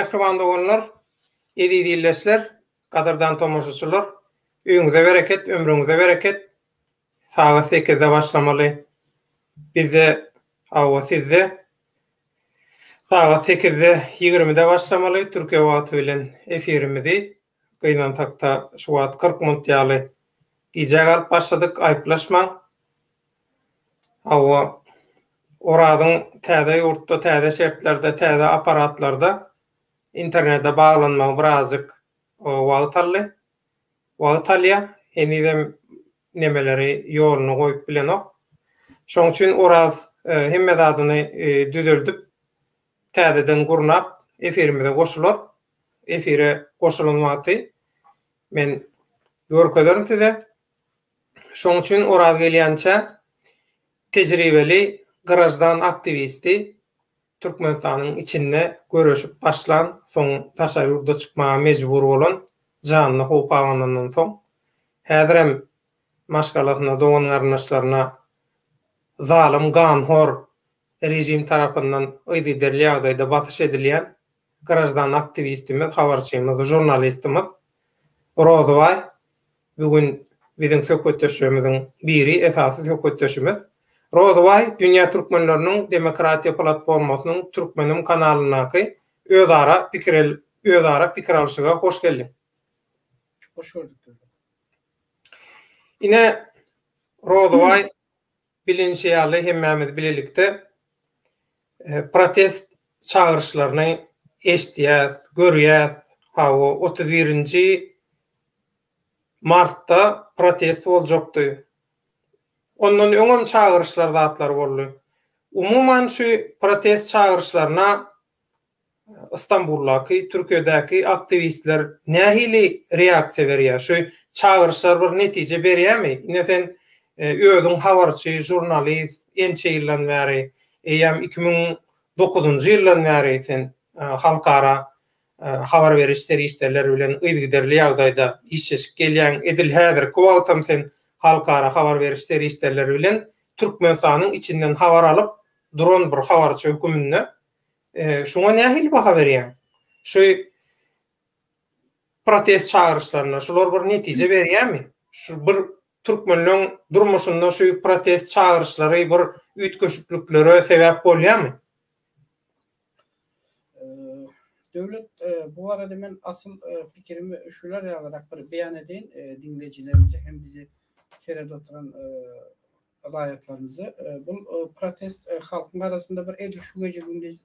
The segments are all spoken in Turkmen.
Mähriban doganlar, eziz ildeşler, gadyrdan tomaşaçylar, öýüňize bereket, ömrüňize bereket. Sagat sekizde başlamaly. Bizde, hawa sizde sagat sekizde ýigrimide başlamaly Türkiýe wagty bilen efirimizi. Gynansakda şu wagt 40 minut ýaly gijä galyp başladyk, aýyplaşmaň. Hawa, Orazyň täze ýurtda, täze şertlerde, täze apparatlarda internete baglanmagy birazjyk wagt aldy. Wagt alýar. Henizem nemeleri ýoluna goýup bilenok. Şonuň üçin Oraz hemme zadyny düzeldip, täzeden gurnap efirimize goşular. Efire goşulan wagty men görkezerin size. Şonuň üçin Oraz gelýänçä tejribeli graždan aktiwisti Türkmenistanyň içinde göreşip başlan, soň daşary ýurda çykmaga mejbur bolan, janyna howp abanandan soň, häzirem maşgalasyna, dogan-garyndaşlaryna zalym, ganhor režim tarapyndan yzygiderli ýagdaýda basyş edilýän graždan aktiwistimiz, habarçymyz, žurnalistimiz Rozybaý Bu gün biziň söhbetdeşlerimiziň biri, esasy söhbetdeşimiz Rozybaý Dünýä Türkmenleriniň Demokratiýa Platformasynyň Türkmenim kanalyndaky özara pikir özara pikir alşyga hoş geldiň. Hoş gördük Döwlet. Ine Rozybaý bilinşi ýaly hemmämiz bilelikde protest çagyryşlaryny eşidýäs, görýäs. Hawa, 31-nji Martda protest boljakdy. Ondan öňem çagyryşlar zatlar boldy. Umuman şu protest çagyryşlaryna Istanbuldaky, Türkiýedäki aktiwistler nähili reaksiýa berýär? Şu çagyryşlar bir netije berýärmi? Ine sen özüň habarçy, žurnalist, ençe ýyldan bäri, eýýäm 2009-njy ýyldan bäri sen halkara habar beriş serişdeleri bilen yzygiderli ýagdaýda işleşip gelýäň. Edil häzirki wagtam sen halkara habar beriş serişdeleri bilen Türkmenistanyň içinden habar alyp duran bir habarçy höküminde şuňa nähili baha berýäň? Şu protest çagyryşlaryna şular bir netije berýärmi? Şu bir türkmenleň durmuşynda şu protest çagyryşlary bir üýtgeşikliklere sebäp bolýarmy? Döwlet, bu barada men asyl pikirimi şular ýalyrak bir beýan edeýin diňleýjilerimize hem bizi seredip oturan raýatlarymyza. Bu protest halkyň arasynda bir edil şu gije gündiz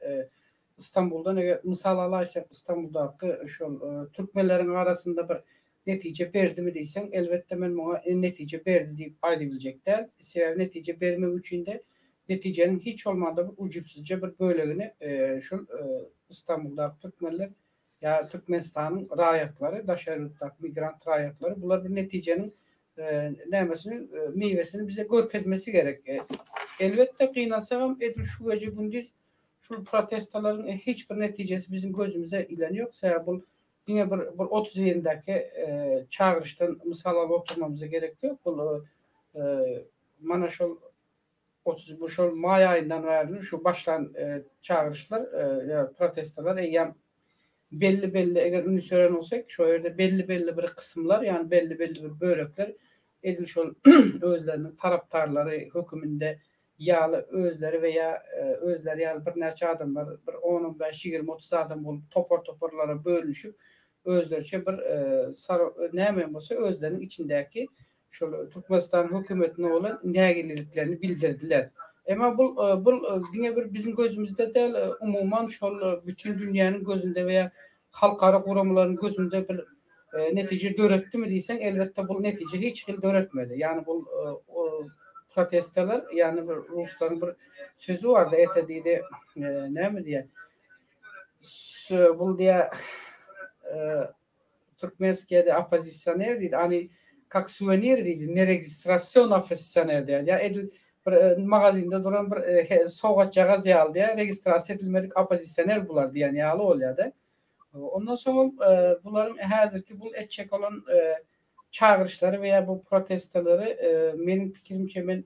Istanbuldan eger mysal alaýsak Istanbuldaky şol türkmenleriň arasynda bir netije berdimi diýseň, elbetde men muňa netije berdi diýip aýdybiljek däl. Sebäbi netije bermek üçin-de netijeniň hiç bolmanda bir ujypsyzja bir bölegini şol Istanbuldaky türkmenler ýa Türkmenistanyň raýatlary, daşary ýurtdaky migrant raýatlary bular bir netijeniň nämesini, miwesini bize görkezmesi gerek. Elbetde gynansagam edil şu gije-gündiz şul protestalaryň hiç bir netijesi biziň gözümize ilen ýok. Sebäbi bul Diňe bir bir 30 ýyldaki çagyryşdan mysal alyp oturmamyza gerek ýok. Bul mana şol 30 bu şol maý aýyndan bäri şu başlan çagyryşlar ýa protestalar eýýäm belli-belli eger ünüs beren bolsak şo ýerde belli-belli bir kysymlar ýagny belli-belli bir bölekler edil şol özleriniň tarapdarlary höküminde ýaly özleri we ýa özleri ýaly birnäçe adamlar, bir on, on bäş, ýigrimi, 30 adam bolup topar-toparlara bölünişip, özleriçe bir näme hem bolsa özleriniň içindäki şol Türkmenistanyň hökümetine bolan nägileliklerini bildirdiler. Emma bul bul diňe bir biziň gözümizde däl, umuman şol bütin dünýäniň gözünde we ýa halkara guramalaryň gözünde bir netije döretdimi diýseň, elbetde bul netije hiç hili döretmedi. Ýagny bul protestalar, ýagny bir ruslaryň bir sözi bardy, ete diýdi, näme diýýär? Bul diýýär, türkmenskiýe oppozisioner diýdi, ani kak suwenir diýdi, neregistrasion oppozisioner diýýär. Ýa edil bir magazinde duran bir sowgatjagaz ýaly diýýär, registrasiýa edilmedik oppozisioner bular diýen ýaly bolýar-da. Ondan soňam bularyň häzirki bul etjek bolan çagyryşlary we ýa bu protestalary meniň pikirimçe men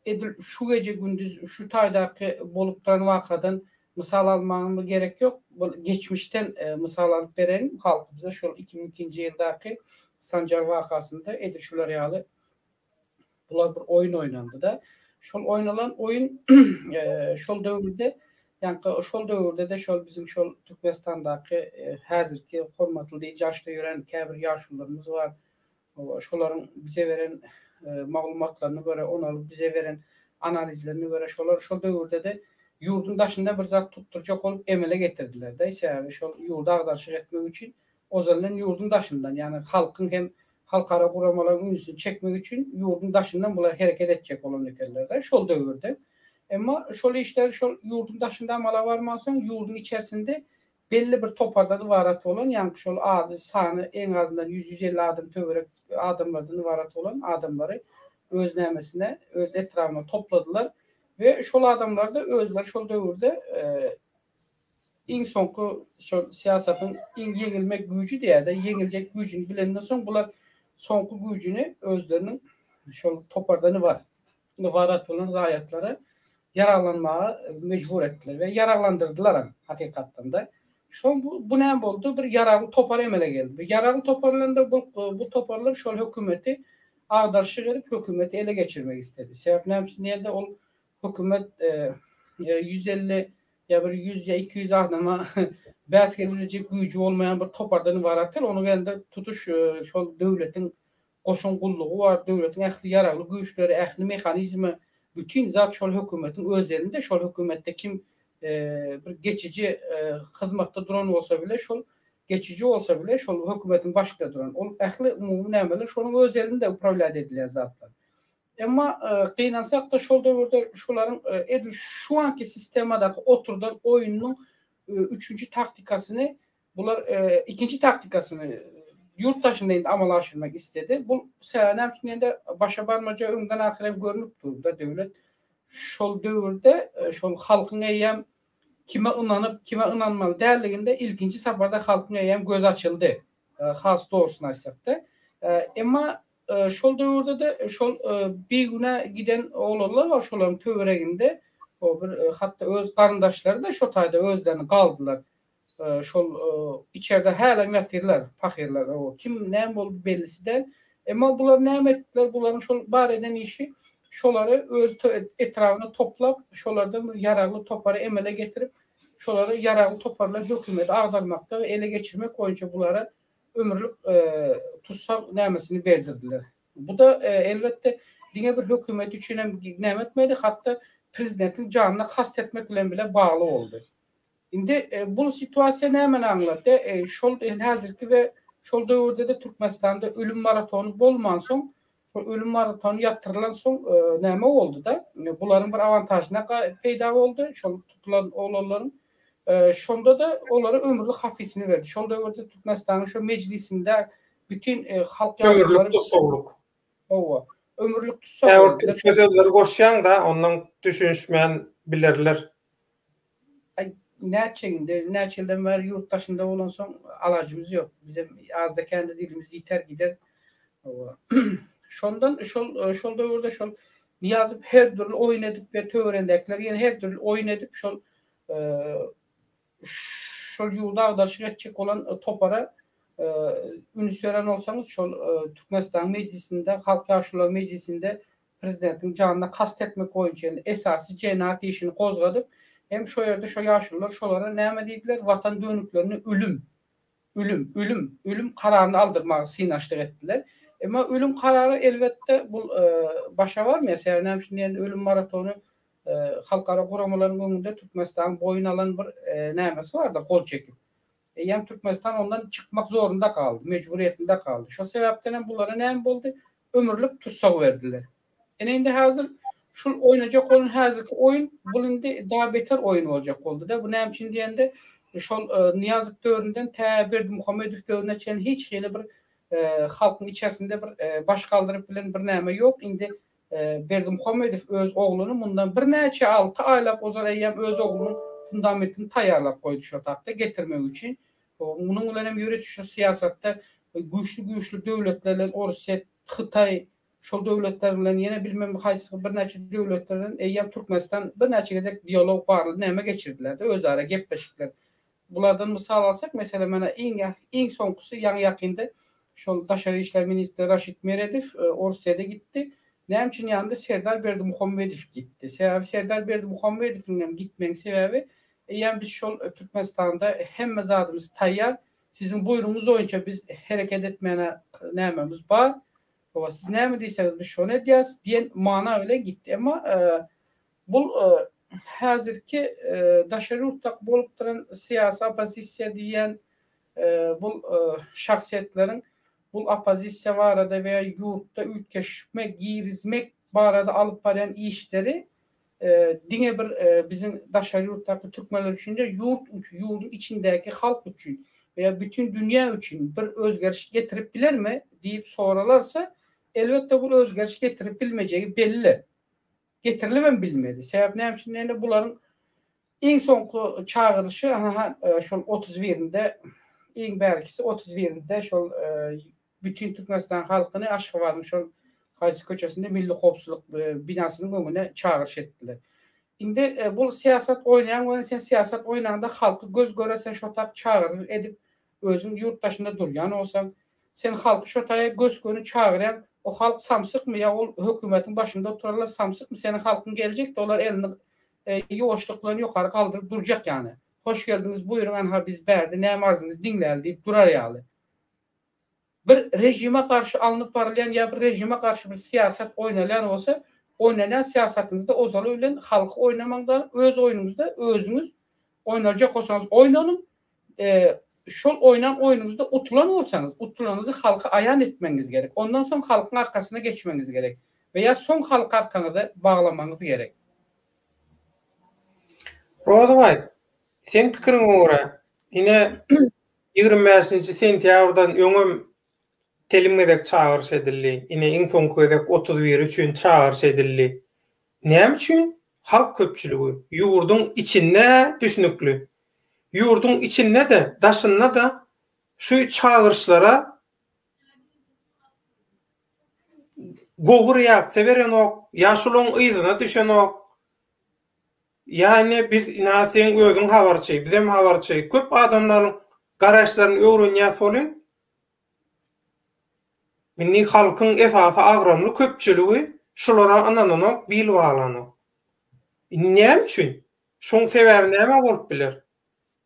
edil şu gije gündiz şu taýdaky bolup duran wakadan. mysal almagyň bir gerek ýok. Bu geçmişden mysal alyp bereýin halkymyza şol 2002-nji ýyldaky Sanjar wakasynda edil şular ýaly bular bir oýun oýnandy-da. Şol oýnalan oýun şol döwürde ýaňky şol döwürde-de şol biziň şol Türkmenistandaky häzirki hormatly diýip ýaşda ýören käbir ýaşulularymyz bar. Şolaryň bize beren maglumatlaryna görä, onaly bize beren analizlerine görä şolar şol döwürde-de ýurduň daşynda bir zat tutdurjak bolup emele getirdiler-de. Sebäbi şol ýurdy agdaryşyk etmek üçin ozaldan ýurduň daşyndan, ýagny halkyň hem halkara guramalaryň ünsüni çekmek üçin ýurduň daşyndan bular hereket etjek bolan ekenler-de şol döwürde. Emma şol işler şol ýurduň daşynda amala barmansoň, ýurduň içerisinde belli bir topardan ybarat bolan, ýaňky şol ady, sany eň azyndan ýüz-ýüz elli adam töwerek adamlardan ybarat bolan adamlary öz nämesine, öz etrabyna topladylar we şol adamlar-da özleri şol döwürde iň soňky şol syýasatyň iň ýeňilmek güýji diýýär-de, ýeňiljek güýjüni bilenden soň bular soňky güýjüni özleriniň şol topardan ybarat bolan raýatlara ýaraglanmaga mejbur etdiler we ýaraglandyrdylaram hakykatdan-da. Soň bu, bu näme boldy? Bir ýaragly topar emele geldi. Bu ýaragly topar bilen-de bu, bu toparlar şol hökümeti agdaryşyk edip, hökümeti ele geçirmek isledi. Sebäp näme üçin diýende ol hökümet 150 ýa bir 100 ýa 200 adama bäs gelebiljek güýji bolmaýan bir topardan ybarat däl. Onuň elinde tutuş şol döwletiň goşun gullugy bar, döwletiň ähli ýaragly güýçleri, ähli mehanizmi, bütin zat şol hökümetiň öz elinde. Şol hökümetde kim bir geçiji hyzmatda duran bolsa bile şol geçiji bolsa bile şol hökümetiň başynda duran. Ol ähli umumy nämeler şonuň öz elinde uprawlýat edilýän zatlar. Emma gynansak-da şol döwürde şolaryň edil şu anki sistemadaky oturdan oýnunyň üçünji taktikasyny bular ikinji taktikasyny ýurt daşynda indi amala aşyrmak isledi. Bu sebäbi näme üçin diýende başa barmajagy öňden ahyr hem görnüp durdy döwlet şol döwürde şol halkyň eýýäm kime ynanyp, kime ynanmaly däldiginde ilkinji saparda halkyň eýýäm gözi açyldy. Has dogrusyny aýtsak-da. Emma Şol döwürde-de şol bigünä giden oglanlar bar şolaryň töwereginde. O bir hatda öz garyndaşlary-da şo taýda özlerini galdylar. Şol içerde hälem ýatyrlar pahyrlar. O kim näme boldy bellisi däl. Emma bular näme etdiler? Bularyň şol bar eden işi şolary öz etrabyna toplap, şolardan bir ýaragly topary emele getirip, şolary ýaragly topar bilen hökümeti agdarmakda we ele geçirmek boýunça bulara ömürlik tussag nämesini berdirdiler. Bu-da, elbetde, diňe bir hökümet üçin hem näme etmedi, hatda prezidentiň janyna kast etmek bilen bile bagly boldy. Indi bu situasiýa nämeni aňlatýar? Şol häzirki we şol döwürde-de Türkmenistanda ölüm maratony bolmansoň, şol ölüm maratony ýatyrylansoň näme boldy-da? Bularyň bir awantažyna peýda boldy, şol tutulan oglanlaryň. Şonda-da olara ömürlik hapisini berdi. Şol döwürde Türkmenistanyň şo mejlisinde bütin halk ýaşululary Ömürlik tussaglyk. Hawa. Ömürlik tussag berdiler. Käbir türkçe sözleri goşýaň-da, ondan düşünişmän bilerler. Aý, nätjek indi, näçe ýyldan bäri ýurt daşynda bolansoň alajymyz ýok. Bizem azda-kände dilimiz ýiter gider. Hawa. Şondan şol şol döwürde şol Nyýazow her dürli oýun edip we töweregindäkiler ýene her dürli oýun edip şol şol ýurdy agdaryşyk etjek bolan topara üns beren bolsaňyz şol Türkmenistanyň mejlisinde Halk Ýaşulular mejlisinde prezidentiň janyna kast etmek boýunça indi esasy jenaýat işini gozgadyp hem şo ýerde şo ýaşulular şolara näme diýdiler watan dönüklerine ölüm ölüm, ölüm, ölüm kararyny aldyrmaga synanyşlyk etdiler. Emma ölüm karary elbetde bul başa barmaýar. Sebäbi näme üçin diýende ölüm maratony halkara guramalaryň öňünde Türkmenistanyň boýun alan bir nämesi bardy, gol çekip. Eýýäm Türkmenistan ondan çykmak zorunda galdy, mejburyýetinde galdy. Şo sebäpden hem bulara näme boldy? Ömürlik tussag berdiler. Ine indi häzir şul oýnajak bolan häzirki oýun bul indi daha beter oýun boljak boldy-da. Bu näme üçin diýende şol Nyýazow döwründen tä Berdimuhamedow döwrüne çenli hiç hili bir halkyň içerisinde bir baş galdyryp bilen bir näme ýok. Indi Berdimuhamedow öz ogluny mundan birnäçe alty aýlap ozal eýýäm öz oglunyň fundamentini taýýarlap goýdy şo tapda getirmek üçin. Munuň bilen hem ýörite şu syýasatda güýçli güýçli döwletler bilen Orsýet, Hytaý. Şol döwletler bilen ýene bilmem haýsy birnäçe döwletler bilen eýýäm Türkmenistan birnäçe gezek dialog barly näme geçirdiler-de özara gepleşikler. Bulardan mysal alsak, meselem mana iň iň soňkusy ýaňy ýakynda şol daşary işler ministri Raşid Meredow Orsýede gitdi. Näme üçin ýanynda Serdar Berdimuhamedow gitdi? Sebäbi Serdar Berdimuhamedowyň hem gitmegiň sebäbi eýýäm biz şol Türkmenistanda hemme zadymyz taýýar, siziň buýrugyňyz boýunça biz hereket etmäne nämemiz bar, Hawa, siz näme diýseňiz biz şony edýäs diýen mana bilen gitdi. Emma bul häzirki daşary ýurtdaky bolup duran syýasy oppozisiýa diýýän bul şahsyýetleriň bul oppozisiýa barada we ýurtda üýtgeşme girizmek barada alyp barýan işleri diňe bir biziň daşary ýurtdaky türkmenler üçin däl, ýurt ýurduň içindäki halk üçin we bütin dünýä üçin bir özgeriş getirip bilermi diýip soralarsa, elbetde bul özgeriş getirip bilmejegi belli. Getirilibem bilmedi. Sebäp näme üçin diýende bularyň iň soňky çagyryşy ana şol 31-inde iň bärkisi 31-inde şol Bütin Türkmenistan halkyny Aşgabadyň şol haýsy köçesinde Milli howpsuzlyk binasynyň öňüne çagyryş etdiler. Indi bul syýasat oýnaýaň welin sen syýasat oýnaňda halky göz göre sen şo tap çagyryş edip özüň ýurt daşynda durýan bolsaň, sen halky şo taýa gös göni çagyrýaň, o halk samsykmy ýa ol hökümetiň başynda oturanlar samsykmy seniň halkyň geljekde olar elini ýuwaşlyk bilen ýokary galdyryp durjak ýany. Hoş geldiňiz buýruň anha biz bärde näme arzyňyzy diňläli diýip durar ýaly. Bir režime garşy alnyp barylýan ýa bir režime garşy bir syýasat oýnalýan bolsa, oýnalýan syýasatyňyzda ozaly bilen halky oýnamaňda öz oýnuňyzda özüňiz oýnaljak bolsaňyz oýnanyň, şol oýnan oýnuňyzda utulan bolsaňyz, utulanyňyzy halka aýan etmegiňiz gerek. Ondan soň halkyň arkasyna geçmegiňiz gerek we ýa soň halky arkaňyza baglamagyňyz gerek. Rozybaý, seň pikiriňe görä, ine 25-nji sentýabrdan öňem telim gezek çagyryş edildi. Ine, iň soňky gezek 31-i üçin çagyryş edildi. Näme üçin halk köpçüligi ýurduň içinde düşnükli, ýurduň içinde-de, daşynda-da şu çagyryşlara gowy reaksiýa berenok, ýa şularyň yzyna düşenok? Ýa ine biz ina seň özüň habarçy, bizem habarçy. Köp adamlaryň garaýyşlaryny öwrenýäs welin, indi halkyň esasy agramly köpçüligi şulara ynananok, bil baglanok. Indi näme üçin? Şoň sebäbi näme bolup biler?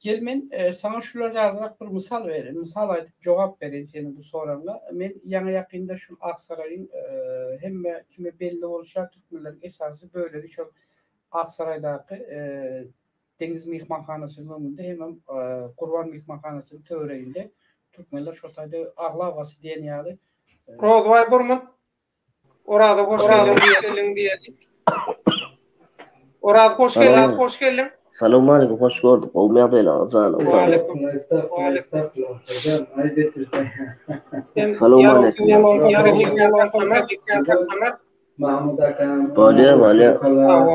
Gel men saňa şular ýalyrak bir mysal bereýin, mysal aýdyp jogap bereýin seniň bu soragyňa. Men ýaňy ýakynda şul Aksaraýyň hemme kime belli bolşy ýaly türkmenleriň esasy bölegi şol Aksaraýdaky Deňiz myhmanhanasynyň öňünde hemem Gurban myhmanhanasynyň töwereginde türkmenler şo taýda aglabasy diýen ýaly Rozbaý Burmut Oraza hoş geldiň diýeli. Oraz hoş geldiň, hoş geldiň. Salowmaleýkim, hoş gördük. Gowymy ýagdaýlaryňyz janyň sag. Waleýkim. Sen Salowmaleýkim. Bolýa, bolýa.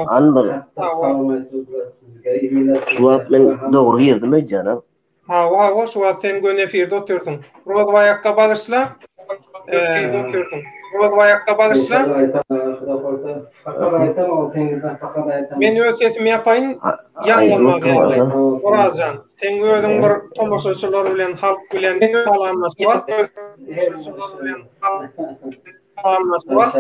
An bir. Şu wagt men dogry girdim öýdýän a. Hawa hawa şu wagt sen göni efirde otyrsyň. Rozbaý akga bagyşla. Rozbaý akga bagyşla. Men öz sesimi ýapaýyn ýaňlanmaz ýaly. Orazjan, seň özüň bir tomaşaçylar bilen, halk bilen salamlaşyp al. Salamlaşyp al.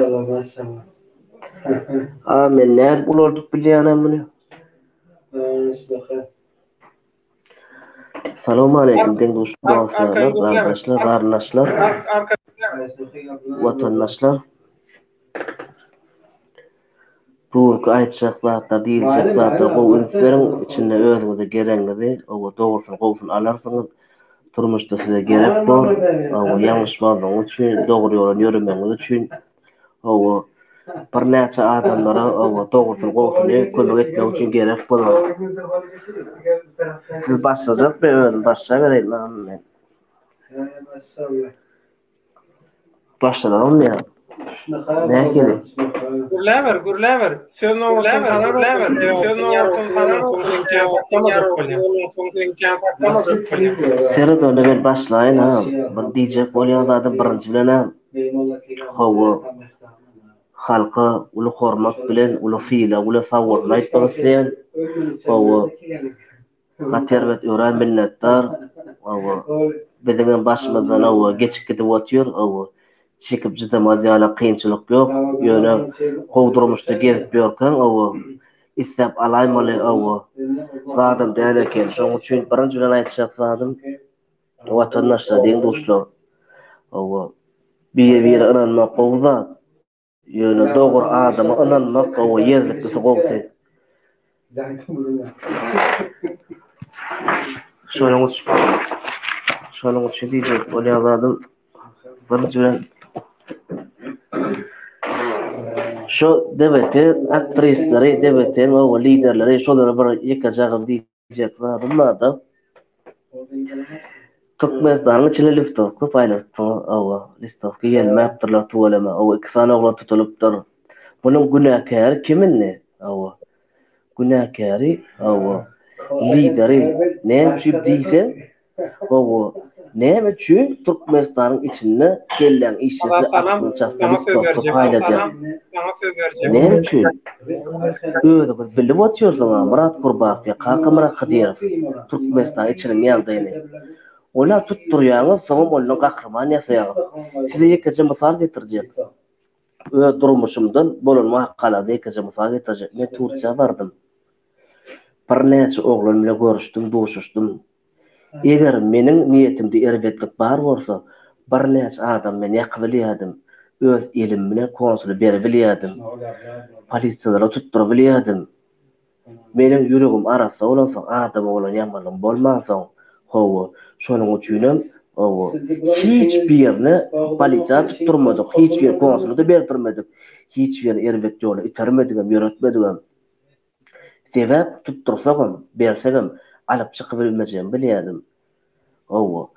A men nädip ulaldyp bilýänem muny? Salowmaleýkim deň duş dostlar, gardaşlar, garyndaşlar, watandaşlar. Bu günki aýtjak zatlar, diýiljek zatlar gowy üns beriň, içinde özüňize geregiňizi, owa dogrusyny, gowusyny alarsyňyz. Durmuşda size gerek bor. Owa ýalňyşmazlygyňyz üçin, dogry ýola ýöremegiňiz üçin. Hawa, birnäçe adamlara hawa, dogrusyny, gowusyny kömek etmek üçin gerek bolar. Siz başlajak men özüm başlabereýin men. Başlanalym ýa. Nähili? Gürläber, gürläber. Söz nobatyny saňa berdim. Söz nobatyny saňa berdim. Seret onda men başlaýyn ha. Bir diýjek bolýan zadym birinji bilen-ä. Hawa. Halka uly hormat bilen, uly sylag bilen sag bolsun aýtmak isleýän. Hawa, gaty erbet örän minnetdar. Hawa, biziňem başymyzdan hawa geçip gidip otyr. Hawa, çekip çydamaz ýaly kynçylyk ýok. Ýöne gowy durmuşda gezip ýörkäň hawa, isläp alaýmaly hawa, zadam däl eken. Şonuň üçin birinji bilen aýtjak zadym, Watandaşlar, deň-duşlar, hawa, biri-bire ynanmak gowy zat. Ýöne dogry adama ynanmak, hawa, ýerliklisi gowusy. Şonuň üçin, şonuň üçin diýjek bolýan zadym, birinji bilen, şu DBT aktrisleri, DBT-niň, hawa, liderleri, şolara bir ýekeje agyz diýjek zadym bar-da. Türkmenistanyň içinde listowka paýlanypdyr, hawa, listowka ýelmäpdirler tüweleme, hawa, iki sany oglan tutulypdyr. Munuň günäkäri kim indi? Hawa, günäkäri, hawa, lideri. Näme üçin diýseň, hawa, näme üçin Türkmenistanyň içinde kelläň işlese, aklyň çatsa listowka paýladýaň? Näme üçin? Özüňiz bilip otyrsyňa Myrat Gurbakow ýa Kakamyrat Hydyrow Türkmenistanyň içiniň ýagdaýyny. Ol-a tutdurýaňyz, soňam ondan gahryman ýasaýaňyz. Size ýekeje mysal getirjek. Öz durmuşymdan bolan wakalardan ýekeje mysal getirjek. Men Türkiýä bardym. Birnäçe oglan bilen görüşdim, duşuşdym. Eger meniň niýetimde erbetlik bar bolsa, birnäçe adamy men ýakybilýärdim, öz elim bilen konsula beribilýärdim, polisiýalara tutdurybilýärdim. Meniň ýüregim arassa bolansoň, adama bolan ýamanlygym bolmansoň, hawa, şonuň üçinem, hawa, hiç birine polisiýa tutdurmadyk, hiç bir konsula-da berdirmedik, hiç birini erbet ýola itermedigem, ýöretmedigem. Sebäp tutdursagam, bersegem alyp çykybilmejegimi bilýärdim. Hawa.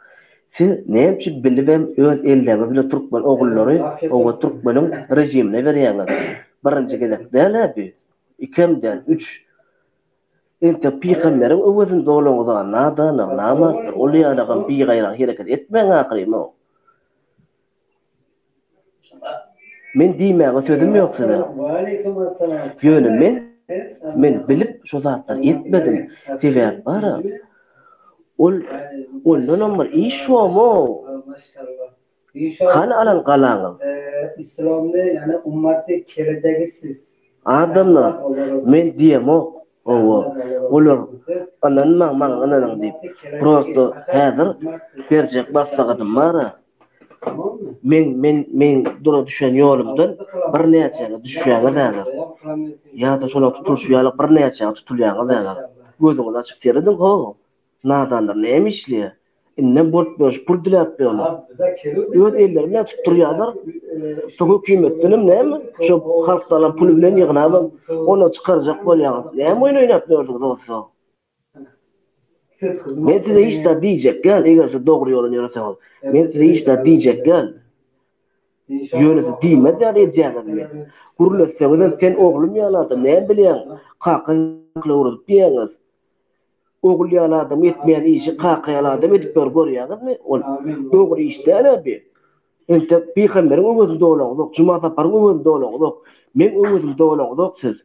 Siz näme üçin bilibem öz elleriňiz bilen türkmen ogullary hawa türkmeniň režimine berýäňiz? Birinji gezek däl-ä bi. Ikem däl, üç. Entek pygamberiň öwezini dolaňyz-a nadanlar, namartlar, ol ýalagam bigaýrat hereket etmäň ahyryn-ow. Men diýmäge sözüm ýok size. Ýöne men men bilip şo zatlary etmedim. Sebäp bara ol ondanam bir iş şomow. Hany alan galaňyz? Adamlar men diýemok owo olar ynanmaň maňa ynanyň diýip. Prosto häzir berjek maslahatym bara. Meň men meň dura düşen ýolumdan birnäçäňiz düşýäňiz häzir. Ýa-da şolar tutulyşy ýaly birnäçäňiz tutulýaňyz häzir. Gözüňizi açyp serediň how, nadanlar näme işleýär? Indem bolup ýör, pul diläp ýörler. Öz elleri bilen tutdurýarlar. Soň hökümetdenem näme, şo halkdan alan puly bilen ýygnabam, ondan çykarjak bolýaňyz. Näme oýun oýnap ýörsüňiz onsoň? Men size hiç zat diýjek däl, eger siz dogry ýoldan ýöreseňiz. Men size hiç zat diýjek däl. Ýöne siz diýmez ýaly edýäňiz meni. Gürletseňizem sen oglum ýaly adam näme bilýäň, kakaň akyl öwredip diýýäňiz. Ogul ýaly adam etmeýän işi kaka ýaly adam edip ýör görýäňizmi? Ol dogry iş däl-ä bi. Entek pygamberiň öwezini dolaňyzok, Juma Saparyň öwezini dolaňyzok. Meň öwezimi dolaňyzok siz.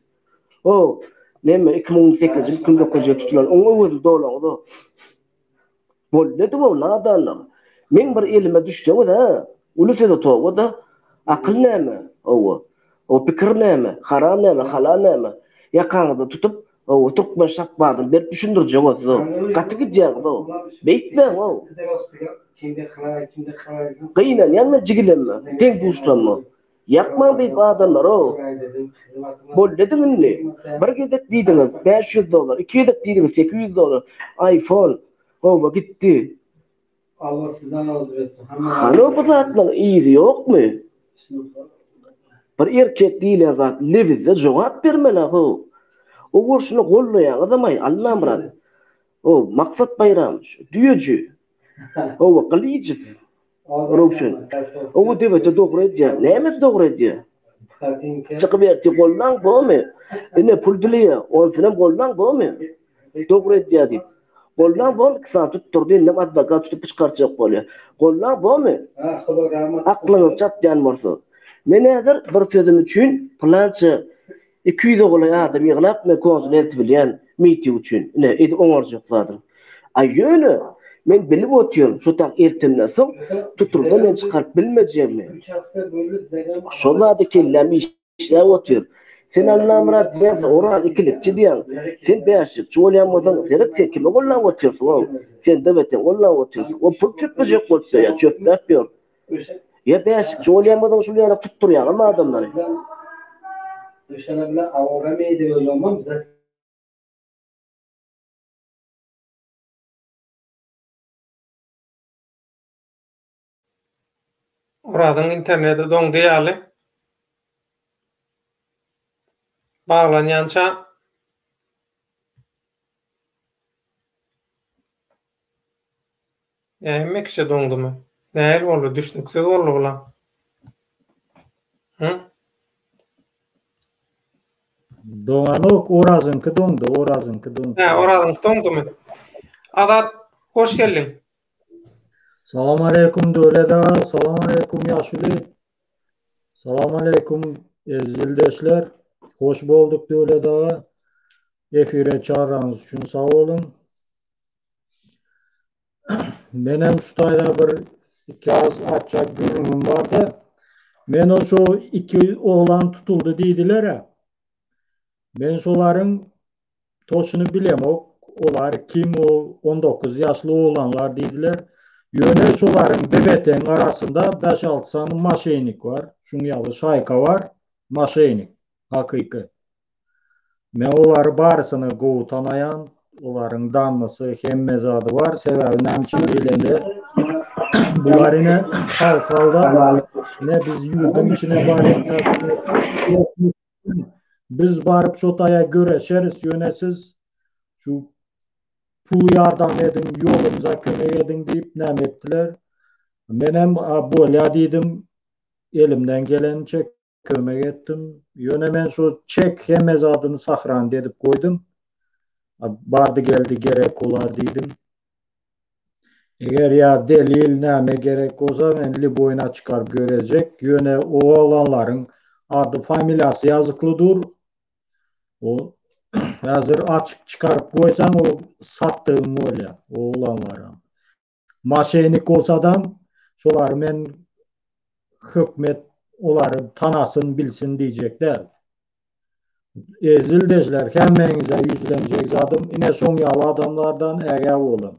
O, neme, 2008-nji ýyl, 2009-njy ýyl tutulan, oň öwezini dolaňyzok. Boldy ediň-ow, nadanlar. Meň bir elime düşseňiz, hä, uly söze toba-da. Akyl näme? Hawa. O pikir näme? Haram näme, halal näme? Ýakaňyzdan tutup, hawa, türkmen şapbadyny berip düşündirjek-ow size-ow. Gaty gidýäňiz-ow. Beýtmäň-ow. Gynanýan men jigilemä, deň-duşlaryma. Ýakmaň beýdip adamlary-ow. Boldy ediň indi. Bir gezek diýdiňiz, 500 dollar, iki gezek diýdiňiz, 800 dollar. Iphone, hawa, gitdi. Hany bu zatlaryň yzy ýokmy? Bir erkek diýlen zat lebizde jogap bermeli-how. O bolşuny gollaýaňyzam-aý, Allamyrat. O, Maksat Baýramowiç, düýeji. Hawa, Gylyjow. Röwşen. Owo debete dogry edýär. Nämesi dogry edýär? Çykyp ertir gollaň bomy? Ine pul dileýär. Onsynam gollaň bomy? Dogry edýär diýip. Gollaň bomy? Iki sany tutdurdy, indem adwokat tutup çykartjak bolýar. Gollaň bomy? Aklyňyz çatýan bolsa. Men häzir bir sözüm üçin pylança 200-e golaý adam ýygnap men konsula eltip bilýän miting üçin. Ine, edip oňarjak zadym. A ýöne men bilip otyryn, şu tak eltemden soň tutulsa men çykaryp bilmejegimi. Şol zada kelläm işläp otyr. Sen Allamyrat diýýäň, Oraz ikilikçi diýýäň. Sen bäşlikçi bolýan bolsaň, seret sen kimi gollap otyrsyň-ow. Sen-de beter gollap otyrsyň. O pul çöplejek bolup ýör, çöpläp ýör. Ýa bäşlikçi bolýan bolsaň şul ýaly tutdurýaňmy adamlary. Orazyň interneti doňdy ýaly. Baglanýança Ýa hemme kişi doňdumy? Nähili boldy? Düşnüksiz boldy bula. Hı? Doňanok, Orazyňky doňdy, Orazyňky doňdy. Hä, Orazyňky doňdumy? Azat, hoş geldiň. Salam aleýkum Döwlet aga, salam aleýkum ýaşuly. Salam aleýkum eziz ildeşler. Hoş bolduk Döwlet aga. Efire çagyranyňyz üçin sag boluň. Menem şu taýda bir iki az aýtjak gürrüňim barda. Men o şu iki oglan tutuldy diýdiler-ä. Men şolaryň toşuny bilemok. Olar kim o 19 ýaşly oglanlar diýdiler. Ýöne şolaryň BBT-niň arasynda bäş-alty sany maşenik bar. Şuň ýaly şaýka bar, maşenik, hakyky. Men olary barysyny gowy tanaýan, olaryň dannysy, hemme zady bar, sebäbi näme üçin diýlende, bular ine halk aldap, ine biz ýurduň içine barýan biz baryp şo taýa göreşeris, ýöne siz şu pul ýardam ediň, ýolumyza kömek ediň diýip näme etdiler. Menem bolýa diýdim, elimden geleniçe kömek etdim. Ýöne men şu çek hemme zadyny sahranit edip goýdum. Bardy geldi gerek bolar diýdim. Eger ýa delil näme gerek bolsa men liboýna çykaryp görezjek. Ýöne o oglanlaryň ady familiýasy ýazykly dur. O häzir açyk çykaryp goýsaň o satdygyň bolýar o oglanlaram. Maşenik bolsadam şolary men hökmet olary tanasyn bilsin diýjek däl. Ezil dejler hemmäňize ýüzlenjek zadym ine şoň ýaly adamlardan ägä boluň.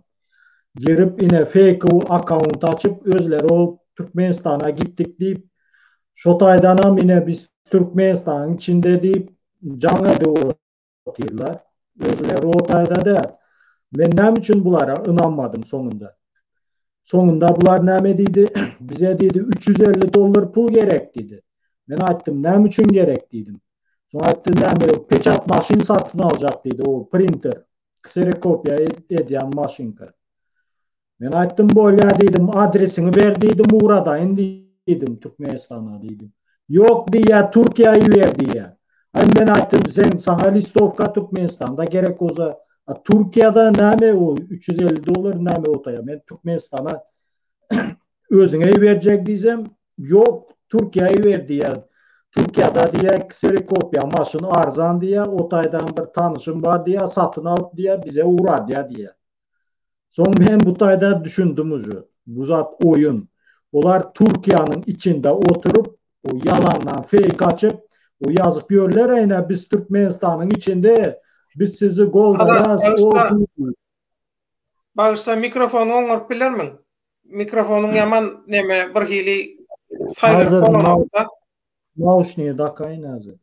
Girip ine feýkowy akkaunt açyp özleri o Türkmenistana gitdik diýip şo taýdanam ine biz Türkmenistanyň içinde diýip jaň edip otyrlar. Özleri o taýda däl. Men näme üçin bulara ynanmadym soňunda? Soňunda bular näme diýdi? Bize diýdi 350 dollar pul gerek diýdi. Men aýtdym, näme üçin gerek diýdim. Soň aýtdy, näme peçat maşyn satyn aljak diýdi, o printer, kserokopiýa edýän maşynka. Men aýtdym, bolýa diýdim, adresiňi ber diýdim, ugradaýyn diýdim Türkmenistana diýdim. Ýok diýýä, Türkiýä iber diýýä. Aý men aýtdym, sen saňa listowka Türkmenistanda gerek bolsa, a Türkiýede näme o 350 dollar näme otaýa. Men Türkmenistana özüňe iberjek diýsem, ýok, Türkiýä iber diýýä. Türkiýede diýýä, kserokopiýa maşyn arzan diýýä, o taýdan bir tanyşym bar diýýä, satyn alyp diýýä, bize ugradýa diýýä. Soň men bu taýda düşündim uje. Bu zat oýun. Olar Türkiýäniň içinde oturyp, o ýalandan feýk açyp, o ýazyp ýörler ine biz Türkmenistanyň içinde, biz sizi goldaýas, o bu. Bagyşla mikrofony oňaryp bilermiň? Mikrofonyň ýaman neme bir hili saýgaryp bolanokda. Nauşnigi dakaýyn häzir.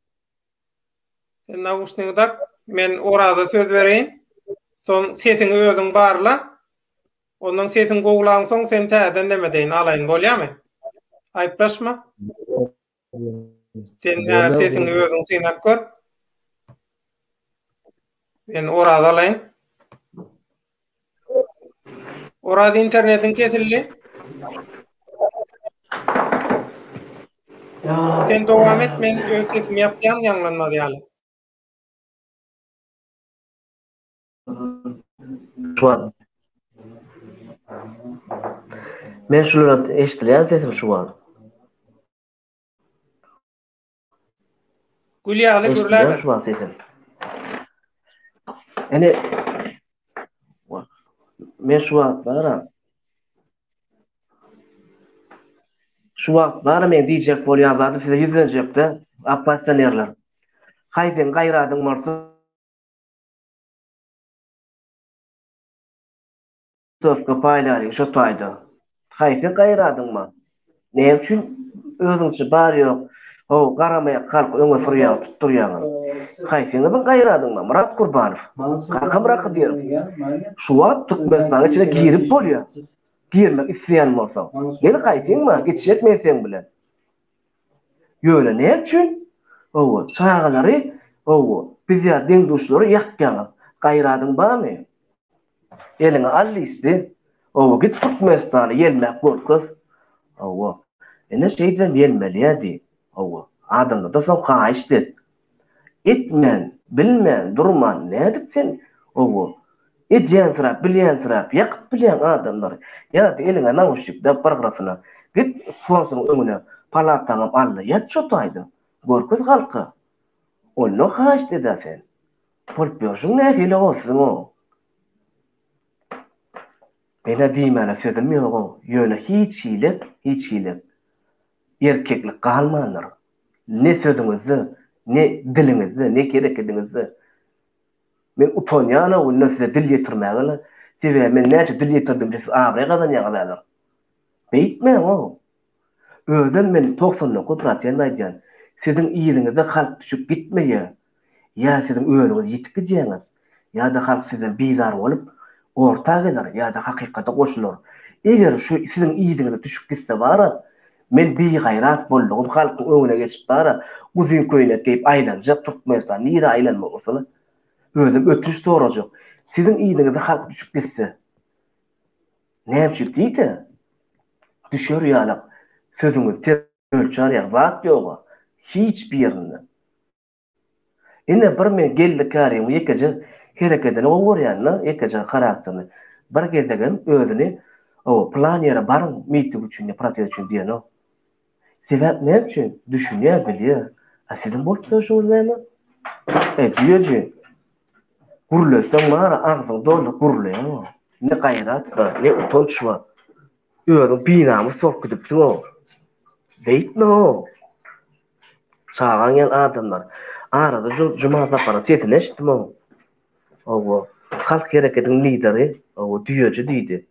Sen nauşnigi dak, men Oraza söz bereýin. Soň sesiňi özüň barla. Ondan sesiň gowulansoň sen täzeden neme deýin alaýyn bolýamy? Aýyplaşma. Sen häzir sesiňi özüň synap gör. Men Oraz alaýyn. Oraz internetiň kesildi. Sen dowam et, men öz sesimi ýapýan ýaňlanmaz ýaly. Men şulara eşidilýän sesim şu wagt. Gül ýaly gürläber. Şu wagt sesim. Ene Men şu wagt bara Şu wagt bara men diýjek bolýan zadym size ýüzlenjekde oppozisionerler. Haýsyň gaýradyň bolsa Sowka paýlalyň şo taýda. Haýsy gaýradyň bar? Näme üçin özüňçe bar ýok ho garamaýak halky öňe sürýäň tutdurýaňyz? Haýsyňyzyň gaýradyň bar? Myrat Gurbanow. Kakam Rakydyrow. Şu wagt Türkmenistanyň içine girip bolýar. Girmek isleýän bolsaň. Gel haýsyň bar? Geçjek men seň bilen. Ýöne näme üçin hawa çagalary hawa biz ýaly deň-duşlary ýakýaňyz? Gaýradyň barmy? Eliňe al listi. Hawa git Türkmenistana ýelmäp görkez. Hawa. Ine şeýdibem ýelmelýä diý. Hawa. Adamlardan soň haýyşt et. Etmän, bilmän, durman nädip sen hawa edýänsiräp, bilýänsiräp ýakyp bilýäň adamlary. Ýa-da eliňe nauşnik dak bir gyrasyna git konsulyň öňüne palataňam al-da ýat şo taýda. Görkez halka. Ondan haýyşt edä sen. Bolup ýörşüň nähili-ow siziň-ow? Menä diýmäne sözüm ýog-ow, ýöne hiç hili, hiç hili erkeklik galmandyr. Ne sözüňizde, ne diliňizde, ne herekediňizde. Men utanýan-ow indi size dil ýetirmäge-le. Sebäbi men näçe dil ýetirdimçe siz abraý gazanýaňyz häzir. Beýtmäň-ow. Özem men 99 prosent aýdýan, siziň yzyňyzda halk düşüp gitmeýär. Ýa siziň özüňiz ýitip gidýäňiz, ýa-da halk sizden bizar bolup, orta geler ýa-da hakykata goşular. Eger şu siziň yzyňyza düşüp gitse bara, men bigaýrat boldugym halkyň öňüne geçip bara, uzyn köýnek geýip aýlanjak Türkmenistan nirä aýlanmak bolsa-da, özüm ötünç sorajak. Siziň yzyňyza halk düşüp gitse. Näme üçin diýse, düşer ýalak sözüňizi ter ölçär ýaly zat ýoga, hiç birinde. Ine bir men Geldi Käriň ýekeje herekedini gowy görýän-de, ýekeje harakterini. Bir gezegem özüni o pylan ýere baryň miting üçin ýa protest üçin diýenok. Sebäp näme üçin? Düşünýär, bilýär. A siziň bolup ýörşüňiz näme? Eý, düýeji! Gürleseň bar-a, agzyň doly gürleýäň-ow. Ne gaýrat bar, ne utanç bar. Özüň binamys bolup gidipsiň-ow. Beýtme-ow! Çagaň ýaly adamlar. Arada Juma Saparyň sesini eşitdim-ow. Hawa, halk hereketiň lideri, hawa, düýeji diýdi.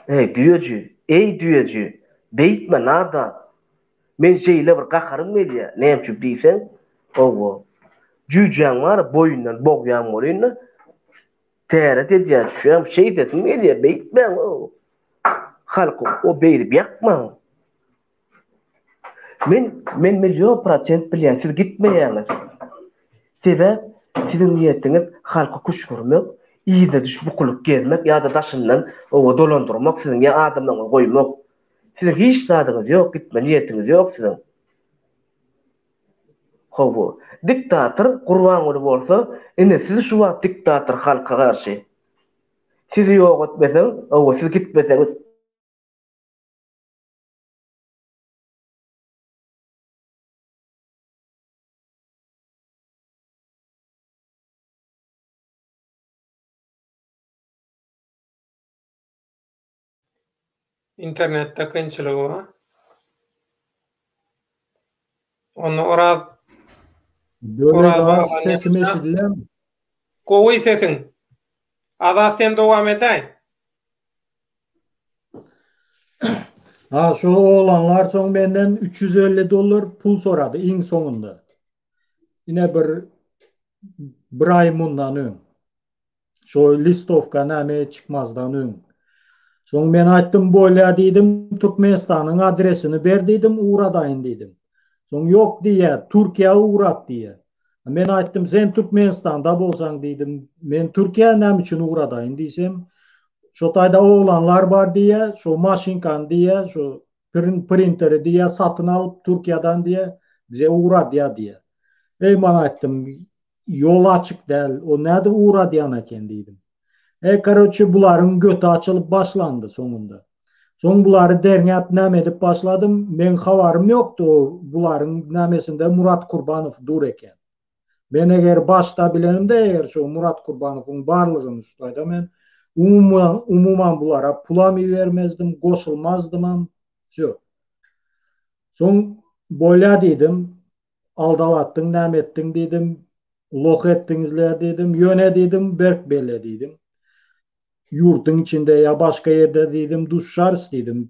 Eý, düýeji, eý, düýeji, beýtme, nadan! Men şeýle bir gaharym gelýär, näme üçin diýseň, hawa, jüýjäň bar-a, boýundan bogýaň welin-de, täret edýän düşýäň, şeýdesim gelýär, beýtmäň-ow! Halky o beýdip ýakmaň! Men men million prosent bilýän siz gitmeýäňiz. Sebäp siziň niýetiňiz halky küşgürmek, yzyna düşüp bukulyp gezmek ýa-da daşyndan oba dolandyrmak siziň ýa adamlaryňyzy goýmak. Siziň hiç zadyňyz ýok gitme niýetiňiz ýok siziň. Hawa. Diktator Gurbanguly bolsa ine siz şu wagt diktator halka garşy. Sizi ýok etmeseň hawa siz gitmeseňiz. Internetde kynçylygy bar. Onda Oraz Döwlet aga sesim eşidilýärmi? Gowy sesiň. Azat sen dowam edäý. Ha şu oglanlar soň menden 350 dollar pul sorady iň soňunda. Ine bir bir aý mundan öň. Şo listowka näme çykmazdan öň. Soň men aýtdym bolýa diýdim, Türkmenistanyň adresini ber diýdim, ugradaýyn diýdim. Soň ýok diýýär, Türkiýä ugrat diýýär. Men aýtdym, sen Türkmenistanda bolsaň diýdim, men Türkiýä näme üçin ugradaýyn diýsem, şo taýda oglanlar bar diýýär, şo maşynkany diýýär, şo printeri diýýär, satyn alyp Türkiýadan diýýär, bize ugradýar diýýär. Eý, men aýtdym, ýol açyk däl, o nädip ugradýan eken diýdim. E, karoçe, bularyň göti açylyp başlandy soňunda. Soň bulary derňäp näme edip başladym, meň habarym ýokdy o bularyň nämesinde Murat Kurbanow dur eken. Men eger başda bilenimde eger şu Murat Kurbanowyň barlygyny şu taýda men umuman umuman bulara pulam ibermezdim, goşulmazdymam. Wsýo. Soň bolýa diýdim, aldalatdyň näme etdiň diýdim, loh etdiňizler diýdim, ýöne diýdim berk belle diýdim. Ýurduň içinde ýa başga ýerde diýdim duşarys diýdim.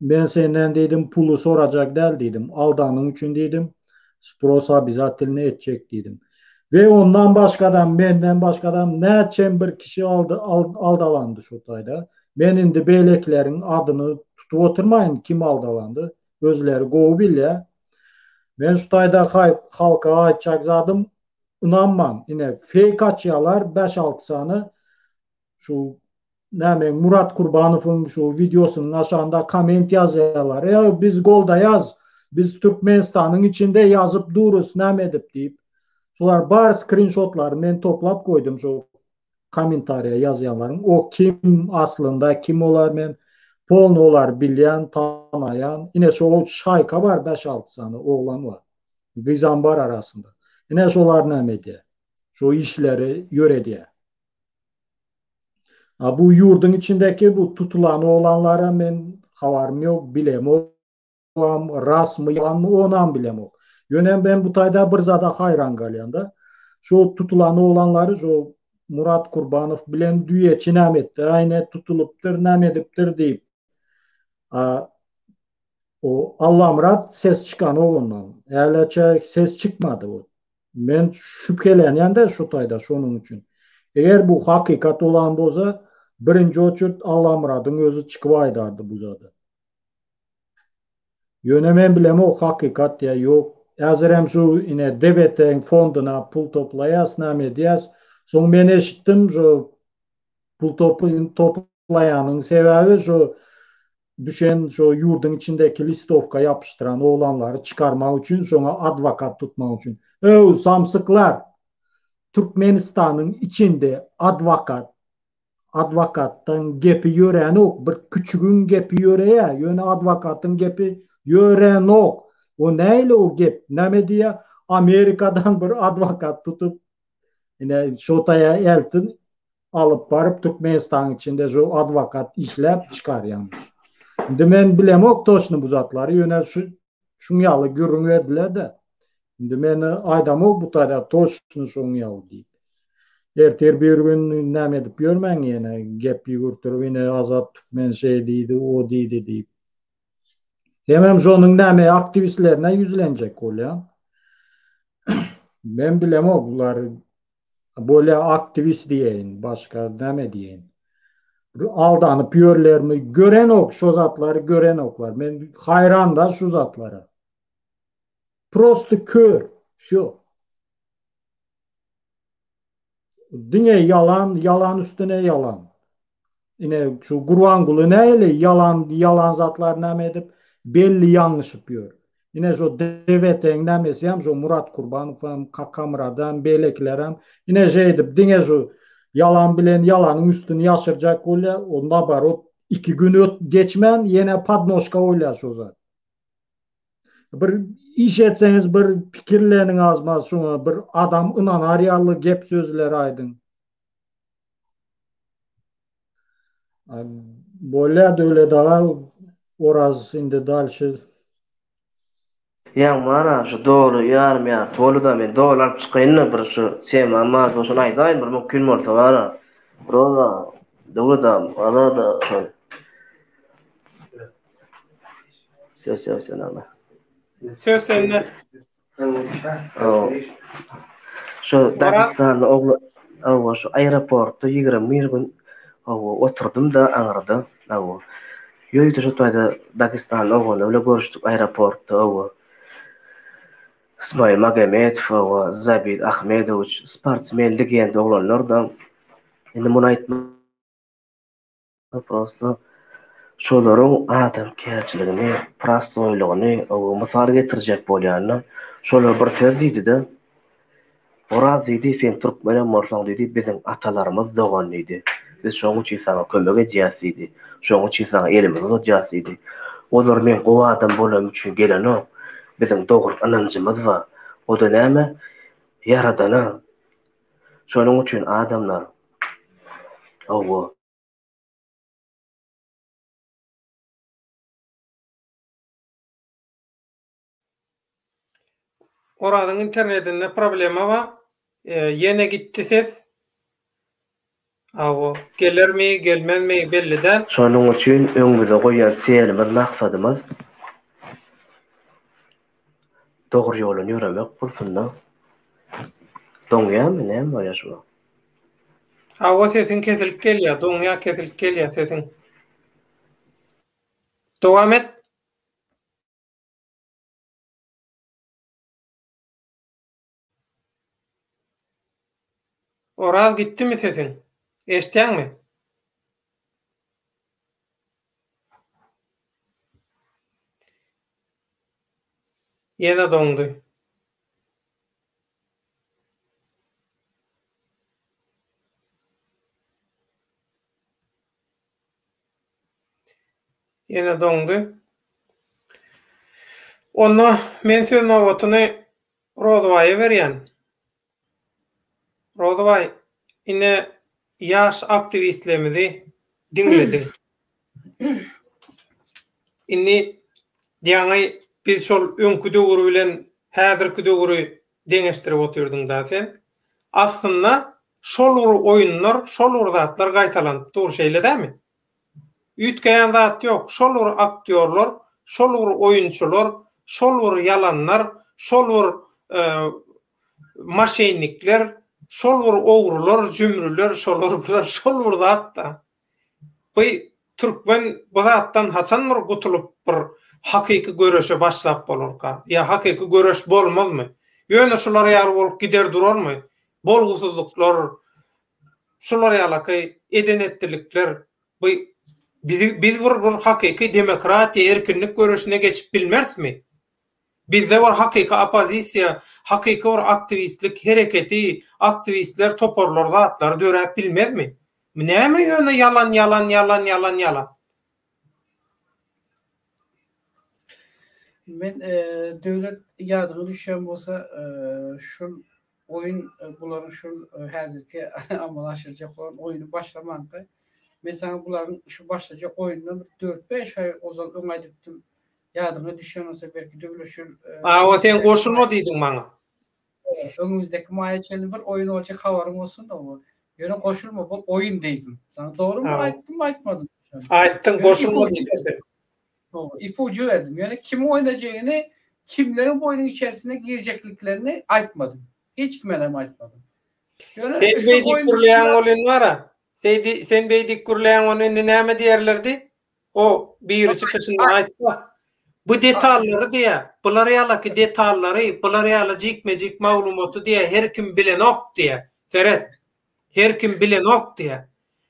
Men senden diýdim puly sorajak däl diýdim, aldanyň üçin diýdim, spros obizatelny etjek diýdim. We ondan başgadam menden başgadam näçem bir kişi aldy aldalandy şo taýda. Men indi beýlekileriň adyny tutup oturmaýyn kim aldalandy. Özleri gowy bilýär. Men şu taýda halka aýtjak zadym ynanmaň. Ine feýk açýarlar bäş-alty sany şu näme Murat Kurbanowyň şu wideosynyň aşagynda komment ýazýarlar. Eý biz goldaýas. Biz Türkmenistanyň içinde ýazyp durus näme edip diýip. Şular bar skrinşotlary men toplap goýdum şu kommentariýa ýazýanlaryň o kim aslynda kim olar men polny olary bilýän tanaýan ine şo şaýka bar bäş alty sany oglan bar gyzam bar arasynda ine şolar näme edýär şo işleri ýöredýär a bu ýurduň içindeki bu tutulan oglanlara men habarym ýok bilemok Am rasmy ýalanmy onam bilemok. Ýöne men bu taýda bir zada haýran galýanda. Şo tutulan oglanlary şo Murat Kurbanow bilen düýeçi näme etdi aýne tutulypdyr näme edipdir diýip. A o Allamyrat ses çykanok ondan. Häleçe ses çykmady o. Men şübhelenýän-de şu taýda şonuň üçin. Eger bu hakykat bolan bolsa birinji oçurt Allamyradyň özi çykyp aýdardy bu zady. Ýöne men bilemok hakykat ýa ýok. Häzirem şu ine DWT-iň fonduna pul toplaýas name edýäs. Soň men eşitdim şu pul toplaýanyň sebäbi şu düşen şu ýurduň içindeki listowka ýapyşdyran oglanlary çykarmak üçin şoňa adwokat tutmak üçin. Öw samsyklar! Türkmenistanyň içinde adwokat Adwokatdan gepi ýöränok, bir küçügiň gepi ýöreýä, ýöne adwokatyň gepi ýöränok. O nähili o gep, näme diýýä, Amerikadan bir adwokat tutup, ine şo taýa eltip alyp baryp Türkmenistanyň içinde şo adwokat işläp çykarýamyş. Indi men bilemok toçny bu zatlary, ýöne şu şuň ýaly gürrüň berdiler-de. Indi men aýdamok bu taýda toçny şoň ýaly diýip. Ertir bir gün näme edip ýörmäň ýene gep ýüwürtirip ine Azat Türkmen şeý diýdi, o diýdi diýip. Hemem şonuň näme aktiwistlerine ýüzlenjek bolýan. Men bilemok bular bolýa aktiwist diýeýin, başga näme diýeýin. Aldanyp ýörlermi görenok şo zatlary görenoklar. Men haýranda şu zatlara. Prosto kör. Wsyo. Diňe ýalan, ýalan üstüne ýalan. Ine şu Gurbanguly nähili ýalan, ýalan zatlar näme edip belli ýalňyşyp ýör. Ine şu DWT-iň nämesi hem şu Murat Kurbanow hem, Kakamyradam, beýlekilerem ine şeýdip diňe şu ýalan bilen ýalanyň üstüni ýaşyrjak bolýar. O nabarot iki gün öt geçmän ýene podnožka bolýar şu zat. Bir iş etseňiz bir pikirleniň azmaz şuňa bir adam ynanar ýaly gep sözler aýdyň. Bolýa Döwlet aga Oraz indi dalşy. Ýaň bar-a şu doly ýarym ýarty boldy-da men doly alyp çykaýyn-da bir şu temam bar şony aýdaýyn bir mümkin bolsa bar-a. Roza Döwlet agam Azada şol. Söz söz sen ala. Söz sende. Şu Dagestanly ogly hawa şu aeroportda 21 gün hawa oturdym da aňyrda hawa. Ýörite şu taýda Dagestanly oglanlar bilen görüşdik aeroportda hawa. Ismail Magomedow hawa, Zabit Ahmedowiç sportsmen legenda oglanlar da. Indi muny aýtmak Prosto şolaryň adamkärçiligini, prostoýlygyny mysal getirjek bolýanda, şolar bir söz diýdi-de, Oraz diýdi, sen türkmenem bolsaň diýdi, biziň atalarymyz dogan diýdi. Biz şoň üçin saňa kömek edýäs diýdi. Şoň üçin saňa elimizi uzadýas diýdi. Olar men gowy adam bolanym üçin gelenok. Biziň dogry ynanjymyz bar. O-da näme? Ýaradana. Şonuň üçin adamlar, hawa. Orazyň internetinde problema bar. Ýene gitdi ses. Hawa, gelermi, gelmezmi belli däl. Şonuň üçin öňümize goýan çelimiz, maksadymyz dogry ýoldan ýöremek bolsun-da. Doňýarmy, näme bolýar şuňa? Hawa, sesiň kesilip gelýär, doňýar, kesilip gelýär sesiň. Dowam et. Oraz gitdimi sesiň? Eşdýäňmi? Ýene doňdy. Ýene doňdy. Onda men söz nobatyny Rozybaýa berýän. Rozybaý, ine ýaş aktiwistlerimizi diňlediň. Indi ýaňy biz şol öňki döwür bilen häzirki döwüri deňeşdirip otyrdyň-da sen. Aslynda şol bir oýunlar, şol bir zatlar gaýtalanyp dur, şeýle dälmi? Üýtgeýän zat ýok, şol bir aktýorlar, şol bir oýunçylar, şol bir ýalanlar, şol bir moşennikler, şol bir ogrular, jümrüler, şolar bular şol bir zat-da. Bu türkmen bu zatdan haçan bir gutulyp bir hakyky göreşe başlap bolarka? Ýa hakyky göreş bolmazmy? Ýöne şular ýaly bolup gider durarmy? Bolgusyzlyklar, şular ýalaky eden-etdilikler bu bizi biz bir bir hakyky demokratiýa, erkinlik göreşine geçip bilmerismi? Bizde bir hakyky oppozisiýa, hakyky bir aktiwistlik hereketi, aktiwistler toparlary zatlary döräp bilmezmi? Näme ýöne ýalan ýalan ýalan ýalan ýalan. Men Döwlet ýadyňa düşýän bolsa şul oýun bularyň şul häzirki amala aşyrjak bolan oýny başlamanka men saňa bularyň şu başlajak oýundan bir dört-bäş aý ozal öň aýdypdym ýadyňa düşýän bolsa belki Döwlet şul Awa sen goşulma diýdiň maňa. Öňümizdäki maýa çenli bir oýun boljak habaryň bolsun oba. Ýöne goşulma bu oýun diýdim. Saňa dogrymy aýtdymmy aýtmadymmy? Aýtdyň goşulma diýdiň sen. Dogry ipuju berdim. Ýöne kimiň oýnajagyny kimleriň bu oýnuň içerisine girjekliklerini aýtmadym. Hiç kime hem aýtmadym. Ýöne sen beý diýip gürleýäň welin bara. Sen beý diýip gürleýäň ony indi näme diýerlerdi? O biri çykyşynda aýtsa, bu detallary diýýär, bular ýalaky detallary, bular ýaly jikme-jik maglumaty diýýär, her kim bilenok diýýär. Seret, her kim bilenok diýýär.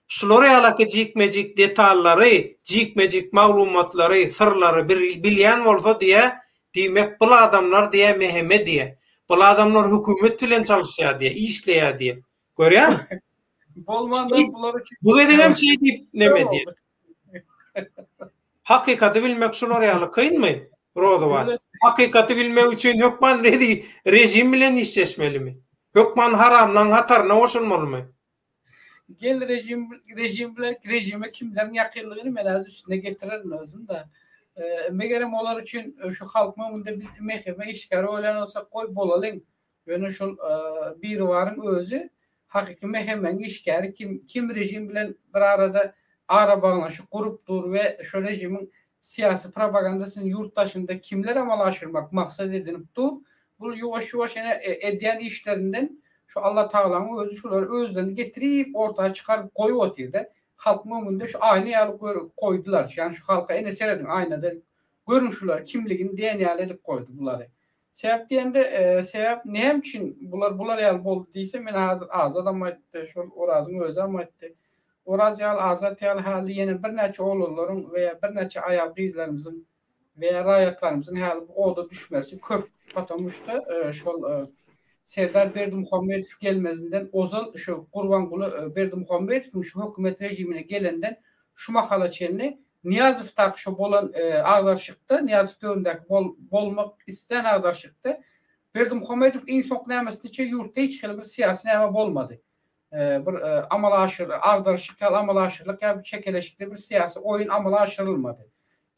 Şular ýalaky jikme-jik detallary, jikme-jik maglumatlary, syrlary bir bilýän bolsa diýýär, diýmek bul adamlar diýýär MHM diýýär. Bul adamlar hökümet bilen çalyşýar diýýär, işleýär diýýär. Görýäňmi? Bolmanda bular üçin Bu gezegem şeý diýip neme diýýär. Hakykaty bilmek şular ýaly kynmy, Rozybaý? Hakykaty bilmek üçin hökman režim bilen işleşmelimi? Hökman haramlaň hataryna goşulmalymy? Gel režim režim bilen režime kimleriň ýakynlygyny men häzir üstüne getirerin özüm-de. Megerem olar üçin şu halkyň öňünde biz MHM işgäri bolýan bolsak goý bolalyň. Ýöne şol Biribaryň özi hakyky MHM-iň işgäri kim, kim režim bilen bir arada arabaglanyşyk gurup dur we şo režimiň syýasy propagandasyny ýurt daşynda kimler amala aşyrmak maksat edinip dur, bul ýuwaş-ýuwaş ene edýän işlerinden şu Allatagalaň özi şulary özlerini getirip orta çykaryp goýup otyrda, halkyň öňünde şu aýna ýaly goýdular, ýagny şu halka ene serediň aýnada görüň şulary kimligini diýen ýaly edip goýdy bulary. Sebäp diýende, sebäp näme üçin bular bular ýaly boldy diýse, men hazir Azadam aýtdy, şol Orazyň özem aýtdy. Oraz ýaly, Azat ýaly häli ýene birnäçe oglanlaryň we ýa birnäçe aýal-gyzlarymyzyň we ýa raýatlarymyzyň häli bu oda düşmesi köp. Potomu şda şol. Serdar Berdimuhamedow gelmezinden ozal şu Gurbanguly Berdimuhamedowyň şu hökümet režimine gelenden şu mahala çenli Nyýazowdaky şu bolan agdaryşykda, Nyýazow döwründäki bolmak islän agdaryşykda Berdimuhamedow iň soňky nämesiniçe ýurtda hiç hili bir syýasy näme bolmady. Bir amala aşyr, agdaryşyk ýaly amala aşyrylyk ýa bir çekeleşikli bir syýasy oýun amala aşyrylmady.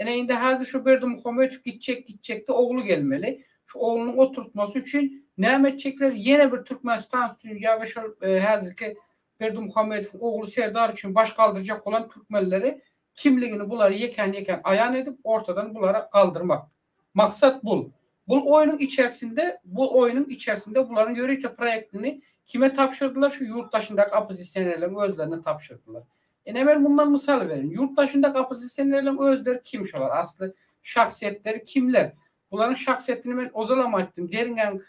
Ine indi häzir şu Berdimuhamedow gitjek gitjekde ogly gelmeli. Şu oglunyň oturtmasy üçin näme etjekler ýene bir Türkmenistan üçin ýa we şol häzirki Berdimuhamedowyň ogly Serdar üçin baş galdyrjak bolan türkmenleri kimligini bulary ýekän-ýekän aýan edip ortadan bulary galdyrmak. Maksat bul. Bul oýnuň içersinde bu oýnuň içersinde bularyň ýörite proýektini kime tabşyrdylar şu ýurt daşyndaky oppozisionerleriň özlerine tabşyrdylar. Ine men mundan mysal berin. Ýurt daşyndaky oppozisionerleriň özleri kim şolar asly şahsyýetleri kimler? Bularyň şahsyýetini men ozalam aýtdym. Derňäň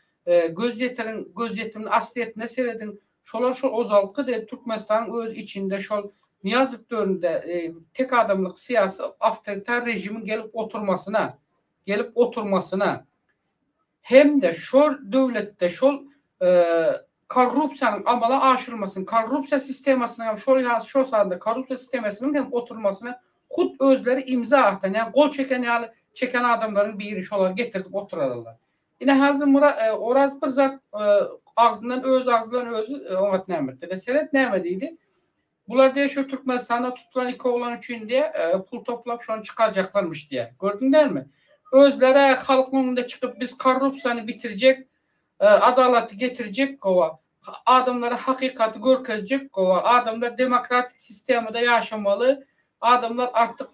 göz ýetiriň gözýetimini aslyýetine serediň. Şolar şol ozalky de Türkmenistanyň öz içinde şol Nyýazow döwründe tek adamlyk syýasy awtoritar režimiň gelip oturmasyna gelip oturmasyna hem-de şol döwletde şol korrupsiýanyň amala aşyrylmasynyň, korrupsiýa sistemasynyň hem şol ýa şol sanda korrupsiýa sistemasynyň hem oturmasyna hut özleri imza atan, ýagny gol çeken ýaly çeken adamlaryň biri şolary getirdip oturarlar. Ine hazir Mura Oraz bir zat agzyndan öz agzyndan özi oňat näme etdi. Seret näme diýdi. Bular diýe şu Türkmenistanda tutulan iki oglan üçin diýe pul toplap şony çykarjaklarmyş diýe. Gördüň dälmi? Özlere halkyň öňünde çykyp biz korrupsiýany bitirjek, adalaty getirjek gowa. Adamlara hakykaty görkezjek gowa. Adamlar demokratik sistemada ýaşamaly. Adamlar artyk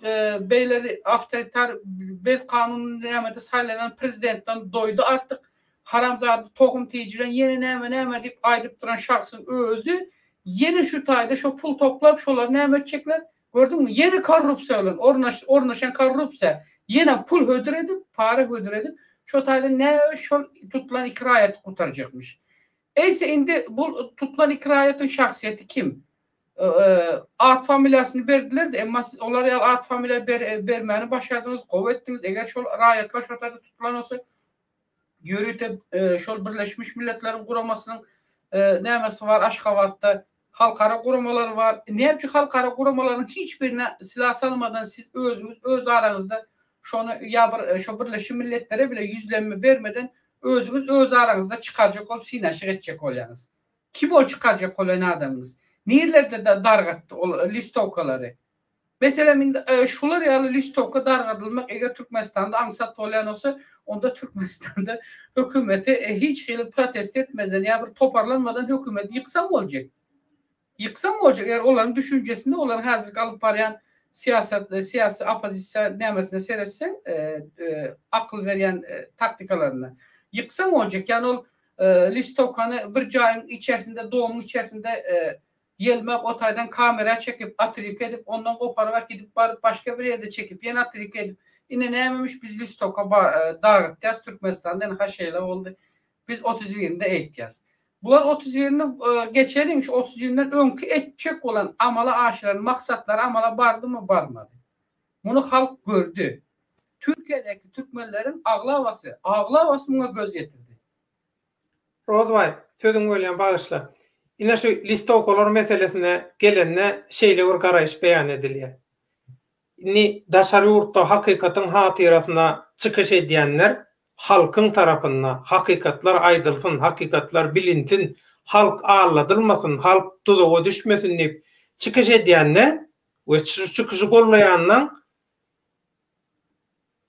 beýle awtoritar bez kanun nämede saýlanan prezidentden doýdy artyk. Haramzada tohum tijiren ýene näme näme diýip aýdyp duran şahsyň özi ýene şu taýda şo pul toplap şolary näme etjekler gördüňmi ýene korrupsiýa bilen ornaş ornaşan korrupsiýa ýene pul hödür edip para hödür edip şo taýda nä şol tutulan iki raýaty gutarjakmyş. Eýse indi bu tutulan iki raýatyň şahsyýeti kim? At familiýasyny berdiler-de emma siz olar ýaly at familiýa ber bermäni başardyňyz gowy etdiňiz eger şol raýatlar şo taýda tutulan bolsa ýörite şol Birleşmiş Milletleriň Guramasynyň nämesi bar Aşgabatda, halkara guramalary bar. Näme üçin halkara guramalaryň hiç birine silah salmadan siz özüňiz öz araňyzda şony ýa bir şo Birleşen Milletlere bile ýüzlenme bermeden özüňiz öz araňyzda çykarjak bolup synanyşyk etjek bolýaňyz. Kim ol çykarjak bolýan adamyňyz? Nirelerde dargatdy ol listowkalary? Meselem indi şular ýaly listowka dargadylmak eger Türkmenistanda aňsat bolýan bolsa, onda Türkmenistanda hökümeti hiç hili protest etmezden ýa bir toparlanmadan hökümeti ýyksaň boljak. Ýyksaň boljak eger olaryň düşünjesinde olaryň häzirki alyp barýan syýasat syýasy oppozisiýa nämesine seretseň akyl berýän taktikalaryna. Ýyksaň boljak ýagny ol listowkany bir jaýyň içerisinde domyň içerisinde Ýelmäp o taýdan kamera çekip, otrivka edip, ondan goparyp äkidip baryp başga bir ýerde çekip, ýene otrivka edip, ine nämemiş biz listoka dagytýas Türkmenistanda ynha şeýle boldy. Biz otuz birinde eýtýäs. Bular otuz birini geçeliň şu otuz birinden öňki etjek bolan amala aşyran maksatlary amala bardymy barmady. Muny halk gördi. Türkiýedäki türkmenleriň aglabasy, aglabasy muňa göz ýetirdi. Rozbaý, sözüňi bölýän bagyşla. Ine şu listowkalar meselesine gelende şeýle bir garaýyş beýan edilýär. Indi daşary ýurtda hakykatyň hatyrasyna çykyş edýänler halkyň tarapynda, hakykatlar aýdylsyn, hakykatlar bilinsin, halk alladylmasyn, halk duzaga düşmesin diýip çykyş edýänleň we şu çykyşy gollaýanlaň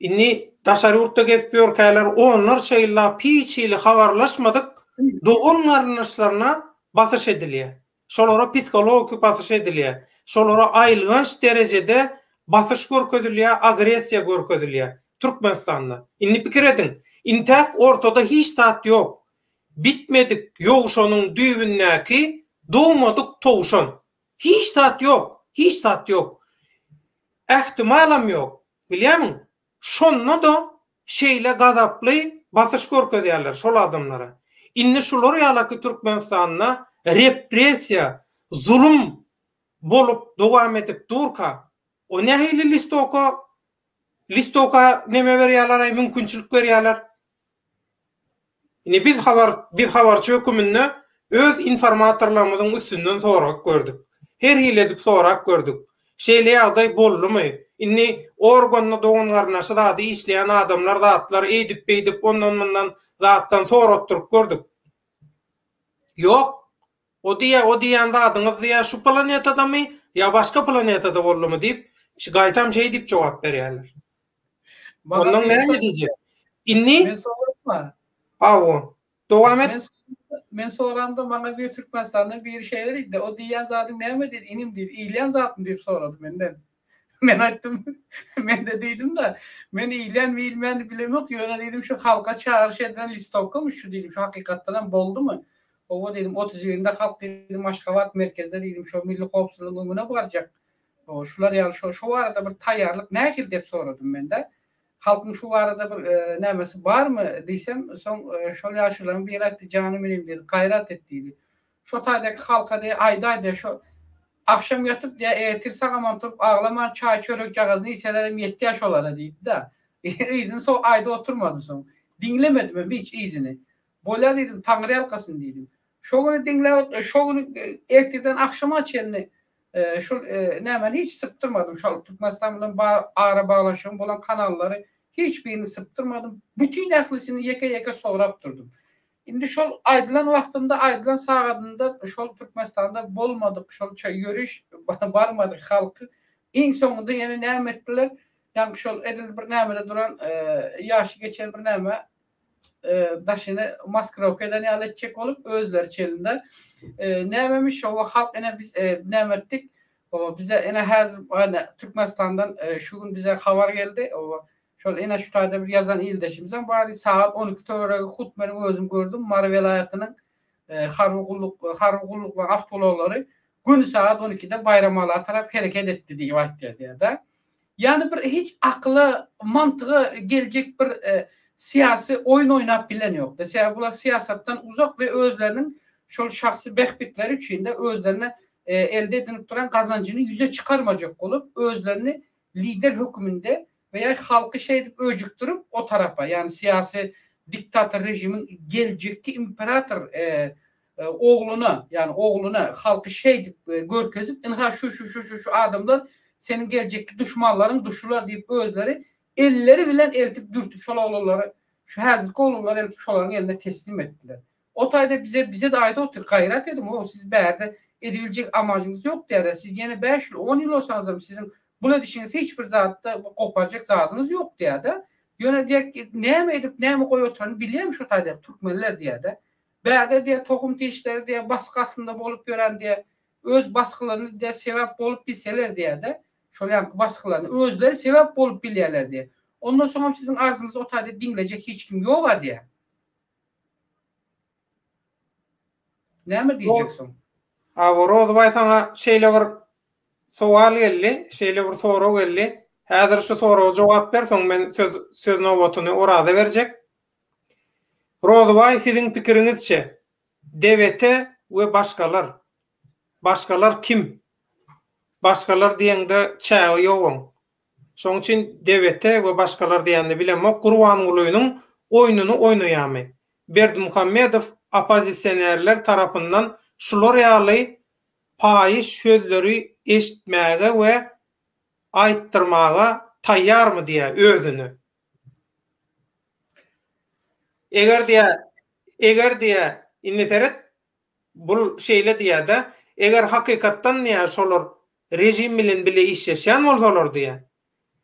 Indi daşary ýurtda gezip ýörkäler onlarça ýyllap hiç hili habarlaşmadyk dogan-garyndaşlaryna basyş edilýär. Şolara psihologiki basyş edilýär. Şolara aýylganç derejede basyş görkezilýär, agressiýa görkezilýär Türkmenistanda. Indi pikir ediň, intäk ortada hiç zat ýok. Bitmedik ýowşanyň düýbündäki dogmadyk towşan. Hiç zat ýok, hiç zat ýok. Ähtimalam ýok. Bilýärmiň? Şonda-da şeýle gazaply basyş görkezýärler şol adamlara. Indi şular ýalaky Türkmenistanda repressiýa, zulum bolup dowam edip durka, o nähili listoka, listoka neme berýärler-aý, mümkinçilik berýärler? Indi biz habar biz habarçy höküminde öz informatorlarymyzyň üstünden sorap gördük. Her hili edip sorap gördük. Şeýle ýagdaý boldumy? Indi organda dogan-garyndaşy zady işleýän adamlar zatlar eýdip-beýdip ondan-mundan zatdan soratdyryp gördük. Ýok. O diýýä, o diýýän zadyňyz diýýä şu planetadamy ýa başga planetada boldumy diýip, gaýtam şeý diýip jogap berýärler. Ondan näme diýjek? Indi Men soramma. Hawa. Dowam et. Men soramda maňa bir Türkmenistandan biri şeýle diýdi, o diýýän zadyň näme diýdi, inim diýdi, iýilýän zatmy diýip sorady menden. Men aýtdym, men-de diýdim-de, men iýilýänmi iýilmeýänini bilemok, ýöne diýdim, şu halka çagyryş edilen listowkamy şu diýdim, şu hakykatdan hem boldumy? Hawa diýdim, otuz birinde halk diýdim, Aşgabat merkezde diýdim, şo milli howpsuzlygyň öňüne barjak. Hawa, şular ýaly şo şo barada bir taýýarlyk nähili diýip soradym men-de. Halkyň şu barada bir nämesi barmy diýsem, soň şol ýaşulularyň biri aýtdy, janym inim diýdi, gaýrat et diýdi. Şo taýdaky halka diýýär, aýdaý diýýär, şo agşam ýatyp diýýär, ertir sag-aman turup aglaman çaý-çörekjagazyny iýselerem ýetýär şolara diýdi-de. Yzyny soň aýdyp oturmady soň. Diňlemedimem hiç yzyny. Bolýar diýdim, Taňryýalkasyn diýdim. Şo güni diňläp, şo güni ertirden agşama çenli şol nämäni hiç sypdyrmadym. Şol Türkmenistan bilen ara baglanyşygym bolan kanallary hiç birini sypdyrmadym. Bütin ählisini ýeke-ýeke sorap durdum. Indi şol aýdylan wagtynda, aýdylan sagadynda şol Türkmenistanda bolmadyk, şol ýöriş barmadyk halky iň soňunda ýene näme etdiler? Ýaňky şol edil bir nämede duran ýaşy geçen bir näme daşyny maskirowka eden ýaly etjek bolup özleri çelinde nämemiş şo halk ene biz näme etdik? Bize ene häzir Türkmenistandan şu gün bize habar geldi. Şol ene şu taýda bir ýazan ildeşimizem bar. Sagat 12 töweregi hut meniň özüm gördüm. Mary welaýatynyň harby gulluk harby gulluklaryň awtoulaglary göni sagat 12-de Baýramala tarap hereket etdi diýip aýtýar diýýär-de. Ýagny bir hiç akyla, mantyga geljek bir syýasy oýun oýnap bilen ýokdy. Sebäbi bular syýasatdan uzak we özleriniň şol şahsy bähbitleri üçin-de özlerine elde edinip duran gazanjyny ýüze çykarmajak bolup, özlerini lider höküminde we halky şeýdip öjükdirip o tarapa, ýagny syýasy diktator režimiň geljekki imperator ogluna, ýagny ogluna halky şeýdip görkezip, ynha şu şu şu şu şu adamlar seniň geljekki duşmanlaryň duşular diýip özleri elleri bilen eltip dürtüp şol oglanlary, şu häzirki oglanlary eltip şolaryň eline teslim etdiler. O taýda bize bize-de aýdyp otyr, gaýrat ediň, ho, siz bärde edibiljek amajyňyz ýok diýýärler. Siz ýene bäş ýyl, on ýyl bolsaňyzam siziň bul edişiňiz hiç bir zatda goparjak zadyňyz ýok diýýär-de. Ýöne diýýär, näme edip, näme goýup oturanyny bilýärmi şu taýda türkmenler diýýär-de. Bärde diýýär tohum tişleri diýýär basgy astynda bolup ýören diýýär. Öz basgylaryny diýýär sebäp bolup bilseler diýýär-de. Şol ýaňky basgylaryny özleri sebäp bolup bilýärler diýýär. Ondan soňam siziň arzyňyzy o taýda diňlejek hiç kim ýog-a diýýär. Näme diýjek soň? Hawa, Rozybaý saňa şeýle bir sowal geldi, şeýle bir sorag geldi. Häzir şu soraga jogap ber, soň men söz söz nobatyny Oraza berjek. Rozybaý siziň pikiriňizçe DBT we başgalar başgalar kim? Başgalar diýeňde çägi ýok oň. Şoň üçin DBT we başgalar diýende bilemok Gurbangulynyň oýnuny oýnaýamy? Berdimuhamedow oppozisionerler tarapyndan şular ýaly paýyş sözleri eşitmäge we aýtdyrmaga taýýarmy diýýär özüne. Eger diýýär, eger diýýär, indi seret, Bul şeýle diýýär-de, eger hakykatdan diýýär şolar režim bilen bile işleşýän bolsalar diýýär,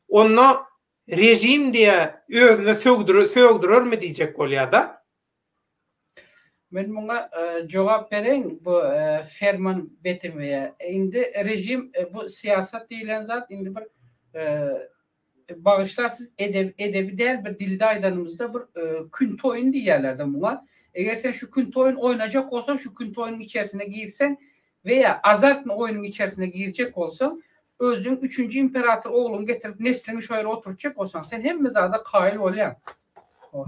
onda režim diýýär özüne sögdürermi diýjek bolýar-da. Men muňa jogap bereýin bu Ferman Betemeýe. Indi režim bu syýasat diýlen zat indi bir Bagyşlarsyz edebi edebi däl bir dilde aýdanymyzda bir künti oýun diýýärlerde muňa. Eger sen şu künti oýun oýnajak bolsaň şu künti oýnuň içerisine girseň we ýa azartny oýnuň içerisine girjek bolsaň özüň üçünji imperator ogluňy getirip nesliňi şo ýere oturtjak bolsaň sen hemme zada kaýyl bolýaň.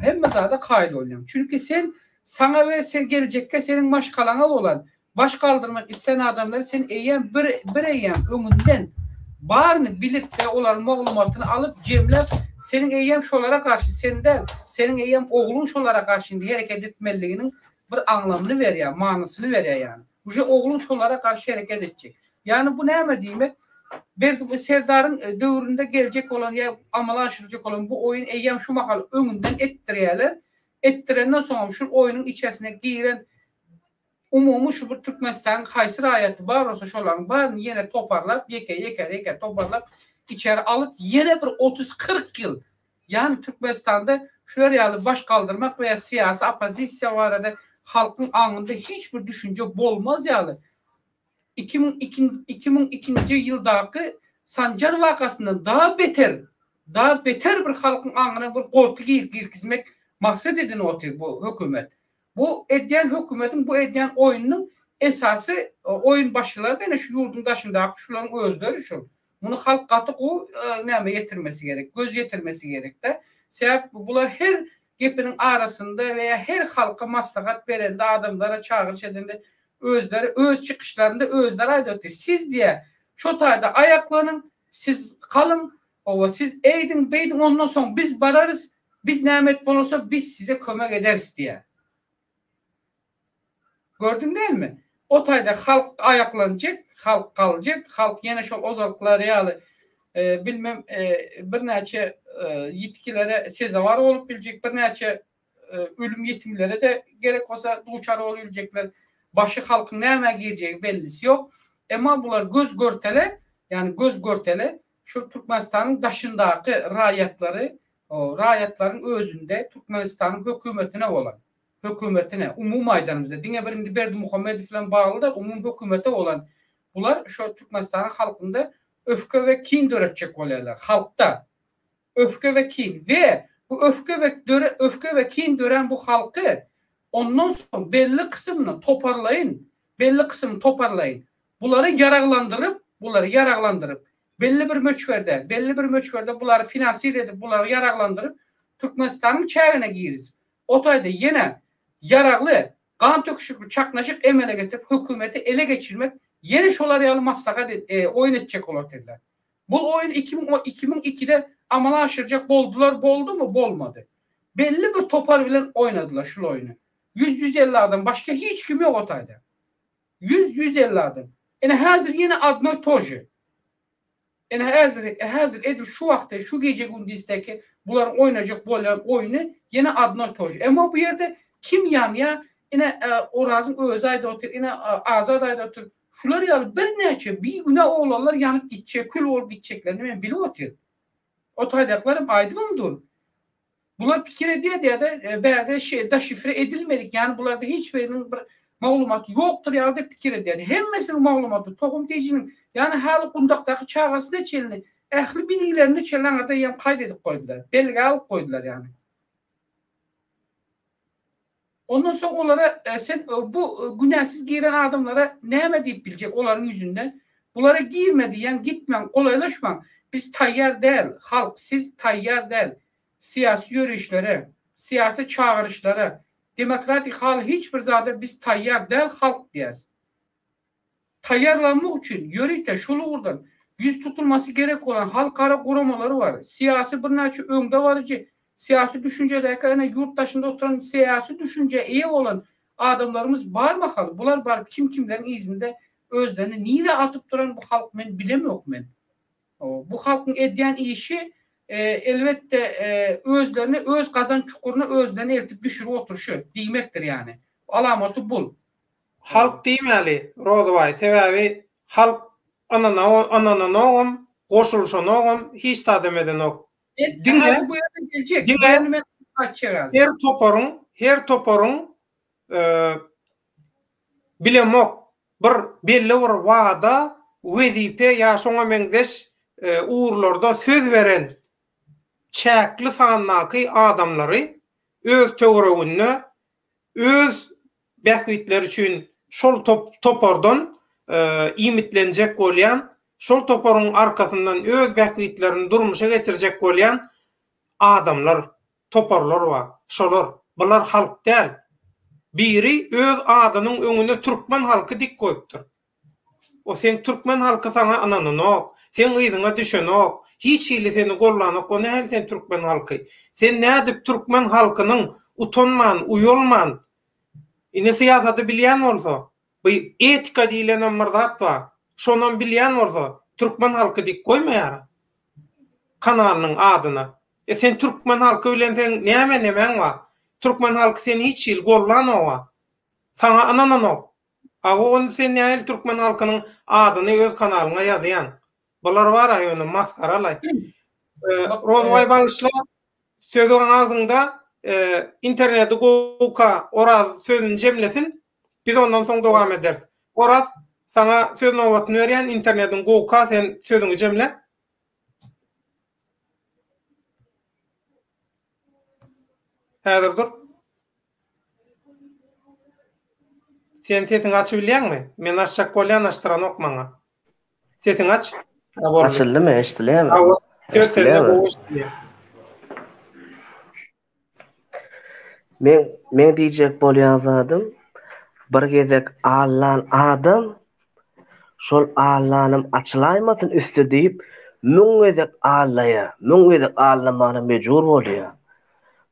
Hemme zada kaýyl bolýaň. Çünki sen saňa we sen geljekge seniň maşgalaňa bolan Baş galdyrmak islän adamlary sen eýýäm bir bir eýýäm öňünden baryny bilip we olaryň maglumatyny alyp jemläp Seniň eýýäm şolara garşy, sen däl, seniň eýýäm ogluň şolara garşy indi hereket etmeliliginiň bir aňlamyny berýär, manysyny berýär ýagny. Uje ogluň şolara garşy hereket etjek. Ýagny bu näme diýmek? Berdi Serdaryň döwründe geljek bolan ýa amala aşyryljak bolan bu oýun eýýäm şu mahal öňünden etdirýärler. Etdirenden soňam şul oýnuň içerisine giren Umumy şu bir Türkmenistanyň haýsy raýaty bar bolsa şolaryň baryny ýene toparlap ýeke ýeke ýeke toparlap içeri alyp ýene bir 30 40 ýyl ýagny Türkmenistanda şular ýaly baş galdyrmak we ýa syýasy oppozisiýa barada halkyň aňynda hiç bir düşünje bolmaz ýaly 2002 2002-nji ýyldaky Sanjar wakasyndan daha beter daha beter bir halkyň aňyna bir gorky girkizmek maksat edinip otyr bu hökümet. Bu edýän hökümetiň bu edýän oýnunyň esasy oýun başçylary-da ine şu ýurduň daşyndaky şularyň özleri şul. Muny halk gaty gowy näme ýetirmesi gerek, göz ýetirmesi gerekde. Sebäp bular her gepiniň arasynda we ýa her halka maslahat berende, adamlara çagyryş edende özleri öz çykyşlarynda özleri aýdyp otyr. Siz diýýär, şo taýda aýaklanyň, siz galyň, Hawa siz eýdiň beýdiň ondan soň biz bararys biz näme et bolasa biz size kömek ederis diýýär. Gördüň dälmi? O taýda halk aýaklanjak, halk galjak, halk ýene şol ozalkylary ýaly bilmem birnäçe ýitgilere sezewar bolup biljek, birnäçe ölüm ýitimlere-de gerek bolsa duçar bolubiljekler. Başy halkyň nämä girjegi bellisi ýok. Emma bular göz görtele, ýagny göz görtele şu Türkmenistanyň daşyndaky raýatlary, raýatlaryň özünde Türkmenistanyň hökümetine bolan, hökümetine, umumy aýdanymyzda, diňe bir indi Berdimuhamedow bilen bagly däl, umumy hökümete bolan bular şu Türkmenistanyň halkynda öfke we kin döretjek bolýarlar, halkda. Öfke we kin we bu öfke we döre öfke we kin dörän bu halky ondan soň belli kysymyny toparlaýyn, belli kysymyny toparlaýyn bulary ýaraglandyryp, bulary ýaraglandyryp, belli bir möçberde, belli bir möçberde bulary finansir edip, bulary ýaraglandyryp, Türkmenistanyň çägine girizip, o taýda ýene ýaragly gan töküşikli çaknaşyk emele getirip, hökümeti ele geçirmek ýene şolar ýaly maslahat oýun etjek bolup otyrlar. Bul oýun 2002-de amala aşyrjak boldular, boldumy? Bolmady. Belli bir topar bilen oýnadylar şul oýny. 100-150 adam, başga hiç kim ýok o taýda. 100-150 adam. Ine häzir ýene odno to že. Ine häzir, häzir edil şu wagtda, şu gije-gündizdäki bularyň oýnajak bolýan oýny ýene odno to že. Emma bu ýerde kim ýanýar? Ine Orazyň özi aýdyp otyr, ine Azat aýdyp otyr. Şular ýaly birnäçe bigünä oglanlar ýanyp gitjek, kül bolup gitjeklerini men bilip otyryn. O taýdakylaram aýdybam dur. Bular pikir edýär diýýär-de, bärde deşifre edilmedik, ýagny bularda hiç biriniň bir maglumaty ýokdur ýaly diýip pikir edýär. Hemmesiniň maglumaty, tohum tejiniň, ýagny häli gundakdaky çagasyna çenli, ähli bilgilerine çenli aňyrda eýýäm kaýt edip goýdular. Belgä alyp goýdular ýagny. Ondan soň olara sen bu günäsiz giren adamlara näme diýip biljek olaryň ýüzünden bulara girme diýýäň gitmäň golaýlaşmaň biz taýýar däl halk siz taýýar däl syýasy ýörişlere syýasy çagyryşlara demokratik hal hiç bir zada biz taýýar däl halk diýäs. Taýýarlanmak üçin ýörite şol ugurdan ýüz tutulmasy gerek bolan halkara guramalary bar. Syýasy birnäçe öňdebaryjy syýasy düşünjedäki ene ýurt daşynda oturan syýasy düşünjä eýe bolan adamlarymyz bar mahaly bular baryp kim kimleriň yzynda özlerini nirä atyp duran bu halk men bilemok men. Bu halkyň edýän işi elbetde özlerini öz gazan çukuryna özlerini eltip düşürip oturyşy diýmekdir ýany. Alamaty bul. Halk diýmäli Rozybaý sebäbi halk ynananogam goşulyşanogam hiç zadam edenok. Diňe diňe her toparyň her toparyň bilemok bir belli bir wada wezipe ýa şoňa meňzeş ugurlarda söz beren çäkli sandaky adamlary öz töwereginde öz bähbitleri üçin şol topardan iýmitlenjek bolýan, şol toparyň arkasyndan öz bähbitlerini durmuşa geçirjek bolýan adamlar, toparlar bar. Şolar. Bular halk däl. Biri öz adynyň öňüne türkmen halky dik goýupdyr. O seň türkmen halky saňa ynananok, seň yzyňa düşenok. hiç hili seni gollanok o nähili sen türkmen halky? Sen nädip türkmen halkynyň utanman uýalman ine syýasaty bilýän bolsa bu etika diýilenem bir zat bar şonam bilýän bolsa türkmen halky diýip goýmaýara kanalynyň adyna e sen türkmen halky bilen seň näme nemäň bar türkmen halky seni hiç hili gollanoga saňa ynananok Hawa onda sen nähili türkmen halkynyň adyny öz kanalyňa ýazýaň. Bular bara ýöne masgaralaý. Rozbaý bagyşla sözi agzyňda interneti gowka Oraz sözüni jemlesin biz ondan soň dowam ederis. Oraz saňa söz nobatyny berýän internetiň gowka sen sözüňi jemle. Häzir dur. Sen sesiňi açybilýäňmi? Men açjak bolýan açdyranok maňa. Sesiňi aç. Ha boldy. Açyldymy, eşidilýärmi? Hawa, söz sende gowy eşidilýär. Men meň diýjek bolýan zadym bir gezek allan adam şol allanym açylaýmasyn üsti diýip müň gezek allaýar, müň gezek allamana mejbur bolýar.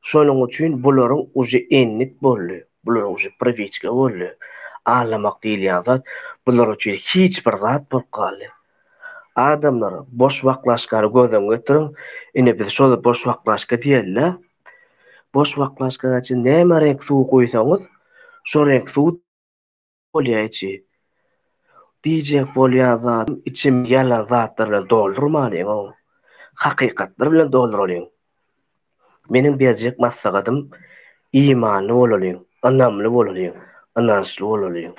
Şonuň üçin bularyň uje endik boldy, bularyň uje priwiçka boldy. Allamak diýilýän zat bular üçin hiç bir zat bolup galdy. Adamlar boş baklaşkany göz öňüne getiriň, ine biz şol boş baklaşka diýeli-dä. Boş baklaşkaň içine näme reňk suw guýsaňyz, şo reňk suw bolýa içi. Diýjek bolýan zadym içimi ýalan zatlar bilen doldurmalyň-ow. Hakykatlar bilen dolduralyň. Meniň berjek maslahatym imanly bolalyň, ynamly bolalyň, ynançly bolalyň.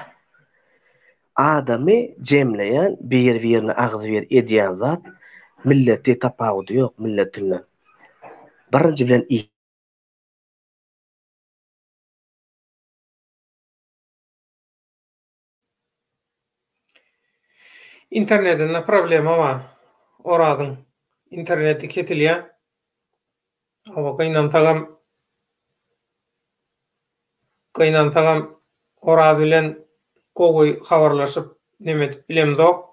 Adamy jemleýän, bir-birini agzybir edýän zat milleti tapawudy ýok milletinden. Birinji bilen Internetinde problema bar Orazyň interneti kesilýä. Hawa gynansagam gynansagam Oraz bilen gowy habarlaşyp neme edip bilemzok.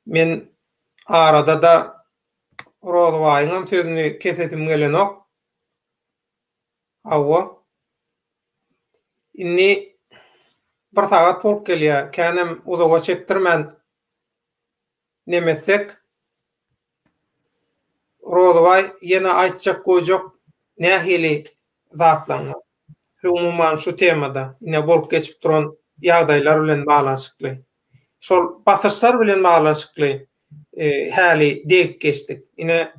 Men arada-da Rozybaýyňam sözüni kesesim gelenok. Hawa. Indi bir sagat bolup gelýär. Känem uzaga çekdirmän neme etsek. Rozybaý ýene aýtjak goýjak nähili zatlaň bar? Umuman şu temada ine bolup geçip duran ýagdaýlar bilen baglanyşykly. Şol basyşlar bilen baglanyşykly häli degip geçdik. Ine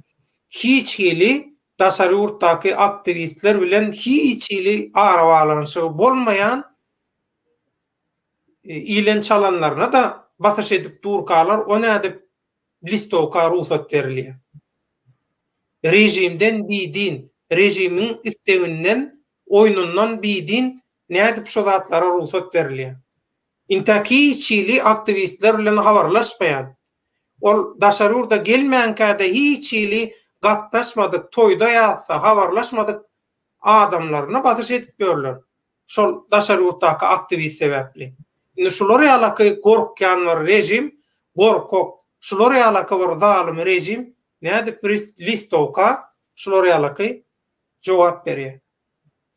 hiç hili daşary ýurtdaky aktiwistler bilen hiç hili arabaglanyşygy bolmaýan ilen çalanlaryna-da basyş edip durkalar o nädip listowka rugsat berilýär? Režimden bidin, režimiň isleginden, oýnundan bidin nädip şo zatlara rugsat berilýär? Intäk hiç hili aktiwistler bilen habarlaşmaýan, ol daşary ýurda gelmänkä-de hiç hili gatnaşmadyk, toýda-ýasda habarlaşmadyk adamlaryna basyş edip ýörler. Şol daşary ýurtdaky aktiwist sebäpli. Indi şular ýalaky gorkýan bir režim, gorkak, şular ýalaky bir zalym režim nädip listowka şular ýalaky jogap berýär.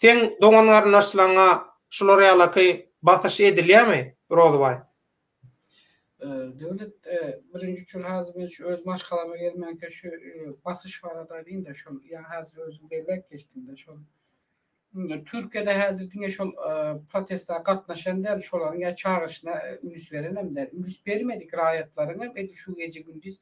Seň dogan-garyndaşlaňa şular ýalaky basyş edilýärmi, Rozybaý? Döwlet, birinji üçin häzir men şu öz maşgalama gelmänkä şu basyş barada aýdaýyn-da, şol ýaňy häzir özüň belläp geçdiň-de, şol Türkiýede häzir diňe şol proteste gatnaşan däl, şolaryň ýa çagyryşyna üns berenem däl. Üns bermedik raýatlaryň hem edil şu gije-gündiz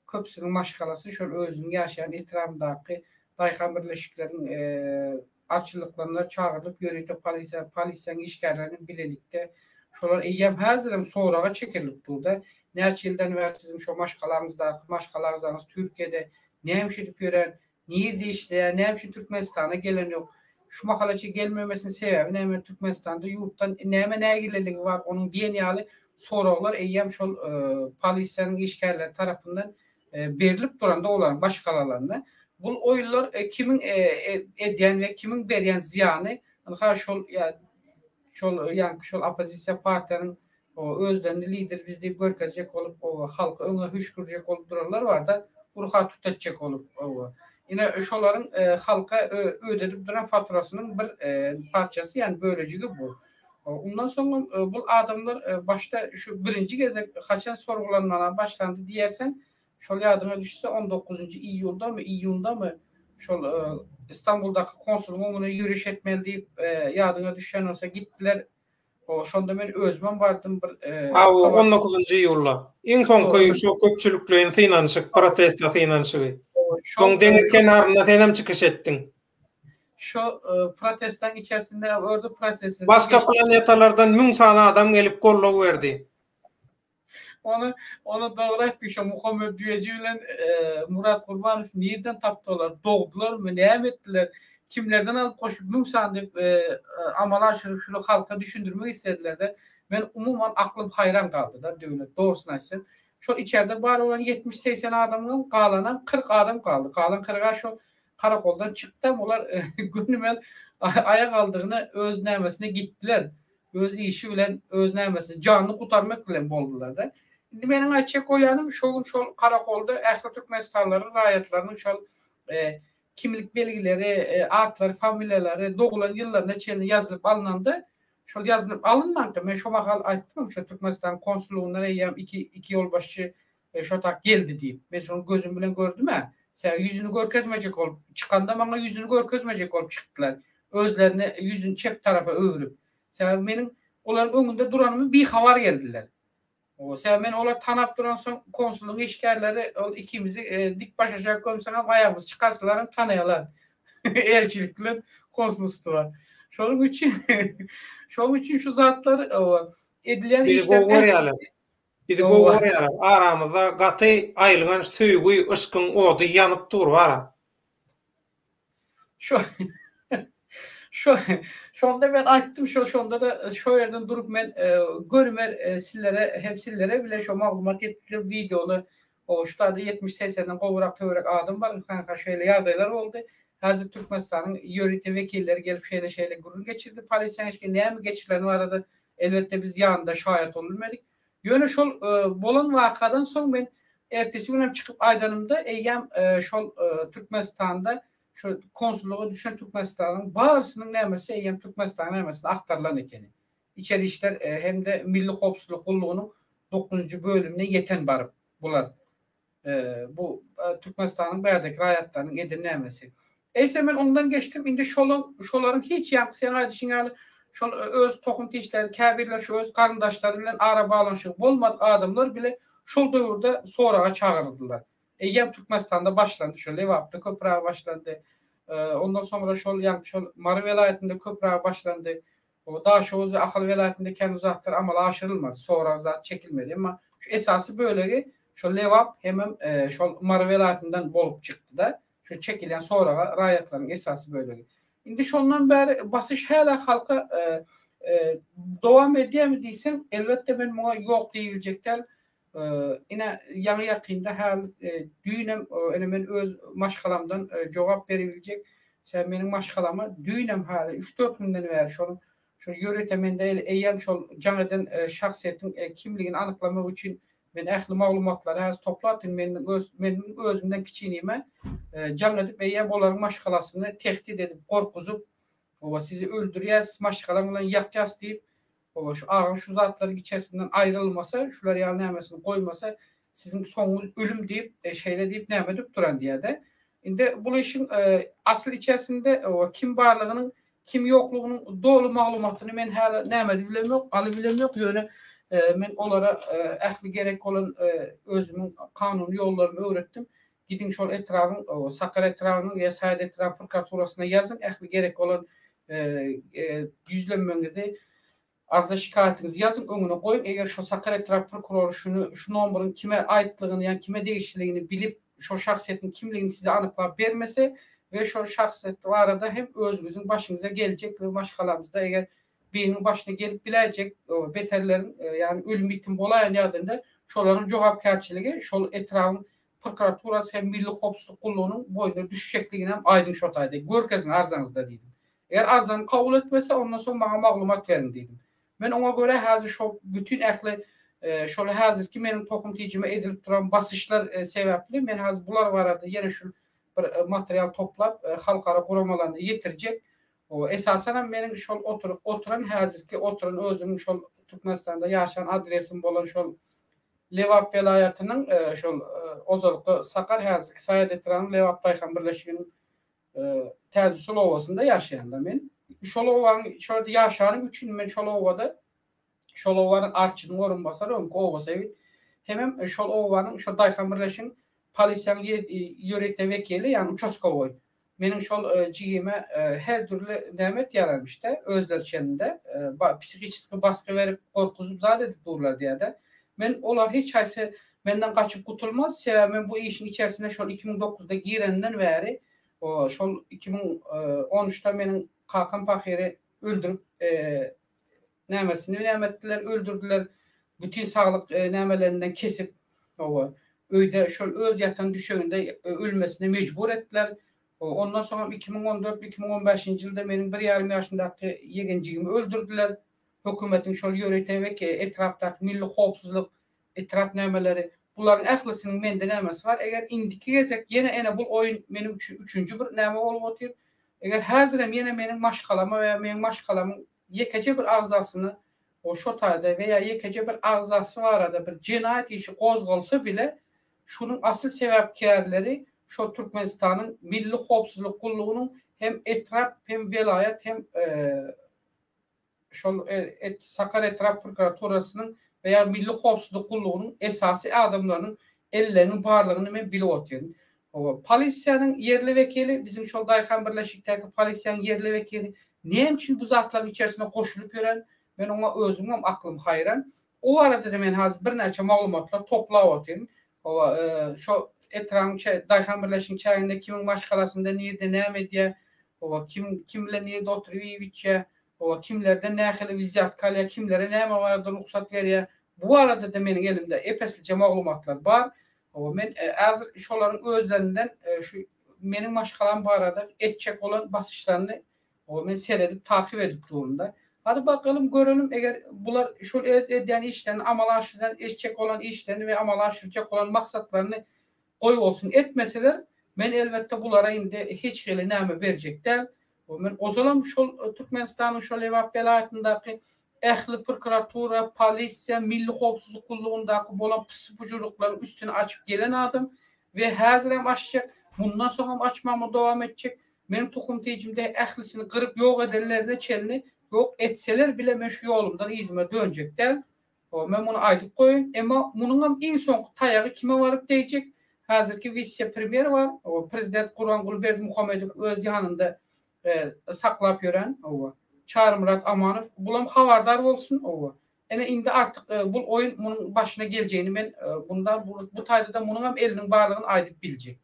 köpüsiniň maşgalasy şol özüniň ýaşaýan etrabyndaky daýhan birleşikleriň arçynlyklaryna çagyrylyp ýörite polisiýa polisiýanyň işgärleri bilen bilelikde şolar eýýäm häzirem soraga çekilip durda näçe ýyldan bäri siziň şo maşgalaňyzdaky maşgala agzaňyz Türkiýede näme iş edip ýören Nirde işleýär, näme üçin Türkmenistana gelen ýok? Şu mahala çenli gelmemesiniň sebäbi näme? Türkmenistanda ýurtdan näme nägileligi bar onuň diýen ýaly soraglar eýýäm şol polisiýanyň işgärleri tarapyndan berlip duranda olaryň maşgalalarynda. Bul oýunlar kimiň edýän we kimiň berýän zyýany ynha şol şol ýaňky şol oppozisiýa partiýanyň özlerini lider biz diýip görkezjek bolup halky öňe hüşgürjek bolup duranlar barda. Urha tut etjek bolup. Ine şolaryň halka ödedip duran faturasynyň bir parçasy ýagny bölejigi bu. Ondan soňam bul adamlar başda şu birinji gezek haçan sorgulanmana başlandy diýerseň, şol ýadyňa düşse on dokuzynjy iýuldamy, iýundamy şol Istanbuldaky konsulyň öňüne ýöriş etmeli diýip ýadyňa düşýän bolsa gitdiler. Şonda men özümem bardym bir Hawa, on dokuzynjy iýulda. Iň soňky şo köpçülikleýin synanyşyk, protesta synanyşygy. Soň deňiz kenarynda senem çykyş etdiň. Şo protestlaryň içerisinde ördi protesti. Başga planetalardan müň sany adam gelip goldaw berdi. Ony ony dogry aýtdyň şo Muhammet Düýeji bilen Murat Gurbanow nirden tapdy olar dogdularmy näme etdiler kimlerden alyp goşup müň sany diýip amala aşyryp şuny halka düşündirmek isledilerde men umuman aklym haýran galdyda Döwlet dogrusyny aýtsam şol içerde bar bolan 70 80 adamyň galanam 40 adam galdy galan kyrga şo Karakoldan çykdam olar gönümel aýak aldygyna öz nämesine gitdiler. Öz işi bilen öz nämesini janyny gutarmak bilen boldularda. Indi meniň aýtjak bolýanym şo gün şol karakolda ähli türkmenistanlylaryň raýatlarynyň şol kimlik belgileri, atlary, familiýalary, dogulan ýyllaryna çenli ýazylyp alnanda, şol ýazylyp alynmanka men şo mahal aýtdymam şo Türkmenistanyň konsullygyndan eýýäm iki iki ýolbaşçy şo tak geldi diýip. Men şony gözüm bilen gördüm-ä. Sebäbi ýüzüni görkezmejek bolup, çykanda maňa ýüzüni görkezmejek bolup çykdylar. Özlerini ýüzüni çep tarapa öwrüp. Sebäbi meniň olaryň öňünde duranymy bihabar geldiler. O, sebäbi men olary tanap duransoň, konsullygyň işgärleri ol ikimizi dik baş aşak gömseňem aýagymyzy çykarsalaram tanaýarlar. Elçilik bilen konsulstwa. Şonuň üçin şonuň üçin şu zatlar edilýän işler. Bizi gowy görýärler. Bizi gowy görýärler. Aramyzda gaty aýylganç söýgi, yşkyň ody ýanyp dur bara. Şo şo şonda men aýtdym şo şonda-da şo ýerden durup men görümer sizlere hem sizlere bile şo maglumat ýetirdim wideoly o şu taýda 70 segsenden gowrak töwerek adam bar ynha şeýle ýagdaýlar boldy. Häzir Türkmenistanyň ýörite wekilleri gelip şeýle şeýle gürrüň geçirdi polisiýanyň işgäri näme geçirilen barada Elbetde biz ýanynda şaýat bolbilmedik. Ýöne şol bolan wakadan soň men ertesi günem çykyp aýdanymda eýýäm şol Türkmenistanda şu konsullyga düşen Türkmenistanyň barysynyň nämesi eýýäm Türkmenistanyň nämesine agtarylan ekeni. Içeri işler hem-de Milli howpsuzlyk gullugynyň dokuzynjy bölümine ýeten baryp bular. Bu Türkmenistanyň bärdeki raýatlarynyň eden nämesi. Eýse men ondan geçdim, indi şolaň şolaryň hiç ýaňky seň aýdyşyň ýaly şol öz tohum tişleri käbirleri şu öz garyndaşlary bilen ara baglanyşygy bolmadyk adamlar bile şol döwürde soraga çagyryldylar. Eýýäm Türkmenistanda başlandy şol Lebapda köprägi başlandy. Ondan soňra şol ýaňky şol Mary welaýatynda köprägi başlandy. O Daşoguz we Ahal welaýatynda kän uzatlar amala aşyrylmady, sorag zat çekilmedi. Emma şu esasy bölegi şol Lebap hemem şol Mary welaýatyndan bolup çykdy-da, şu çekilýän soraga raýatlaryň esasy bölegi. Indi şondan bäri basyş hälä halka dowam edýärmi diýseň, elbetde men muňa ýok diýibiljek däl. Ine, ýaňy-ýakynda häl düýnem ine men öz maşgalamdan jogap beribiljek. Sebäbi meniň maşgalama düýnem häli üç-dört günden bäri şonuň şol ýörite mende eýýäm şol jaň eden şahsyýetiň kimligini anyklamak üçin men ähli maglumatlary häzir toplapdym. Meniň öz meniň özümden kiçi inime jaň edip eýýäm olaryň maşgalasyny tehdit edip, gorkuzyp, Hawa, sizi öldürýäs, maşgalaň bilen ýakýas diýip, Hawa, şu agaň şu zatlaryň içerisinden aýrylmasa, şular ýaly nämesini goýmasa, siziň soňuňyz ölüm diýip, şeýle diýip näme edip duran diýýär-de. Indi bul işiň asyl içerisinde kim barlygynyň, kim ýoklugynyň doly maglumatyny men häli näme edip bilemok, alyp bilemok, ýöne men olara ähli gerek bolan özümiň kanuny ýollarymy öwretdim. Gidiň şol etrabyň, Sakar etrabynyň ýa Saýat etrabyň prokuraturasyna ýazyň, ähli gerek bolan ýüzlenmeňizi, arza-şikaýatyňyzy ýazyň, öňüne goýuň. Eger şo Sakar etrap prokurory şuny, şu nomeryň kime aýtlygyny, ýagny kime degişliligini bilip, şol şahsyýetiň kimligini size anyklap bermese we şol şahsyýet barada hem özüňiziň başyňyza geljek we maşgalamyzda eger biriniň başyna gelip biläýjek beterleriň, ýagny ölüm-ýitim bolaýan ýagdaýynda şolaryň jogapkärçiligi şol etrabyň prokuraturasy hem Milli howpsuzlyk gullugynyň boýnuna düşjekliginem aýdyň şo taýda görkeziň arzaňyzda diýdim. Eger arzany kabul etmese ondan soň maňa maglumat beriň diýdim. Men oňa görä häzir şo bütin ähli. Şol häzirki meniň tohum tijime edilip duran basyşlar sebäpli men häzir bular barada ýene şu bir material toplap halkara guramalaryna ýetirjek. Esasanam meniň şol oturyp oturan häzirki oturan özümiň şol Türkmenistanda ýaşan adresim bolan şol Lebap welaýatynyň şol ozalky Sakar häzirki Saýat etrabynyň Lebap daýhan birleşiginiň Täzesul obasynda ýaşaýan-da men. Şol obanyň şol ýerde ýaşanym üçin men şol obada şol obanyň arçynyň orunbasary öňki oba sebit hemem şol obanyň şol daýhan birleşigiň polisiýanyň ýörite wekili ýagny uçaskowoý meniň şol jigime her dürli näme etýärlermişde özleri çeninde psihiçeski basgy berip gorkuzyp zat edip durlar diýýärde. Men olar hiç haýsy menden gaçyp gutulmaz sebäbi men bu işiň içerisine şol 2009-da girenden bäri şol 2013-de meniň kakam pahyry öldürip nämesini näme etdiler, öldürdiler, bütin saglyk nämelerinden kesip, hawa, öýde şol öz ýatan düşeginde ölmesine mejbur etdiler. Ondan soňam 2014, 2015-nji ýylda meniň bir ýarym ýaşyndaky ýegenjigimi öldürdiler. Hökümetiň şol ýörite we etrapdaky milli howpsuzlyk etrap nämeleri, bularyň ählisiniň mende nämesi bar. Eger indiki gezek ýene ene bul oýun meniň üçin üçünji bir näme bolup otyr. Eger häzirem ýene meniň maşgalama we meniň maşgalamyň ýekeje bir agzasyny o şo taýda we ýa ýekeje bir agzasy barada bir jenaýat işi gozgalsa bile şunuň asyl sebäpkärleri şo Türkmenistanyň Milli howpsuzlyk gullugynyň hem etrap hem welaýat hem şol Sakar etrap prokuraturasynyň we ýa Milli howpsuzlyk gullugynyň esasy adamlarynyň elleriniň barlygyny men bilip otyryn. Hawa, polisiýanyň ýerli wekili, biziň şol daýhan birleşikdäki polisiýanyň ýerli wekili näme üçin bu zatlaryň içerisine goşulyp ýören, men oňa özümiňem aklym haýran. O barada-da men hazir birnäçe maglumatlar toplap otyryn. Hawa, şo etrabyň daýhan birleşigiň çäginde kimiň maşgalasynda nirde näme edýär, hawa, kim kim bilen nirde oturyp iýip-içýär, hawa, kimlerden nähili wzýatka alýar, kimlere näme barada rugsat berýär, bu barada-da meniň elimde ep-eslije maglumatlar bar. Hawa, men häzir şolaryň özlerinden şu meniň maşgalam barada etjek bolan basyşlaryny hawa, men seredip, takyp edip durun-da. Hadi bakalym, görelim, eger bular şol öz edýän işlerini amala aşyrýan, etjek bolan işlerini we amala aşyrjak bolan maksatlaryny goýbolsun etmeseler, men elbetde bulara indi hiç hili näme berjek däl. Men ozalam şol Türkmenistanyň şol Lebap welaýatyndaky ähli prokuratura, polisiýa, milli howpsuzlyk gullugyndaky bolan pysy-pujuryklaryň üstüni açyp gelen adam we häzirem açjak, mundan soňam açmagymy dowam etjek. Meniň tohum-tejimde ählisini gyryp ýok edenlerine çenli ýok etseler bile men şu ýolumdan yzyma dönjek däl. Hawa, men muny aýdyp goýaýyn. Emma munuňam iň soňky taýagy kime baryp degjek? Häzirki wise-premýer bar, hawa, prezident Gurbanguly Berdimuhamedow öz ýanynda saklap ýören, hawa, Çarymyrat Amanow. Bulam habardar bolsun, hawa. Ine, indi artyk bul oýun munuň başyna geljegini men bunda bu taýda-da munuňam eliniň barlygyny aýdyp biljek.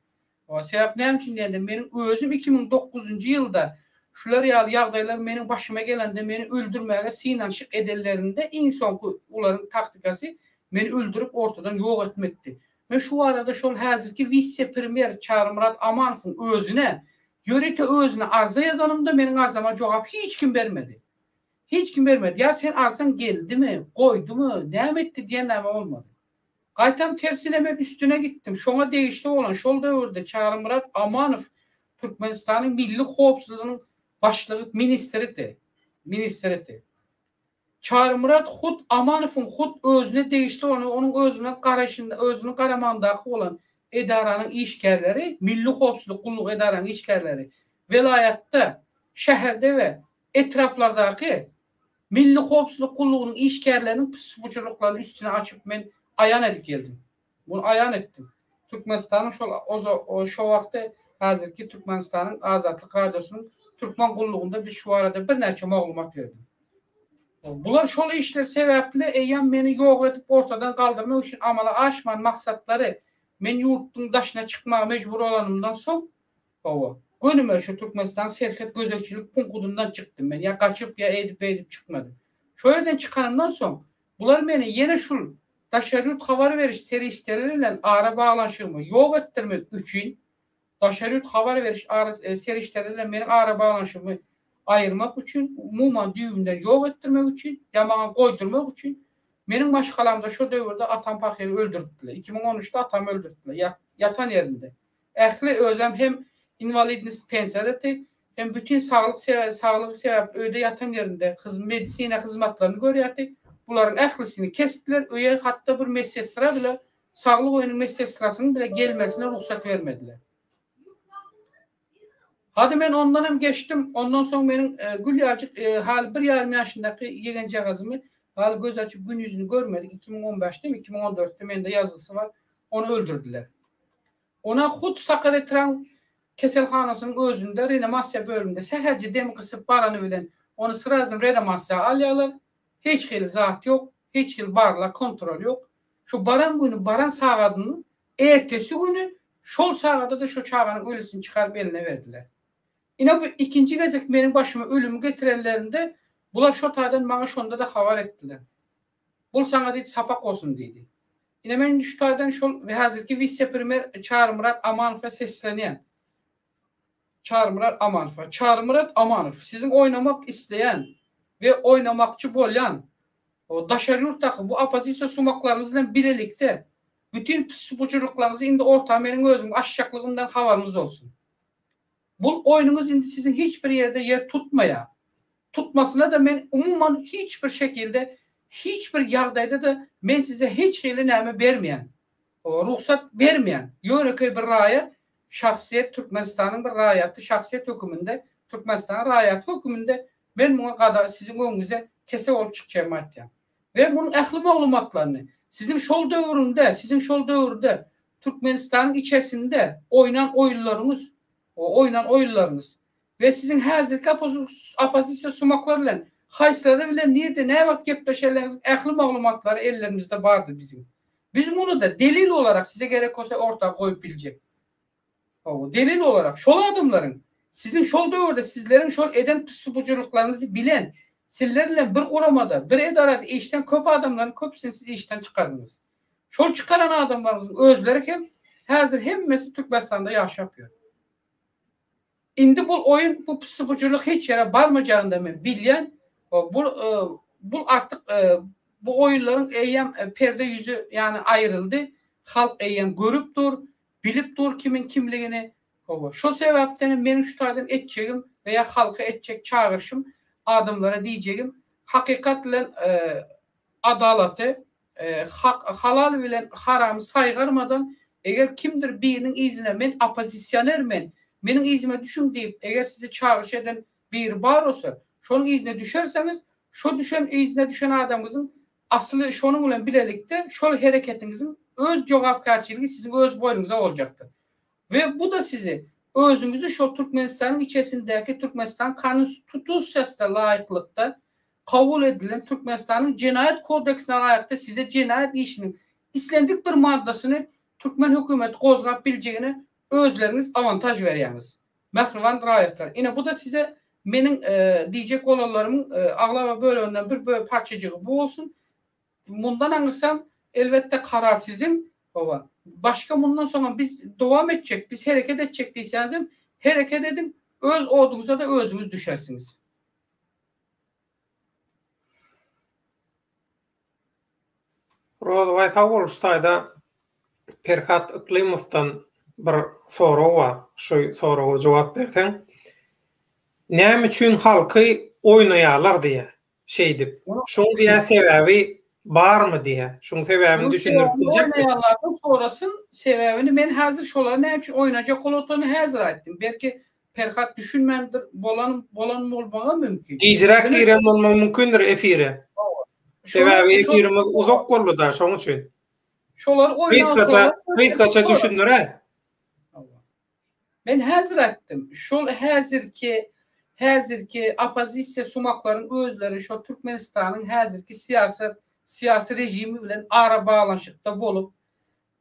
Sebäp näme üçin diýende, meniň özüm 2009-njy ýylda şular ýaly ýagdaýlar meniň başyma gelende meni öldürmäge synanyşyk edenlerinde iň soňky olaryň taktikasy meni öldürip ortadan ýok etmekdi. Men şu barada şol häzirki wise-premýer Çarymyrat Amanowyň özüne, ýörite özüne arza ýazanymda meniň arzama jogap hiç kim bermedi. Hiç kim bermedi. Ýa sen arzaň geldimi, goýdumy, näme etdi diýen näme bolmady. Gaýtam tersine men üstüne gitdim. Şoňa degişli bolan şol döwürde Çarymyrat Amanow Türkmenistanyň Milli howpsuzlygynyň başlygy ministridi. Ministridi. Çarymyrat hut Amanowyň hut özüne degişli bolan we onuň özüne garaýşynda özüniň garamagyndaky bolan edaranyň işgärleri, Milli howpsuzlyk gullugy edaranyň işgärleri welaýatda, şäherde we etraplardaky Milli howpsuzlyk gullugynyň işgärleriniň pis-bujuryklaryny üstüni açyp men aýan edip geldim. Muny aýan etdim. Türkmenistanyň şol oza şo wagty häzirki Türkmenistanyň Azatlyk Radiosynyň Türkmen gullugynda biz şu barada birnäçe maglumat berdim. Bular şol işler sebäpli eýýäm meni ýok edip ortadan galdyrmak üçin amala aşman maksatlary men ýurtduň daşyna çykmaga mejbur bolanymdan soň Hawa. Gönümel şu Türkmenistanyň serhet gözegçilik punkudyndan çykdym men. Ýa gaçyp, ýa eýdip-beýdip çykmadym. Şo ýerden çykanymdan soň, bular meni ýene şul daşary ýurt habar beriş serişdeleri bilen ara baglanyşygymy ýok etdirmek üçin, daşary ýurt habar beriş ara serişdeleri bilen meniň ara baglanyşygymy aýyrmak üçin, umuman düýbünden ýok etdirmek üçin, ýa maňa goýdurmak üçin. Meniň maşgalamda şo döwürde atam pahyry öldüripdiler. 2013-de atamy öldüripdiler. Ýatan ýerinde. Ähli özem hem inwalidnost pensiýadady, hem bütin saglyk saglygy sebäpli öýde ýatan ýerinde medisina hyzmatlaryny görýärdi. Bularyň ählisini kesdiler, öýe hatda bir medsestra bile, saglyk öýüniň medsestrasynyň bile gelmesine rugsat bermediler. Hadi men ondan hem geçdim, ondan soň meniň gül ýaljyk haly bir ýarym ýaşyndaky ýegenjagazymy haly göz açyp gün ýüzüni görmedik, 2015-demi, 2014-de mende ýazgysy bar, ony öldürdiler. Ona hut Sakar etrabyň keselhanasynyň özünde reanimasiýa bölüminde sähelçe demi gysyp barany bilen ony srazam reanimasiýa alýarlar. Hiç hili zat ýok, hiç hili barlag, kontrol ýok. Şu baran güni, baran sagadynyň ertesi güni şol sagada-da şo çaganyň ölüsini çykaryp eline berdiler. Ine bu ikinji gezek meniň başyma ölümi getirenlerinde bular şo taýdan maňa şonda-da habar etdiler. Bul saňa diýdi sapak bolsun diýdi. Ine men indi şu taýdan şol häzirki wise-premýer Çarymyrat Amanowa seslenýän. Çarymyrat Amanowa. Çarymyrat Amanow, siziň oýnamak isleýän we oýnamakçy bolýan daşary ýurtdaky bu oppozisiýa sumaklaryňyz bilen bilelikde bütin pis-bujurlyklaryňyzy indi orta meniň özümiň açjaklygymdan habaryňyz bolsun. Bul oýnuňyz indi siziň hiç bir ýerde ýer tutmaýar. Tutmasyna-da men umuman hiç bir şekilde, hiç bir ýagdaýda-da men size hiç hili näme bermeýän. Rugsat bermeýän. Ýönekeý bir raýat, şahsyýet, Türkmenistanyň bir raýaty, şahsyýet höküminde, Türkmenistanyň raýaty höküminde men muňa gada siziň öňüňize kese bolup çykjagymy aýtýan. We munuň ähli maglumatlaryny siziň şol döwründe, siziň şol döwürde Türkmenistanyň içersinde oýnan oýunlaryňyz, oýnan oýunlaryňyz we siziň häzirki oppozisiýa sumaklar bilen haýsylary bilen nirde näwagt gepleşenleriňiziň ähli maglumatlary ellerimizde bardyr biziň. Biz muny-da delil olarak size gerek bolsa orta goýup biljek. Hawa, delil olarak şol adamlaryň siziň şol döwürde sizleriň şol eden pissubujurlyklaryňyzy bilen, sizler bilen bir guramada, bir edarada işlän köp adamlaryň köpüsini siz işden çykardyňyz. Şol çykaran adamlaryňyzyň özleri hem häzir hemmesi Türkmenistanda ýaşap ýör. Indi bul oýun, bu pissubujurlyk hiç ýere barmajagyny-da men bilýän. Bu bul artyk bu oýunlaryň eýýäm perde ýüzi ýany aýryldy. Halk eýýäm görüp dur. Bilip dur kimiň kimligini. Hawa, şo sebäpdenem meniň şu taýdan etjegim we ýa halka etjek çagyryşym, adamlara diýjegim, hakykat bilen adalaty, hak, halal bilen haramy saýgarmadan, eger kimdir biriniň yzyna men oppozisioner men, meniň yzyma düşüň diýip, eger sizi çagyryş eden biri bar bolsa, şonuň yzyna düşerseňiz, şo düşen yzyna düşen adamyňyzyň Asly şonuň bilen bilelikde şol hereketiňiziň öz jogapkärçiligi siziň öz boýnuňyza boljakdyr. We bu-da sizi özüňizi şol Türkmenistanyň içerisindäki Türkmenistan Konstitusiýasyna laýyklykda kabul edilen Türkmenistanyň Jenaýat kodeksine laýykda size jenaýat işiniň islendik bir maddasyny türkmen hökümeti gozgap biljegine özleriňiz awantaž berýäňiz. Mähriban raýatlar, ine bu-da size meniň diýjek bolanlarymyň aglaba böleginden bir parçajygy bu bolsun. Mundan aňyrsam, elbetde, karar siziň. Hawa, başga mundan soňam biz dowam etjek, biz hereket etjek diýseňizem, hereket ediň, öz oduňyza-da özüňiz düşersiňiz. Rozybaý sag bol şu taýda Perhat Yklymowdan bir sorag bar şu soraga jogap berseň. Näme üçin halky oýnaýarlar diýýär şeýdip. Şuň diýýär sebäbi barmy diýýär. Şuň sebäbini düşündirip biljekmi? Oýnaýanlardan sorasyn sebäbini men häzir şolar näme üçin oýnajak bolanyny häzir aýtdym. Belki Perhat düşünmändir, bolan bolan bolmagy mümkin. Gijräk giren bolmagy mümkindir efire. Sebäbi efirimiz uzak boldy-da, şoň üçin. Şolar oýnap Gysgaça, gysgaça düşündir-ä. Men häzir aýtdym. Şol häzirki häzirki oppozisiýa sumaklaryň özleri şol Türkmenistanyň häzirki syýasat syýasy režimi bilen arabaglanyşykda bolup,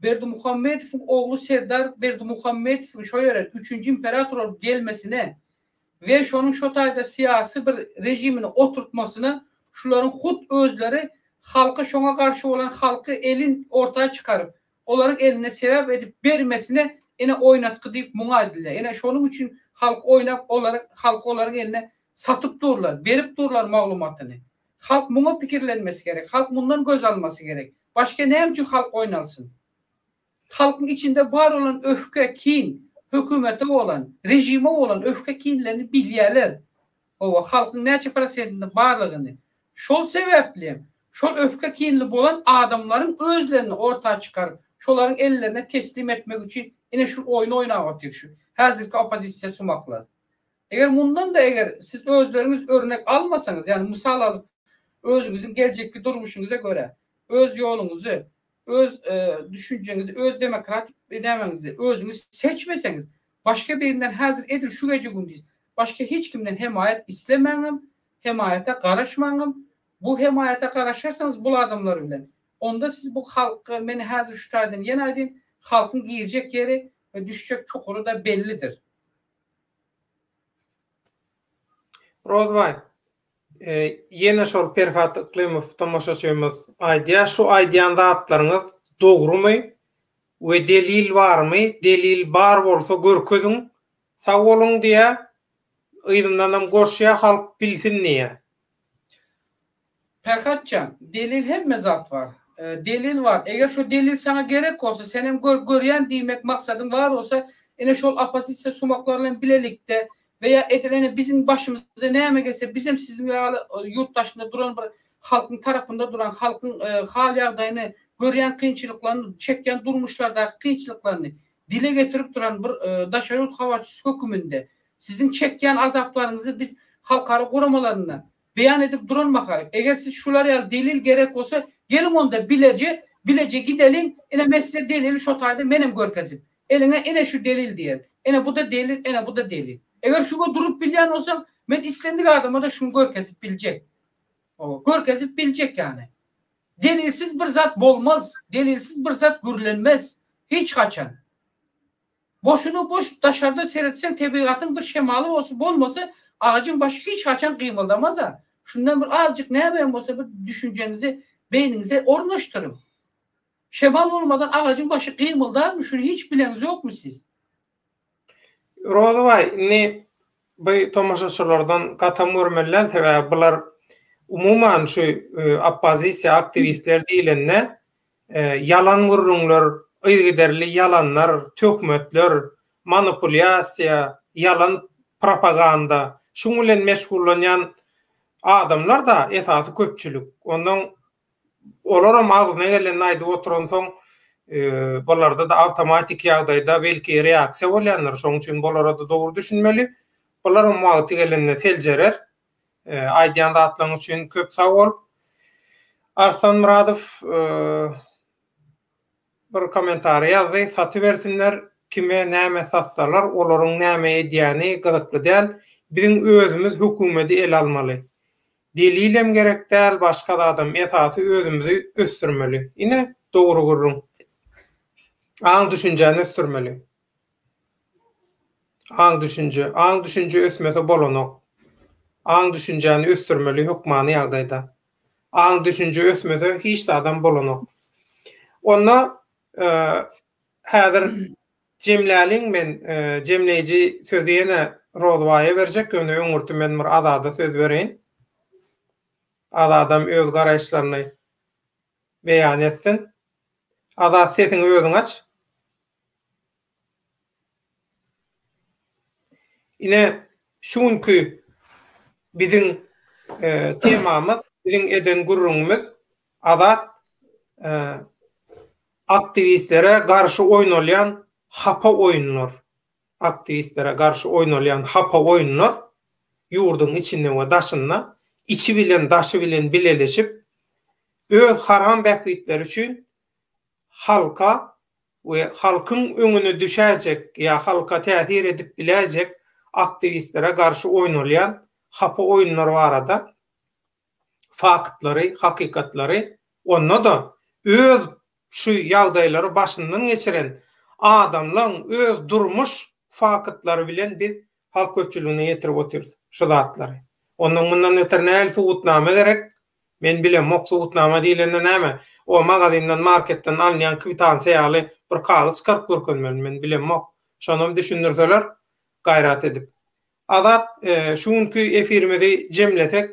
Berdimuhamedowyň ogly Serdar Berdimuhamedowyň şo ýere üçünji imperator bolup gelmesine we şonuň şo taýda syýasy bir režimini oturtmasyna şularyň hut özleri halky şoňa garşy bolan halky elin orta çykaryp olaryň eline sebäp edip bermesine ine oýnatgy diýip muňa aýdylýar. Ine şonuň üçin halky oýnap olary halky olaryň eline satyp durlar, berip durlar maglumatyny. Halk muňa pikirlenmesi gerek. Halk mundan göz almasy gerek. Başga näme üçin halk oýnalsyn? Halkyň içinde bar bolan öfke, kin, hökümete bolan, režime bolan öfke kinlerini bilýärler. Hawa, halkyň näçe prosentinde barlygyny. Şol sebäpli hem şol öfke kinli bolan adamlaryň özlerini orta çykaryp, şolaryň ellerine teslim etmek üçin ine şu oýny oýnap otyr şu häzirki oppozisiýa sumaklar. Eger mundan-da eger siz özleriňiz örnek almasaňyz, ýagny mysal alyp özüňiziň geljekki durmuşyňyza görä öz ýoluňyzy, öz düşünjeňizi, öz demokratik nämäňizi özüňiz seçmeseňiz, başga birinden häzir edil şu gece-gündiz başga hiç kimden hemaýat islemäňem, hemaýata garaşmaňam, bu hemaýata garaşarsaňyz bul adamlar bilen, onda siz bu halky, men häzir şu taýdan ýene aýdyn, halkyň girjek ýeri we düşjek çukury-da bellidir. Rozbaý, ýene şol Perhat Yklymow tomaşaçymyz aýdýar, şu aýdýan zatlaryňyz dogrumy we delil barmy, delil bar bolsa görkeziň, sag boluň diýýär, yzyndanam goşýar halk bilsin diýýär. Perhat jan, delil hemme zat bar. Delil bar. Eger şo delil saňa gerek bolsa, senem gör, görýän diýmek maksadyň bar bolsa, ine şol oppozisiýa sumaklar bilen bilelikde we ýa edil ine biziň başymyza näme gelse, bizem siziň ýaly ýurt daşynda duran bir halkyň tarapynda duran, halkyň hal ýagdaýyny, görýän kynçylyklaryny, çekýän durmuşlardaky kynçylyklaryny dile getirip duran bir daşary ýurt habarçysy höküminde siziň çekýän azaplaryňyzy biz halkara guramalarynda beýan edip duran mahaly, eger siz şular ýaly delil gerek bolsa, geliň onda bileje, bileje gideliň, ine men size delili şo taýda menem görkezip, eliňe ine şu delil diýerin. Ine bu-da delil, ine bu-da delil. Eger şuňa durup bilýän bolsaň, men islendik adama-da şuny görkezip biljek. Hawa, görkezip biljek ýany. Delilsiz bir zat bolmaz, delilsiz bir zat gürlenmez hiç haçan. Boşuna boş daşarda seretseň tebigatyň bir şemaly bolsa bolmasa agajyň başy hiç haçan gymyldamaza. Şundan bir azjyk näme hem bolsa bir düşünjeňizi beýniňize ornaşdyryň. Şemal bolmadan agajyň başy gymyldarmy şuny hiç bileňizokmy siz? Rozybaý indi bu tomaşaçylardan gatam görmeli däl sebäbi bular umuman şu oppozisiýa aktiwistler diýilende Ýalan gürrüňler, yzygiderli ýalanlar, töhmetler, manipulýasiýa, ýalan propaganda, şuň bilen meşgullanýan adamlar-da esasy köpçülik. Onnoň olaram agzyna gelenini aýdyp oturansoň, bularda-da awtomatiki ýagdaýda belki reaksiýa bolýandyr. Şonuň üçin bulara-da dogry düşünmeli. Bularam wagty gelende seljerer. Aýdýan zatlaryň üçin köp sag bol. Arslan Myradow bir kommentariý ýazdy, Satybersinler, kime näme satsalar, olaryň näme edýäni gyzykly däl. Biziň özümiz hökümedi ele almaly. Delilem gerek däl, başga zadam, esasy özümizi ösdürmeli. Ine, dogry gürrüň. Aň-düşünjäni ösdürmeli. Aň-düşünje. Aň-düşünje ösmese bolanok. Aň-düşünjäni ösdürmeli hökmany ýagdaýda. Aň-düşünje ösmese hiç zadam bolanok. Onda häzir jemläliň men jemleýji sözi ýene Rozbaýa berjek ýöne öňürti men bir Azada söz bereýin. Azadam öz garaýyşlaryny beýan etsin. Azat sesiňi özüň aç. Ine, şu günki biziň temamyz, biziň eden gürrüňimiz azat aktiwistlere garşy oýnalýan hapa oýunlar. Aktiwistlere garşy oýnalýan hapa oýunlar ýurduň içinde we daşynda içi bilen daşy bilen bileleşip öz haram bähbitleri üçin halka we halkyň öňüne düşäýjek ýa halka täsir edip biläýjek aktiwistlere garşy oýnalýan hapa oýunlar barada faktlary, hakykatlary, onda-da öz şu ýagdaýlary başyndan geçiren adamlaň öz durmuş faktlary bilen biz halk köpçüligine ýetirip otyrys şu zatlary. Ondan mundan beter nähili subutnama gerek? Men bilemok subutnama diýlende näme? O magazindan marketden alynýan kwitansiýa ýaly bir kagyz çykaryp görkezmeli men bilemok. Şonam düşündirseler gaýrat edip. Azat şu günki efirimizi jemlesek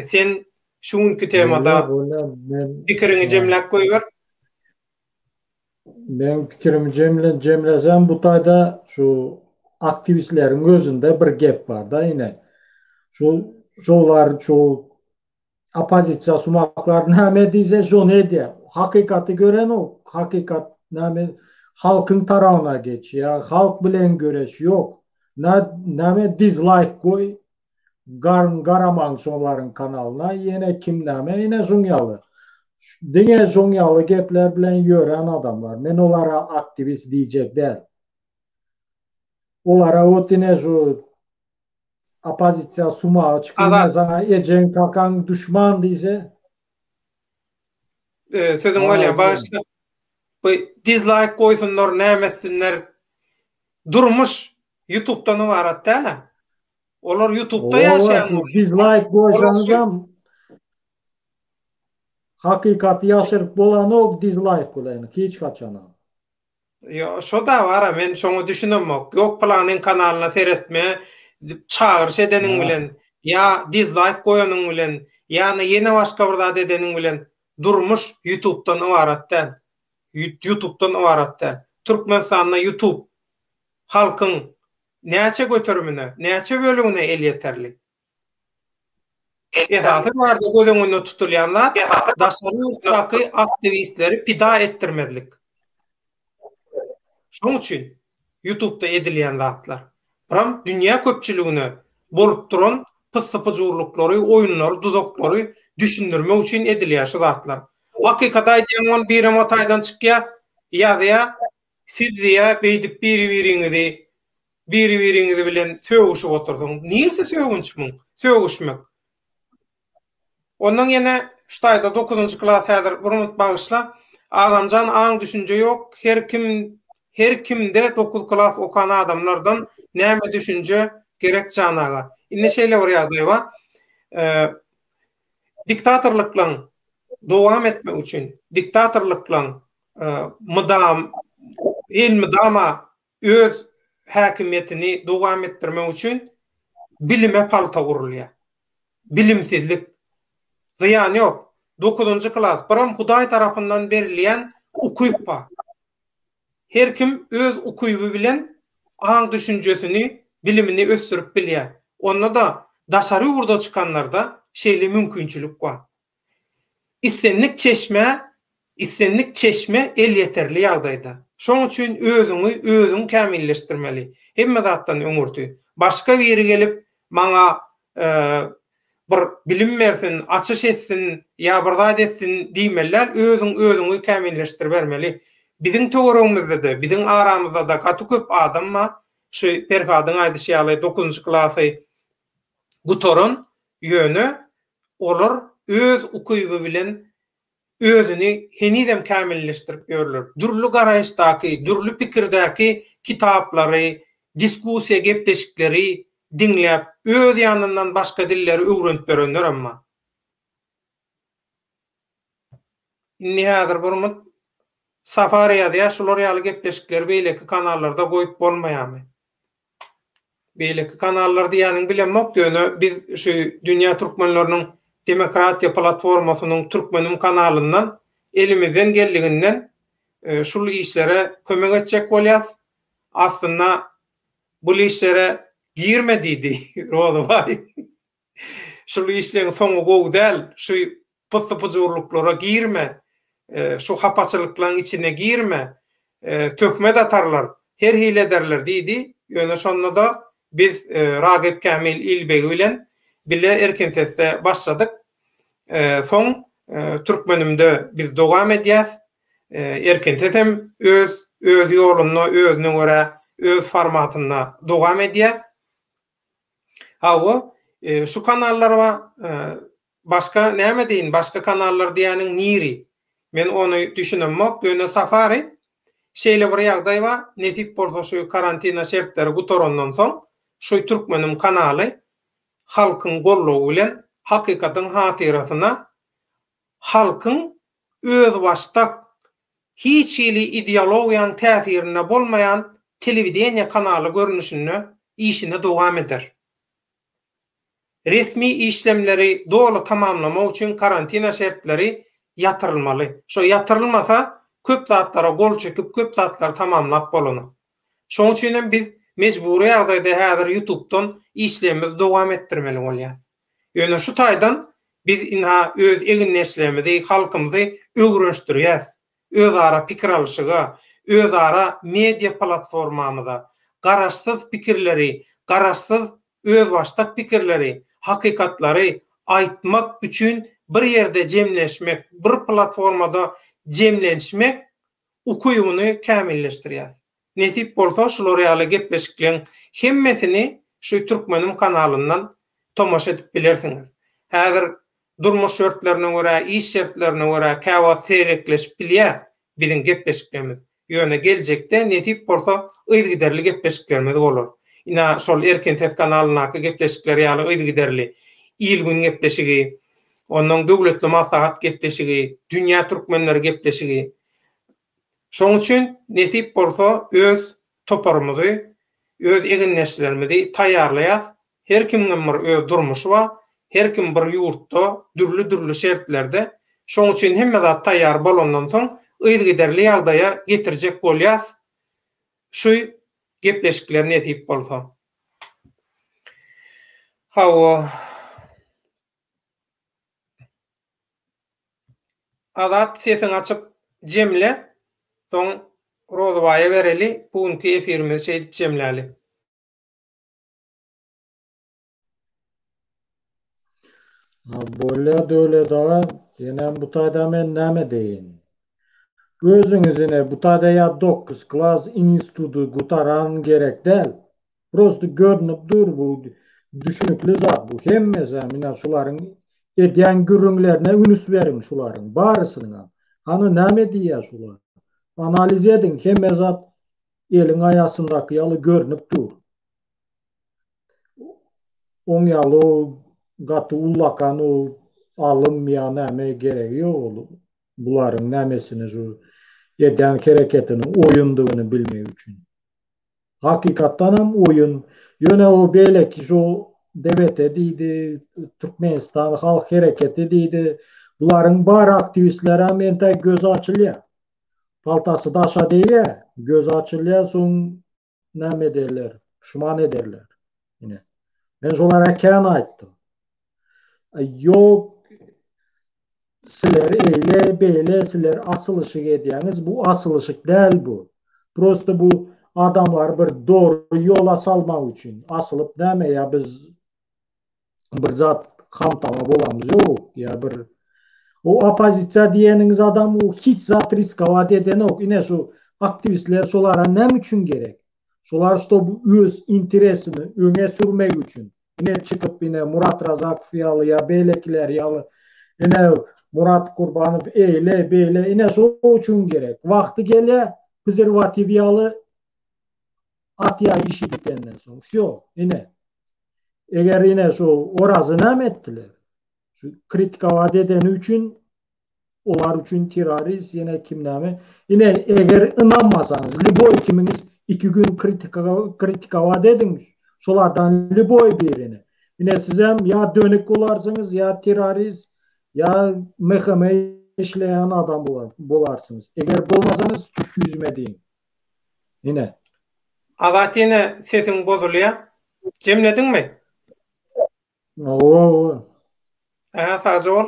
sen. Şu günki temada pikiriňi jemläp goýber. Meň pikirimi jemlesem bu taýda şu aktiwistleriň özünde bir gep barda ine. Şu şolar şu oppozisiýa sumaklar näme diýse şony edýär. Hakykaty görenok. Hakykat näme halkyň tarabyna geçýär. Halk bilen göreş ýok. Näme dizlaýk goý Garyn garamaň şolaryň kanalyna ýene kim näme ine şuň ýaly. Diňe şuň ýaly gepler bilen ýören adamlar. Men olara aktiwist diýjek däl. Olara ot ine şu oppozisiýa sumagy çykyp ine saňa ejeň kakaň duşman diýse. Sözüňi bölýän bagyşla. Bu dizlaýk goýsunlar näme etsinler. Durmuş ýutubdan ybarat däl-ä. Olar ýutubda ýaşaýan bolýar. Dizlaýk goýsaňyzam hakykaty ýaşyryp bolanok dizlaýk bilen hiç haçanam. Ýo şo-da bar-a men şoňa düşünemok. Ýok pylanyň kanalyna seretme çagyryş edeniň bilen ýa dizlaýk goýanyň bilen ýa-da ýene başga bir zat edeniň bilen durmuş ýutubdan ybarat däl. Ýutubdan ybarat däl. Türkmenistanda ýutub halkyň näçe göterimine, näçe bölegine elýeterli? Esasy bu ýerde göz öňünde tutulýan zat daşary ýurtdaky aktiwistleri pida etdirmezlik. Şonuň üçin YouTubda edilýän zatlar. Biram dünýä köpçüligine bolup duran pyssy-pyjurlyklary, oýunlary, duzaklary düşündirmek üçin edilýär şu zatlar. Hakykaty aýdýaň ol birem o taýdan çykýar, ýazýar, Siz diýýä beýdip biri-biriňizi biri-biriňizi bilen sögüşip otyrsyň. Nirsi sögünç muň? Sögüşmek. Ondan ýene şu taýda dokuzynjy klas häzir bir minut bagyşla. Agamjan aň düşünje ýok. Her kim her kimde dokuz klas okan adamlardan näme düşünje gerek jan aga. Indi şeýle bir ýagdaý bar. Diktatorlyklaň dowam etmegi üçin diktatorlyklaň mydam elmydama öz häkimiýetini dowam etdirmek üçin bilime palta urulýar. Bilimsizlik. Zyýany ýok. Dokuzynjy klas, biram Hudaý tarapyndan berilýän ukyp bar. Her kim öz ukyby bilen aň-düşünjesini, bilimini ösdürip bilýär. Onda-da daşary ýurda çykanlarda şeýle mümkinçilik bar. Islendik çeşmä, islendik çeşme elýeterli ýagdaýda. Şoň üçin özüňi özüň kämilleşdirmeli. Hemme zatdan öňürti. Başga biri gelip maňa bir bilim bersin, açyş etsin ýa bir zat etsin diýmeli däl, özüň özüňi kämilleşdiribermeli. Biziň töweregimizde-de, biziň aramyzda-da gaty köp adam bar, şu Perhadyň aýdyşy ýaly dokuzynjy klasy gutaran, ýöne olar öz ukyby bilen özüni henizem kämilleşdirip ýörler. Dürli garaýyşdaky, dürli pikirdäki kitaplary, diskussiýa gepleşikleri diňläp, öz ýanyndan başga dilleri öwrenip ýörenlerem bar. Indi häzir bir mut Safari ýazýar, şular ýaly gepleşikleri beýleki kanallarda goýup bolmaýarmy? Beýleki kanallar diýýäniňi bilemok, ýöne biz şu Dünýä Türkmenleriniň Demokratiýa Platformasynyň Türkmenim kanalyndan elimizden geldiginden şul işlere kömek etjek bolýas. Aslynda bul işlere girme diýdi Rozybaý. Şul işleň soňy gowy däl, şu pyssy-pyjurlyklara girme, şu hapaçylyklaň içine girme, töhmet atarlar, her hili ederler diýdi. Ýöne şonda-da biz Ragyp Kämil Ilbegi bilen bile Erkin Sesde başladyk. Soň Türkmenimde biz dowam edýäs. Erkin Ses hem öz öz ýolunda, özüne görä, öz formatynda dowam edýär. Hawa, şu kanallar bar. Başga näme diýin, başga kanallar diýýäniň niri? Men ony düşünemok, ýöne Safari şeýle bir ýagdaý bar, nesip bolsa şu karantina şertleri gutarandan soň şu türkmeniň kanaly halkyň goldawy bilen hakykatyň hatyrasyna halkyň özbaşdak hiç hili ideologiýaň täsirinde bolmaýan telewideniýe kanaly görnüşinde işine dowam eder. Resmi işlemleri doly tamamlamak üçin karantina şertleri ýatyrylmaly. Şo ýatyrylmasa köp zatlara gol çekip köp zatlary tamamlap bolanok. Şoň üçin hem biz mejbury ýagdaýda häzir ýutubdan işlemimizi dowam etdirmeli bolýas. Ýöne şu taýdan biz ynha öz egindeşlerimizi, halkymyzy öwrenşdirýäs. Özara pikir alyşyga, özara media platformamyza, garaşsyz pikirleri, garaşsyz özbaşdak pikirleri, hakykatlary aýtmak üçin bir ýerde jemleşmek, bir platformada jemlenşmek ukybyny kämilleşdirýär. Nesip bolsa şular ýaly gepleşikleň hemmesini şu Türkmenim kanalyndan tomaşa edip bilersiňiz. Häzir durmuş şertlerine görä, iş şertlerine görä käwagt seýrekleşip bilýär biziň gepleşiklerimiz. Ýöne geljekde nesip bolsa yzygiderli gepleşiklerimiz bolar. Ina şol Erkin Ses kanalyndaky gepleşikler ýaly yzygiderli Il-gün gepleşigi, onnoň Döwletli maslahat gepleşigi, Dünýä türkmenleri gepleşigi. Şoň üçin nesip bolsa öz toparymyzy, öz egindeşlerimizi taýýarlaýas. Her kimiňem bir öz durmuşy bar. Her kim bir ýurtda, dürli-dürli şertlerde. Şoň üçin hemme zat taýýar bolandan soň yzygiderli ýagdaýa getirjek bolýas şu gepleşikleri nesip bolsa. Hawa. Azat sesiňi açyp jemle soň Rozybaýa bereli bu günki efirimizi şeýdip jemläli. Bolýa Döwlet aga ýenem bu taýda men näme deýin. Özüňiz ine bu taýda ýa dokuz klas inistudy gutaran gerek däl. Prosto görnüp dur bu düşünikli zat bu hemmesem ine şularyň edýän gürrüňlerine ünüs beriň şularyň barysynyňam. Hany näme diýýär şular. Analiz ediň hemme zat eliň aýasyndaky ýaly görnüp dur. Oň ýaly o gaty ullakan o alym ýa näme geregi ýok ol bularyň nämesini şu edýän hereketiniň oýundygyny bilmek üçin. Hakykatdanam oýun. Ýöne o beýleki şu DBT diýdi, Türkmenistan halk hereketi diýdi. Bularyň bar aktiwistlerem entäk gözi açylýar. Paltasy daşa degýär, gözi açylýar, soň näme ederler, puşman ederler. Ine. Men şolara kän aýtdym. Ýok, sizler eýle, beýle, sizler asylyşyk edýäňiz, bu asylyşyk däl bu. Prosta bu adamlary bir dogry ýola salmak üçin. Asylyp näme ýa biz bir zat hamtama bolamyz ýok ýa bir o oppozisiýa diýeniňiz adam o hiç zat riskowat edenok ine şu aktiwistler şolara näme üçin gerek şolar ştob öz interesini öňe sürmek üçin ine çykyp ine Murat Razakow ýaly ýa beýlekiler ýaly ine Murat Kurbanow eýle beýle ine şo üçin gerek wagty gelýä prezerwatiw ýaly atýa işi bitenden soň wsýo ine Eger ine şu Orazy näme etdiler? Şu kritikowat edeni üçin olar üçin terrorist ýene kim näme. Ine eger ynanmasaňyz lýuboý kimiňiz iki gün kritikowat ediň şolardan lýuboý birini. Ine sizem ýa dönük bolarsyňyz ýa terrorist ýa MHM işleýän adam bolarsyňyz. Eger bolmasaňyz tüf ýüzüme diýiň. Ine. Azat ýene sesiň bozulýa. Jemlediňmi? Hawa, hawa. Aha, sagja bol.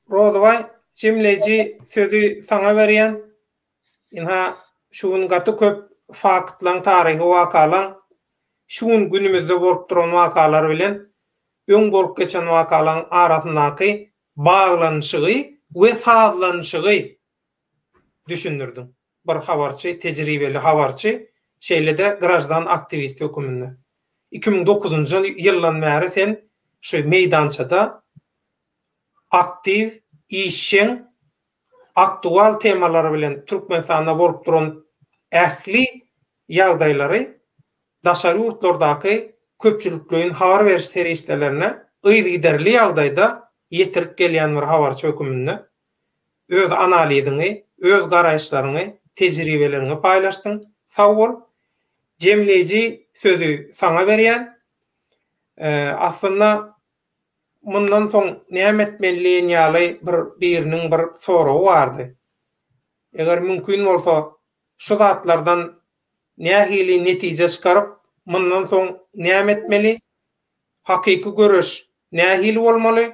Rozybaý, jemleýji sözi saňa berýän. Ynha, şu gün gaty köp faktlaň, taryhy wakalaň şu gün günümizde bolup duran wakalar bilen öň bolup geçen wakalaň arasyndaky baglanyşygy we sazlanyşygy düşündirdiň. Bir habarçy, tejribeli habarçy, şeýle-de graždan aktiwist höküminde. 2009-njy ýyldan bäri sen şu meýdançada aktiw, işjeň, aktual temalar bilen Türkmenistanda bolup duran ähli ýagdaýlary daşary ýurtlardaky köpçülikleýin habar beriş serişdelerine yzygiderli ýagdaýda ýetirip gelýän bir habarçy höküminde öz analiziňi, öz garaýyşlaryňy, tejribeleriňi paýlaşdyň. Sag bol. Jemleýji sözi saňa berýän. Aslynda mundan soň näme etmeli diýen ýaly bir biriniň bir soragy bardy. Eger mümkin bolsa şu zatlardan nähili netije çykaryp, mundan soň näme etmeli? Hakyky göreş nähili bolmaly?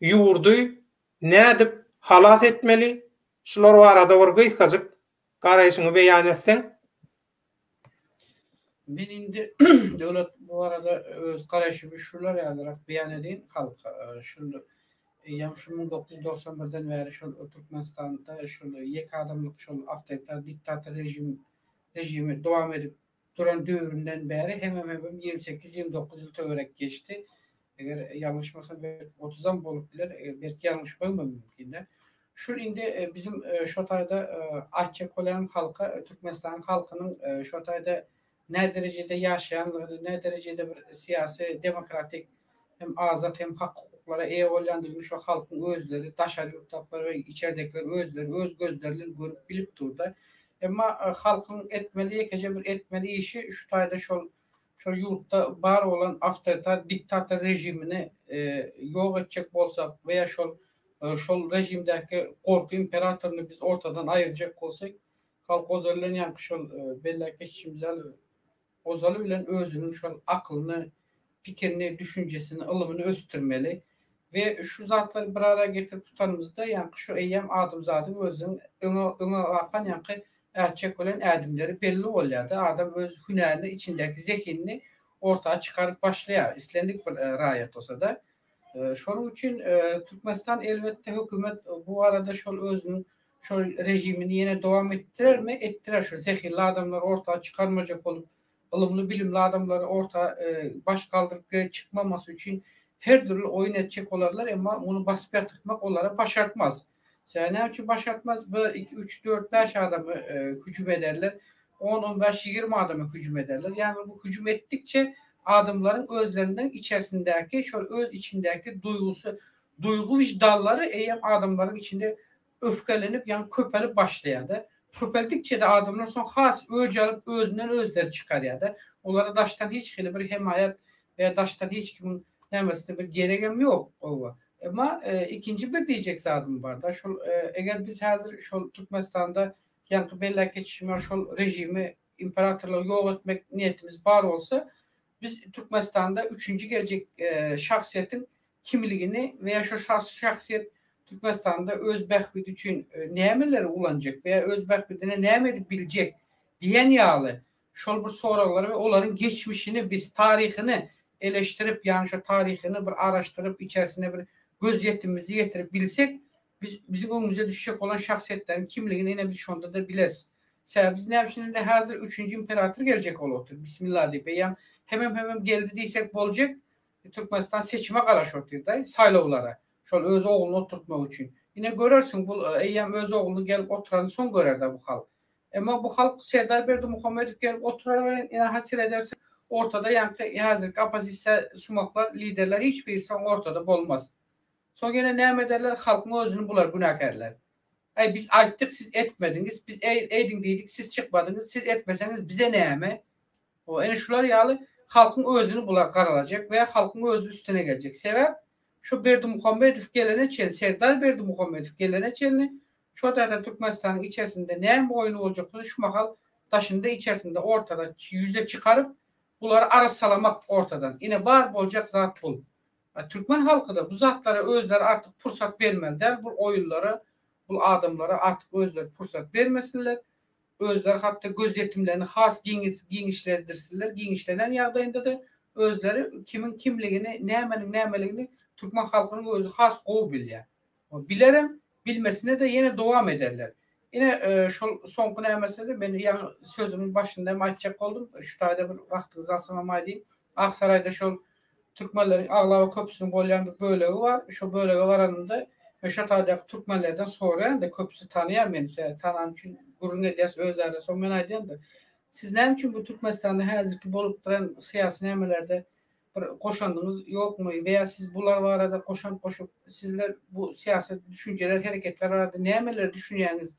Ýurdy nädip halas etmeli? Şular barada bir gysgajyk garaýşyňy beýan etseň. Men indi Döwlet bu barada öz garaýşymy şular ýalyrak beýan edeýin halka. Şul eýýäm şu 1991-den bäri şol Türkmenistanda şol ýeke adamlyk şol awtoritar diktator režim režimi dowam edip duran döwründen bäri hemem hemem 28 29 ýyl töwerek geçdi. Eger ýalňyşmasam belki otuzam bolup biler, belki ýalňyşmagym hem mümkin-de. Şul indi biziň şo taýda aýtjak bolýanym halka, Türkmenistanyň halkynyň şo taýda nä derejede ýaşaýanlygyny, nä derejede bir syýasy, demokratik hem azat hem hak-hukuklara eýe bolýandygyny şo halkyň özleri, daşary ýurtdakylar we içerdäkiler özleri öz gözleri bilen görüp bilip dur-da. Emma halkyň etmeli ýekeje bir etmeli işi şu taýda şol şol ýurtda bar bolan awtoritar diktator režimini ýok etjek bolsak we ýa şol şol režimdäki gorky imperatoryny biz ortadan aýyrjak bolsak, halk ozaly bilen ýaňky şol belläp geçişimiz ýaly ozaly bilen özüniň şol akylyny, pikirini, düşünjesini, ylymyny ösdürmeli we şu zatlary bir ara getirip tutanymyzda ýaňky şu eýýäm adamzadyň özüniň öňe öňe bakan ýaňky ätjek bolan ädimleri belli bolýar-da, adam öz hünärini, içindäki zehinini orta çykaryp başlaýar, islendik bir raýat bolsa-da. Şonuň üçin Türkmenistan elbetde hökümet bu barada şol özüniň şol režimini ýene dowam etdirermi? Etdirer. Şol zehinli adamlary orta çykarmajak bolup, ylymly bilimli adamlary orta baş galdyryp çykmamasy üçin her dürli oýun etjek bolarlar, emma muny basyp ýatyrtmak olara başartmaz. Sebäbi näme üçin başartmaz? Bir, iki, üç, dört, bäş adamy hüjüm ederler. On, on bäş, 20 adamy hüjüm ederler. Ýagny bu hüjüm etdikçe adamlaryň özleriniň içerisindäki şol öz içindäki duýgusy, duýgy wyždanlary eýýäm adamlaryň içinde öfkelenip, ýagny köpelip başlaýar-da. Köpeldikçe-de adamlar soň has öç alyp özünden özleri çykarýar-da. Olara daşdan hiç hili bir hemaýat we daşdan hiç kimiň nämesine bir geregem ýok oba. Emma ikinji bir diýjek zadym bar-da, şol eger biz häzir şol Türkmenistanda ýaňky belläp geçişim ýaly şol režimi, imperatorlygy ýok etmek niýetimiz bar bolsa, biz Türkmenistanda üçünji geljek şahsyýetiň kimligini we ýa şol şahsyýet Türkmenistanda öz bähbidi üçin nämeleri ulanjak we ýa öz bähbidine näme edip biljek diýen ýaly şol bir soraglary we olaryň geçmişini biz taryhyny eleştirip ýagny şo taryhyny bir araşdyryp içerisine bir gözýetimimizi ýetirip bilsek biz biziň öňümize düşjek bolan şahsyýetleriň kimligini ine biz şonda-da bileris. Sebäbi biz näme üçin indi häzir üçünji imperator geljek bolup otyr bismillah diýip eýýäm hemem hemem geldi diýsek boljak Türkmenistan seçime garaşyp otyrda saýlawlara. Şol öz ogluny oturtmak üçin. Ine görersiň bul eýýäm öz ogluny gelip oturany soň görerde bu halk. Emma bu halk Serdar Berdimuhamedow gelip oturar welin ine haçyr edersiň ortada ýaňky häzirki oppozisiýa sumaklar liderler hiç biri soň ortada bolmaz. Soň ýene näme ederler halkyň özüni bular günäkärlär. Äý biz aýtdyk siz etmediňiz biz ediň diýdik siz çykmadyňyz siz etmeseňiz bize näme O ene şular ýaly halkyň özüni bular garalajak we halkyň özi üstüne geljek. Sebäp şu Berdimuhamedow gelene çenli, Serdar Berdimuhamedow gelene çenli şo taýda Türkmenistanyň içerisinde näme oýun boljak bolsa şu mahal daşynda içerisinde ortada ýüze çykaryp bulary arassalamak ortadan. Ine bar boljak zat bul. Türkmen halkyda bu zatlara özleri artyk pursat bermeli däl bul oýunlara bul adamlara artyk özleri pursat bermesinler. Özleri hatda gözýetimlerini has giňişlendirsinler, giňişlenen ýagdaýynda-da özleri kimiň kimligini, nämeniň nämeligini türkmen halkynyň özi has gowy bilýär. Bilerem, bilmesine-de ýene dowam ederler. Ine, şol soňky nämesine-de men ýaňy sözümiň başynda hem aýtjak boldum, şu taýda bir wagtyňyzy alsam hem aýdýyn. Aksaraýda şol Türkmenleriň aglaba köpüsiniň bolýan bir bölegi bar. Şo bölege baranymda men şo taýdaky türkmenlerden soraýan-da, köpüsi tanaýar meni, sebäbi tanany üçin gürrüň edýäs özara. Soň men aýdýan-da, siz näme üçin bu Türkmenistanda häzirki bolup duran syýasy nämelerde bir goşandyňyz ýokmy we ýa siz bular barada goşant goşup, sizler bu syýasy düşünjeler, hereketler barada nämeleri düşünýäňiz,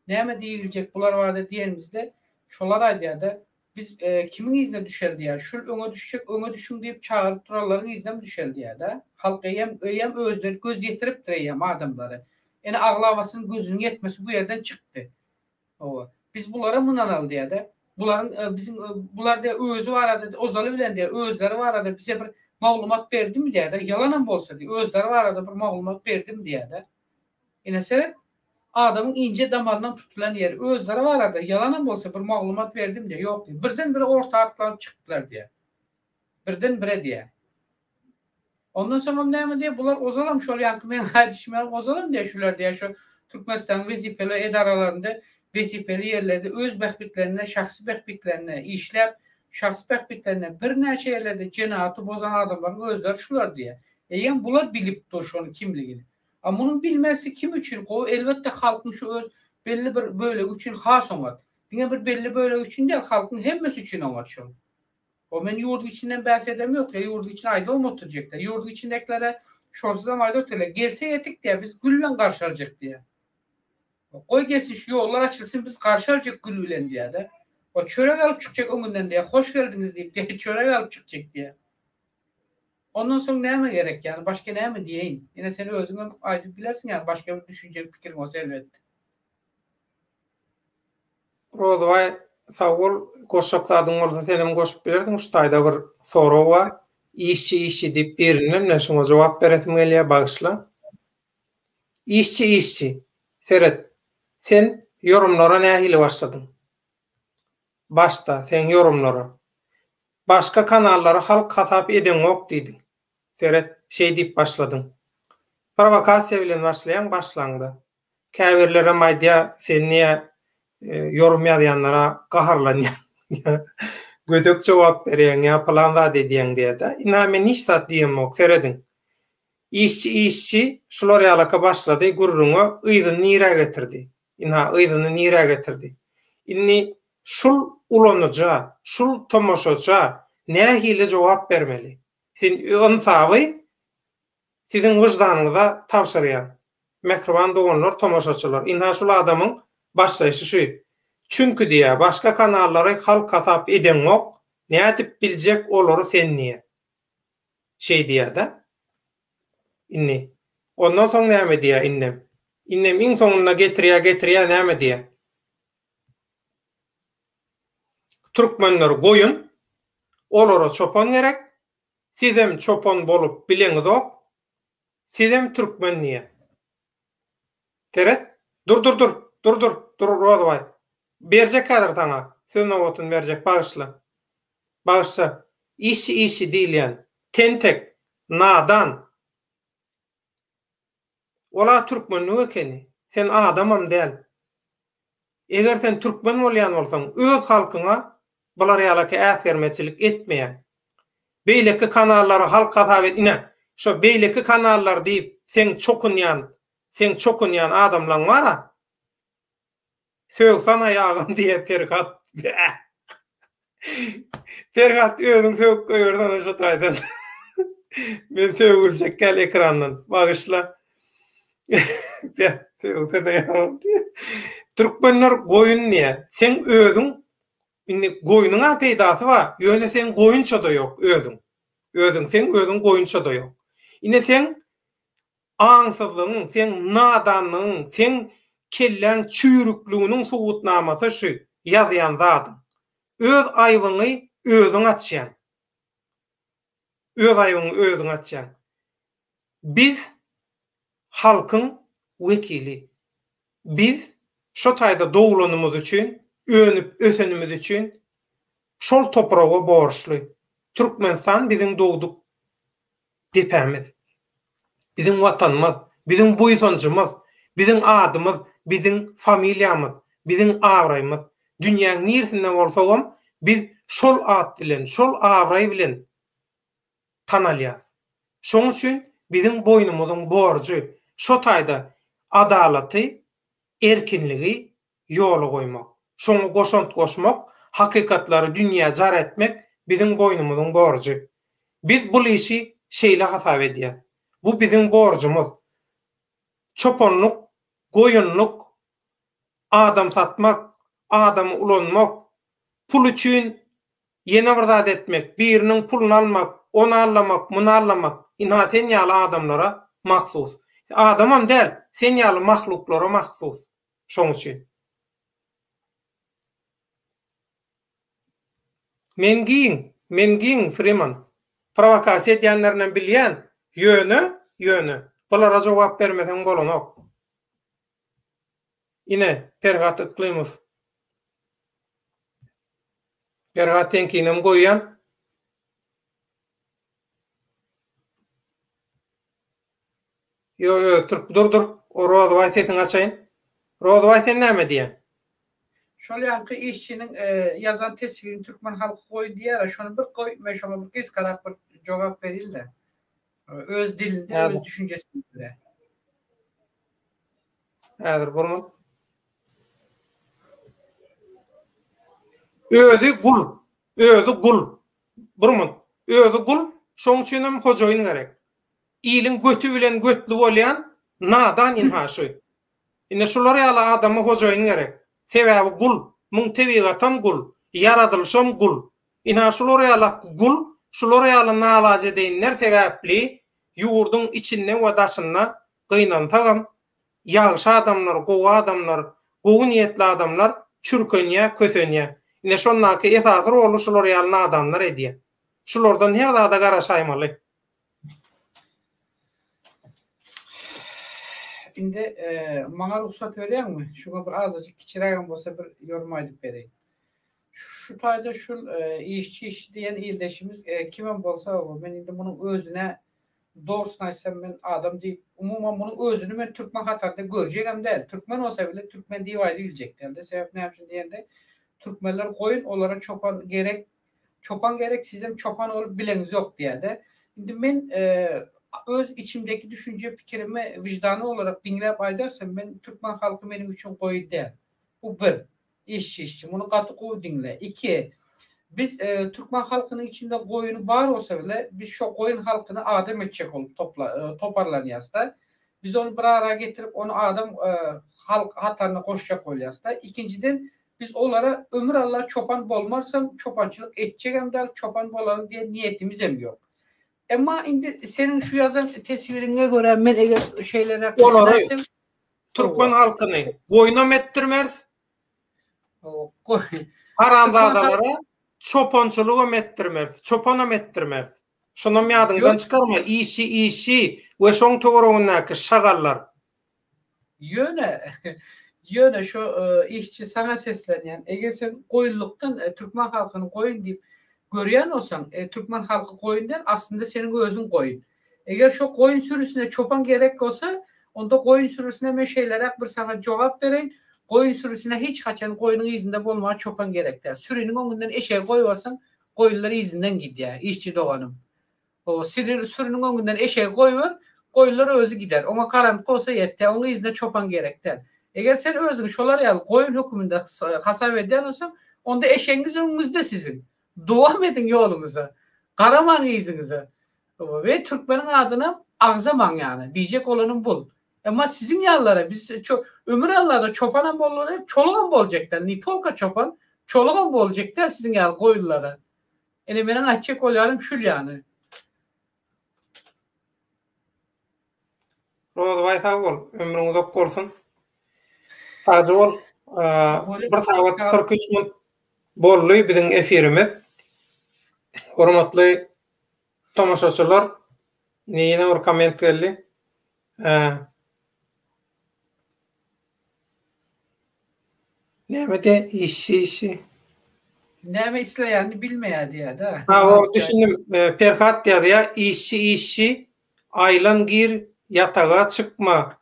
näme diýibiljek bular barada diýenimizde, şolar aýdýar-da, Biz kimiň yzyna düşeli diýýär. Şul öňe düşjek, öňe düşüň diýip çagyryp duranlaryň yzynamy düşeli diýýär-de. Halk eýýäm, eýýäm özleri göz ýetiripdir eýýäm adamlary. Ine aglabasynyň gözüniň ýetmesi bu ýerden çykdy. Hawa. Biz bulara mynanaly diýýär-de. Bularyň biziň bular diýýär özi barada ozaly bilen diýýär özleri barada bize bir maglumat berdimi diýýär-de. Ýalanam bolsa diýýär özleri barada bir maglumat berdimi diýýär-de. Ine seret, adamyň ince damaryndan tutulan ýeri, özleri barada ýalanam bolsa bir maglumat berdim diýýär, ýok diýýär. Birden bire orta atlanyp çykdylar diýýär. Birden bire diýýär. Ondan soňam näme diýýär, bular ozalam şol ýaňky meň aýdyşym ýaly ozalam diýýär şular diýýär şu Türkmenistanyň wezipeli edaralarynda wezipeli ýerlerde öz bähbitlerine, şahsy bähbitlerine işläp, şahsy bähbitlerine birnäçe ýerlerde jenaýaty bozan adamlaryň özleri şular diýýär. Eýýäm bular bilip dur şonuň kimligini. A munuň bilmesi kim üçin gowy? Elbetde halkyň şu öz belli bir bölegi üçin has oňat. Diňe bir belli bölegi üçin däl, halkyň hemmesi üçin oňat şol. O men ýurduň içinden bäs edem ýok, ýa ýurduň içine aýdybam oturjaklar. Ýurduň içindäkilere şonsuzam aýdyp otyrlar. Gelse ýetik diýýär, biz gül bilen garşy aljak diýýär. Goý gelsin şu ýollar açylsyn biz garşy aljak gül bilen diýýär-de. O çörek alyp çykjak öňünden diýýär, hoş geldiňiz diýip diýýär, çörek alyp çykjak diýýär. Ondan soň näme gerek ýagny başga näme diýeýin. Ine sen özüňem aýdyp bilersiň ýagny başga bir düşünje pikiriň bolsa elbetde. Rozybaý sag bol goşjak zadyň bolsa senem goşup bilersiň şu taýda bir sorag bar işçi işçi diýip birinden men şuňa jogap beresim gelýär bagyşla işçi işçi seret sen ýorumlara nähili başladyň Başda seň ýorumlara. Başga kanallary halk hasap edeňok diýdiň. Seret, şeý diýip başladyň. Prowokasiýa bilen başlaýaň başlaňda. Käbirlerem aýdýa sen niýe ýorum ýazýanlara gaharlanýaň ýa gödek jogap berýäň ýa pylan zat edýäň diýýädä. Ynha men hiç zat diýemok serediň. Işçi işçi şular ýalaka başlady gürrüňe yzyny nirä getirdi. Ynha, yzyny nirä getirdi. Indi şul ulanyja, şul tomaşaça nähili jogap bermeli? Sen ynsaby siziň wyždanyňyza tabşyrýan. Mähriban doganlar, tomaşaçylar, ynha şul adamyň başlaýşy şu. Çünki diýýär, başga kanallary halk hasap edeňok, nädip biljek olary sen diýýär. Şeý diýýär-de. Indi. Ondan soň näme diýýär indem? Indem iň soňunda getirýär, getirýär näme diýýär? Türkmenler goýun, olara çopan gerek, sizem çopan bolup bileňizok, sizem türkmen diýýär. Seret, dur dur dur, dur dur, dur Rozybaý. Berjek häzir saňa, söz nobatyny berjek, bagyşla. Bagyşla. Işçi işçi diýilýän, tentek, nadan. Ola türkmenlik ekeni. Sen adamam däl. Eger sen türkmen bolýan bolsaň, öz halkyňa bular ýalaky äsgermezçilik etmeýäň. Beýleki kanallary halk hasap et, ine, şo beýleki kanallar diýip seň çokunýan, seň çokunýan adamlaň bar-a. Sögsana agam diýýär Perhat. Perhat özüň sögüp goýbersene şo taýdan. Men sögüljek däl ekrandan. Bagyşla. Sögsene agam diýýär. Türkmenler goýun diýýär. Seň özüň indi goýnuň-a peýdasy bar, ýöne seň goýunça-da ýok özüň. Özüň seň özüň goýunça-da ýok. Ine seň Aňsyzlygyň, seň nadanlygyň, seň kelläň çüýrükliginiň subutnamasy şu ýazýan zadyň. Öz aýbyňy özüň açýaň. Öz aýbyňy özüň açýaň. Biz halkyň wekili. Biz şo taýda doglanymyz üçin, önüp ösenimiz üçin şol topraga borçly. Türkmenistan biziň dogduk depämiz. Biziň Watanymyz, biziň buýsanjymyz, biziň adymyz, biziň familiýamyz, biziň abraýymyz. Dünýäň nirsinde bolsagam biz şol at bilen, şol abraý bilen tanalýas. Şoň üçin biziň boýnumyzyň borjy şo taýda adalaty, erkinligi ýola goýmak, şoňa goşant goşmak, hakykatlary dünýä jar etmek biziň boýnumyzyň borjy. Biz bul işi şeýle hasap edýäs. Bu biziň borjumyz. Çopanlyk, goýunlyk, adam satmak, adamy ulanmak, pul üçin. ýene bir zat etmek, biriniň puluny almak, ony aldamak, muny aldamak, ynha sen ýaly adamlara mahsus. Adamam däl, sen ýaly mahluklara mahsus. Şoň üçin. Men giň, men giň, Friman. Prowokasiýa edýänlerinem bilýän, ýöne, ýöne, bulara jogap bermeseň bolanok. Ine, Perhat Yklymow. Perhat seňkinem goýýan. Ýo, öz türk, dur, dur, o Rozybaý sesiňi açaýyn. Rozybaý sen näme diýýäň? Şol ýaňky işçiniň ýazan teswirini türkmen halky goý diýýär-ä, şony bir goý, men şoňa bir gysgarak bir jogap berýin-de. Öz dilinde, öz düşünjesine görä. Häzir bir Özi gul, özi gul. Bir munt. Özi gul, şoň üçinem hojaýyn gerek. Iliň göti bilen götli bolýan nadan ynha şu. Ine şular ýaly adama hojaýyn gerek. Sebäbi gul, muň tebigatam gul, ýaradylyşam gul. Ynha şular ýalak gul, şular ýaly nalajedeýinler sebäpli ýurduň içinde we daşynda gynansagam ýagşy adamlar, gowy adamlar, gowy niýetli adamlar çürkenýär, kösenýär. Ine şondaky esasy roly şular ýaly nadanlar edýär. Şulardan her zada garaşaýmaly. Indi maňa rugsat berýäňmi? Şuňa bir azajyk kiçirägem bolsa bir ýorum aýdyp bereýin. Şu taýda şul işçi işçi diýen ildeşimiz kimem bolsa men indi munuň özüne dogrusyny aýtsam men adam diýip umuman munuň özüni men türkmen hatarynda görjegem däl. Türkmen bolsa bile türkmen diýip aýdybiljek dälde. Sebäp näme üçin diýende türkmenler goýun olara çopan gerek çopan gerek sizem çopan bolup bileňizok diýýärde. Indi men öz içimdeki düşünje pikirimi wyždany olarak diňläp aýdarsam men türkmen halky meniň üçin goýun däl. Bu bir. Işçi işçi muny gaty gowy diňle. Iki, biz türkmen halkynyň içinde goýuny bar bolsa bile biz şo goýun halkyny adam etjek bolup topla toparlanýasda. Biz ony bir ara getirip ony adam halk hataryna goşjak bolýasda. Ikinjiden biz olara ömür alla çopan bolmarsam çopançylyk etjegem däl çopan bolaryn diýen niýetimizem ýok. Emma indi seniň şu ýazan teswiriňe görä men eger şeýleräk Olary türkmen halkyny goýnam etdirmeris. Haramzadalara çopançylygam etdirmeris, çopanam etdirmeris. Şonam ýadyňdan çykarma, işçi işçi we şoň töweregindäki şagallar. Ýöne, ýöne şu işçi saňa seslenýän, eger sen goýunlykdan türkmen halkyny goýun diýip görýän bolsaň, türkmen halky goýun däl, aslynda seniň özüň goýun. Eger şo goýun sürüsine çopan gerek bolsa, onda goýun sürüsine men şeýleräk bir saňa jogap bereýin, goýun sürüsine hiç haçan goýnuň yzynda bolmaga çopan gerek däl. Süriniň öňünden eşegi goýuberseň, goýunlar yzyndan gidýär, işçi doganym. O süri, süriniň öňünden eşegi goýuber, goýunlar özi gider. Oňa garantgy bolsa ýetýär, oň yzyna çopan gerek däl. Eger sen özüňi şolar ýaly goýun höküminde hasap edýän bolsaň, onda eşegiňiz öňüňizde siziň. Dowam ediň ýoluňyza. Garamaň yzyňyza. We türkmeniň adynam agzamaň ýany. Diýjek bolanym bul. Emma siziň ýalylara biz ömür Allada çopanam bolmaly, çolugam boljak däl. Ne tolko çopan, çolugam boljak däl siziň ýaly goýunlara. Ine meniň aýtjak bolýanym şul ýany. Rozybaý sag bol, ömrüň uzak bolsun. Sagja bol. Bir sagat 43 minut boldy biziň efirimiz. Hormatly tomaşaçylar, ine ýene bir komment geldi. Näme de işçi işçi. Näme isleýänini bilmeýär diýýär-de. Ha, o düşündim. Perhat ýazýar, işçi işçi Aýlan gir ýataga çykma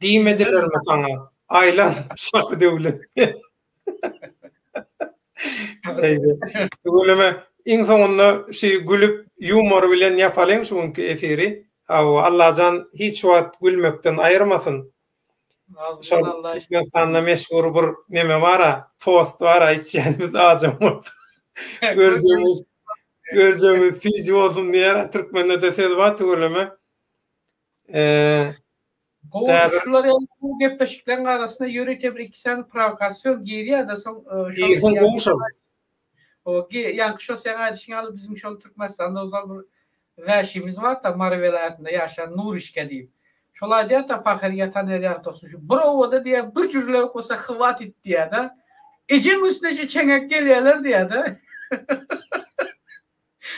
diýmedilermi saňa Aýlan şahy döwlet. Tüweleme iň soňunda şu gülüp ýumor bilen ýapalyň şu günki efiri. Hawa Allajan hiç wagt gülmekden aýyrmasyn. Şol Türkmenistanda meşhur bir neme bara tost bara içýänimiz ajam bolsa. Görjegimiz Görjegimiz süýji bolsun diýýär. Türkmende-de söz bar tüweleme. Gowy şular ýaly gowy gepleşikleriň arasynda ýörite bir iki sany prowokasion girýär-de soň Girsin gowy şol. O ýaňky şo seň aýdyşyň ýaly biziň şol Türkmenistanda ozal bir wäşimiz bar-da Mary welaýatynda ýaşan Nurişka diýip. Şol aýdýar-da pahyr ýatan ýeri ýagty bolsun şu bir obada diýýär bir jürlewük bolsa hwatit diýýär-de. Ejeň üstüne çeňek gelýärler diýýär-de.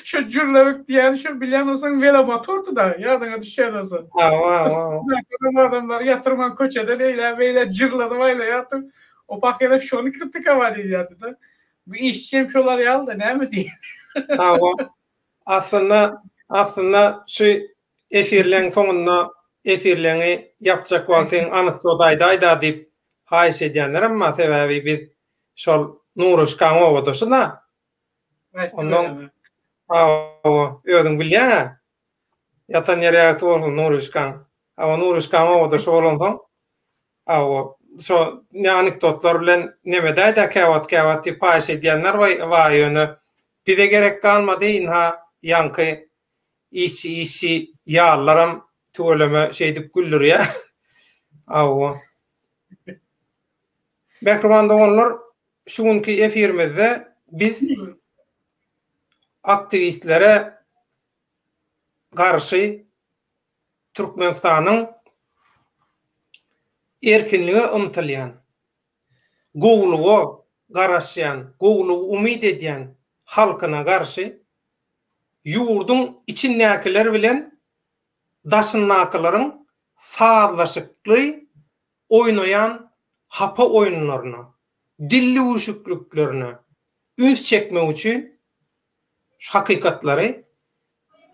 Şu jürlewük diýýän şu bilýän bolsaň welomotordy-da ýadyňa düşýän bolsa. Hawa hawa. Adamlary ýatyrman köçeden eýlä beýlä jyrladyp aýlaýardy. O pahyr şony kritikować edýärdi-de. Bu işçi hem şolar ýaly-da näme diýeli. Hawa. Aslynda aslynda şu efirleň soňunda efirleňi ýapjak wagtyň anekdot aýdaýda diýip haýyş edýänlerem bar sebäbi biz şol Nuruşkaň obadaşy-da. Ondan hawa özüň bilýäň-ä. Ýatan ýeri ýagty bolsun Nuruşkaň. Hawa Nuruşkaň obadaşy bolansoň hawa şo ne anekdotlar bilen nemedäýdä käwagt käwagt diýip haýyş edýänler bar ýöne bize gerek galmady ynha ýaňky işçi işçi ýalylaram tüweleme şeýdip güldürýär. Hawa. Mähriban doganlar şu günki efirimizde biz aktiwistlere garşy Türkmenistanyň erkinlige ymtylýan, gowulyga garaşýan, gowulygy umyt edýän halkyna garşy ýurduň içindäkiler bilen daşyndakylaryň sazlaşykly oýnaýan hapa oýunlaryna, dillüwüşikliklerine üns çekmek üçin şu hakykatlary,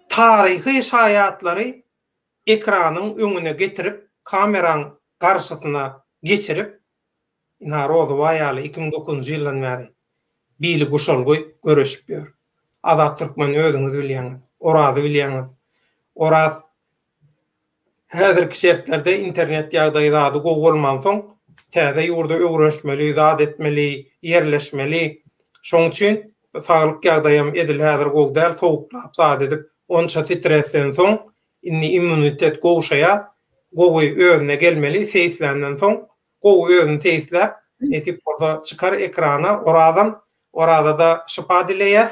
taryhy şaýatlary ekranyň öňüne getirip, kameraň garşysyna geçirip, ynha Rozybaý ýaly 2009-njy ýyldan bäri bili guşalgy göreşip ýör. Azat Türkmeni özüňiz bilýäňiz, Orazy bilýäňiz. Oraz Häzirki şertlerde internet ýagdaýy zady gowy bolmansoň, täze ýurda öwrenşmeli, zat etmeli, ýerleşmeli. Şoň üçin saglyk ýagdaýam edil häzir gowy däl, sowuklap zat edip, onça stresden soň indi immunitet gowşaýar, gowy özüne gelmeli, seýisländen soň gowy özüni seýisläp, nesip bolsa çykar ekrana Orazam, Orazada şypa dileýäs.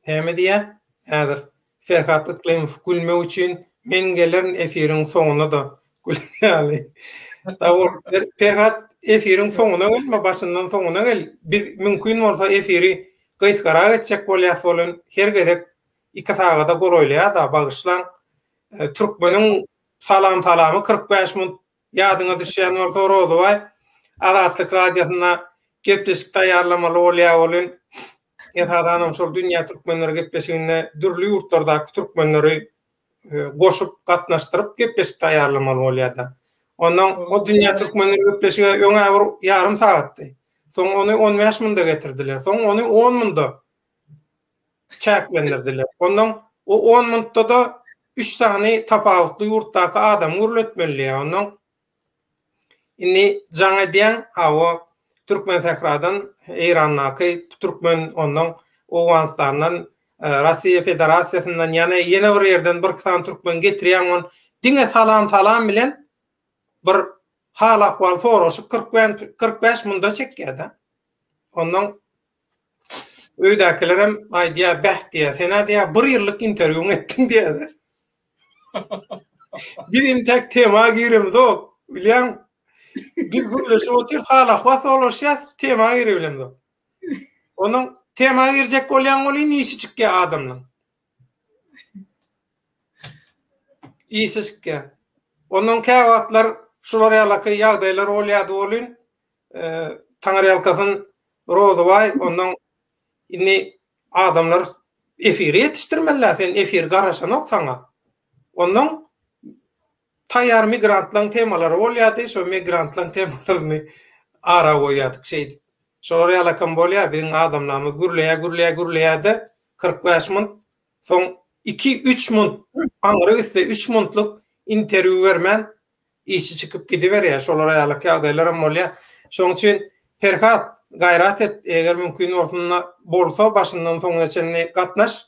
Näme diýýä? Häzir Ferhat Yklymow gülmek üçin men gelerin efiriň soňuna-da güler ýaly. Sag bol. Ferhat efiriň soňuna gelme, başyndan soňuna gel. Biz mümkin bolsa efiri gysgarak etjek bolýas welin her gezek iki sagada golaýlaýar-da, bagyşlaň. Türkmeniň salam salamy 45 minut Ýadyňa düşýän bolsa Rozybaý Azatlyk Radiosynda gepleşik taýýarlamaly bolýar welin, esasanam şol Dünýä türkmenleri gepleşiginde dürli ýurtlardaky türkmenleri goşup, gatnaşdyryp gepleşik taýýarlamaly bolýar-da. Ondan o Dünýä türkmenleri gepleşigi öň-ä bir ýarym sagatdy. Soň ony on bäş munda getirdiler. Soň ony on munda çäklendirdiler. Ondan o on minutda-da üç sany tapawutly ýurtdaky adamy gürletmeli diýýär. Ondan indi jaň edýäň, hawa, Türkmensähradan Eýrandaky türkmen, ondan Owganystandan, Russiýa Federasiýasyndan ýa ýene bir ýerden bir iki sany türkmen getirýäň, on diňe salam-salam bilen bir hal-ahwal soraşyp 45 munda çekýär-de. Ondan Öýdäkilerem aýdýar, bäh diýýär, sen-ä diýýär, bir ýyllyk interwýuňy etdiň diýýär. Biz intäk tema giremzok, bilýäň. Biz gürleşip otyrys, hal-ahwal soraşýas, tema giribilemzok. Onuň tema girjek bolýaň welin işi çykýar adamlaň. Işi çykýar. Ondan käwagtlar şular ýalaky ýagdaýlar bolýardy welin, Taňryýalkasyn Rozybaý ondan indi adamlar efiri ýetişdirmeliä sen efir garaşanok saňa. Ondan taýýar migrantlaň temalary bolýardy şo migrantlaň temalaryny ara goýýardyk şeýdip. Şolar ýalakam bolýar biziň adamlarymyz gürleýär gürleýär gürleýärde 45 munt soň iki üç munt aňry gitse üç muntlyk interwýu bermän işi çykyp gidiberýär. Şolara ýalyk ýagdaýlaram bolýar. Şonuň üçin Perhat, gaýrat et, eger mümkin bolsunda bolsa başyndan soňuna çenli gatnaş.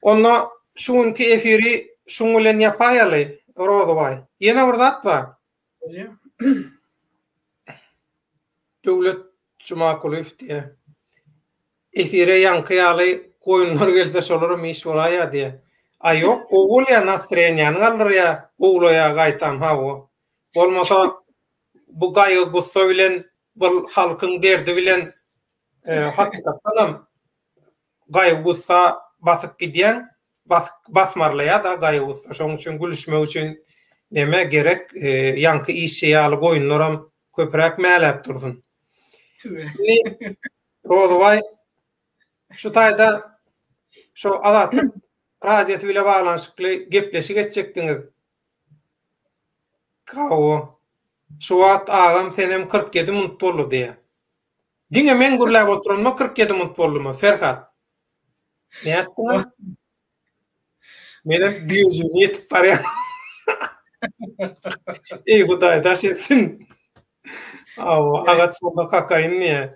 Onda şu günki efiri şuň bilen ýapaýaly, Rozybaý. Ýene bir zat bar. Bolýar. Döwlet. Jumakulyýew diýýär. Efire ýaňky ýaly goýunlar gelse şolaram iş bolaýýa diýýär. A ýok, gowy bolýar, nastroýeniýany galdyrýar, gowulaýar gaýtam hawa. Bolmasa bu gaýgy-gussa bilen, bul halkyň derdi bilen hakykatdanam gaýgy-gussa batyp gidýäň, basmarlaýar-da gaýgy-gussa. Şonuň üçin gülüşmek üçin neme gerek, ýaňky işçi ýaly goýunlaram köpräk mäläp dursun. Indi Rozybaý şu taýda şu Azatlyk radiosy bile baglanyşykly gepleşik etjekdiňiz. Hawa. Şu wagt agam senem 47 minut boldy diýýär. Diňe men gürläp oturanyma 47 minut boldumy, Ferhat? Nätdiň? Menem güýjüni ýetip barýan. Eý Hudaý daş etsin. Aw, agaç bolsa kakaýyn diýýär.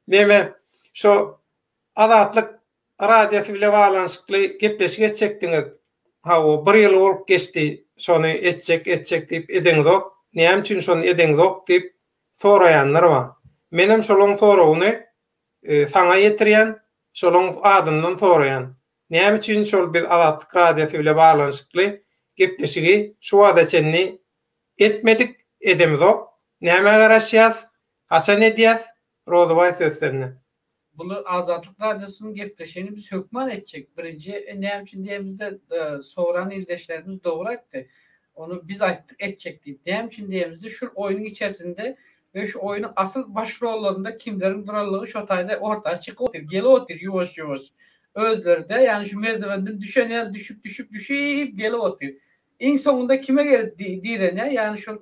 Neme, şo Azatlyk radiosy bile baglanyşykly gepleşik etjekdiňiz. Hawa, bir ýyl bolup geçdi, şony etjek, etjek diýip edeňizok. Näme üçin şony edeňizok diýip soraýanlar bar. Menem şolaň soragyny saňa ýetirýän, şolaň adyndan soraýan. Näme üçin şol biz Azatlyk Radiosy bile baglanyşykly gepleşigi şu wagta çenli etmedik, edemizok? Nämä garaşýas? Haçan edýäs? Rozybaý söz sende. Buly Azatlyk Radiosynyň gepleşigini biz hökman etjek. Birinji näme üçin diýemizde soran ildeşlerimiz dogry aýtdy. Ony biz aýtdyk etjek diýip. Näme üçin diýemizde şul oýnuň içerisinde we şu oýnuň asyl baş rollarynda kimleriň duranlygy şo taýda orta çykyp otyr, gelip otyr ýuwaş-ýuwaş. Özleri-de, ýagny şu merdewenden düşen ýaly düşüp, düşüp, düşüp gelip otyr. Iň soňunda kime gelip direnýär? Ýagny şol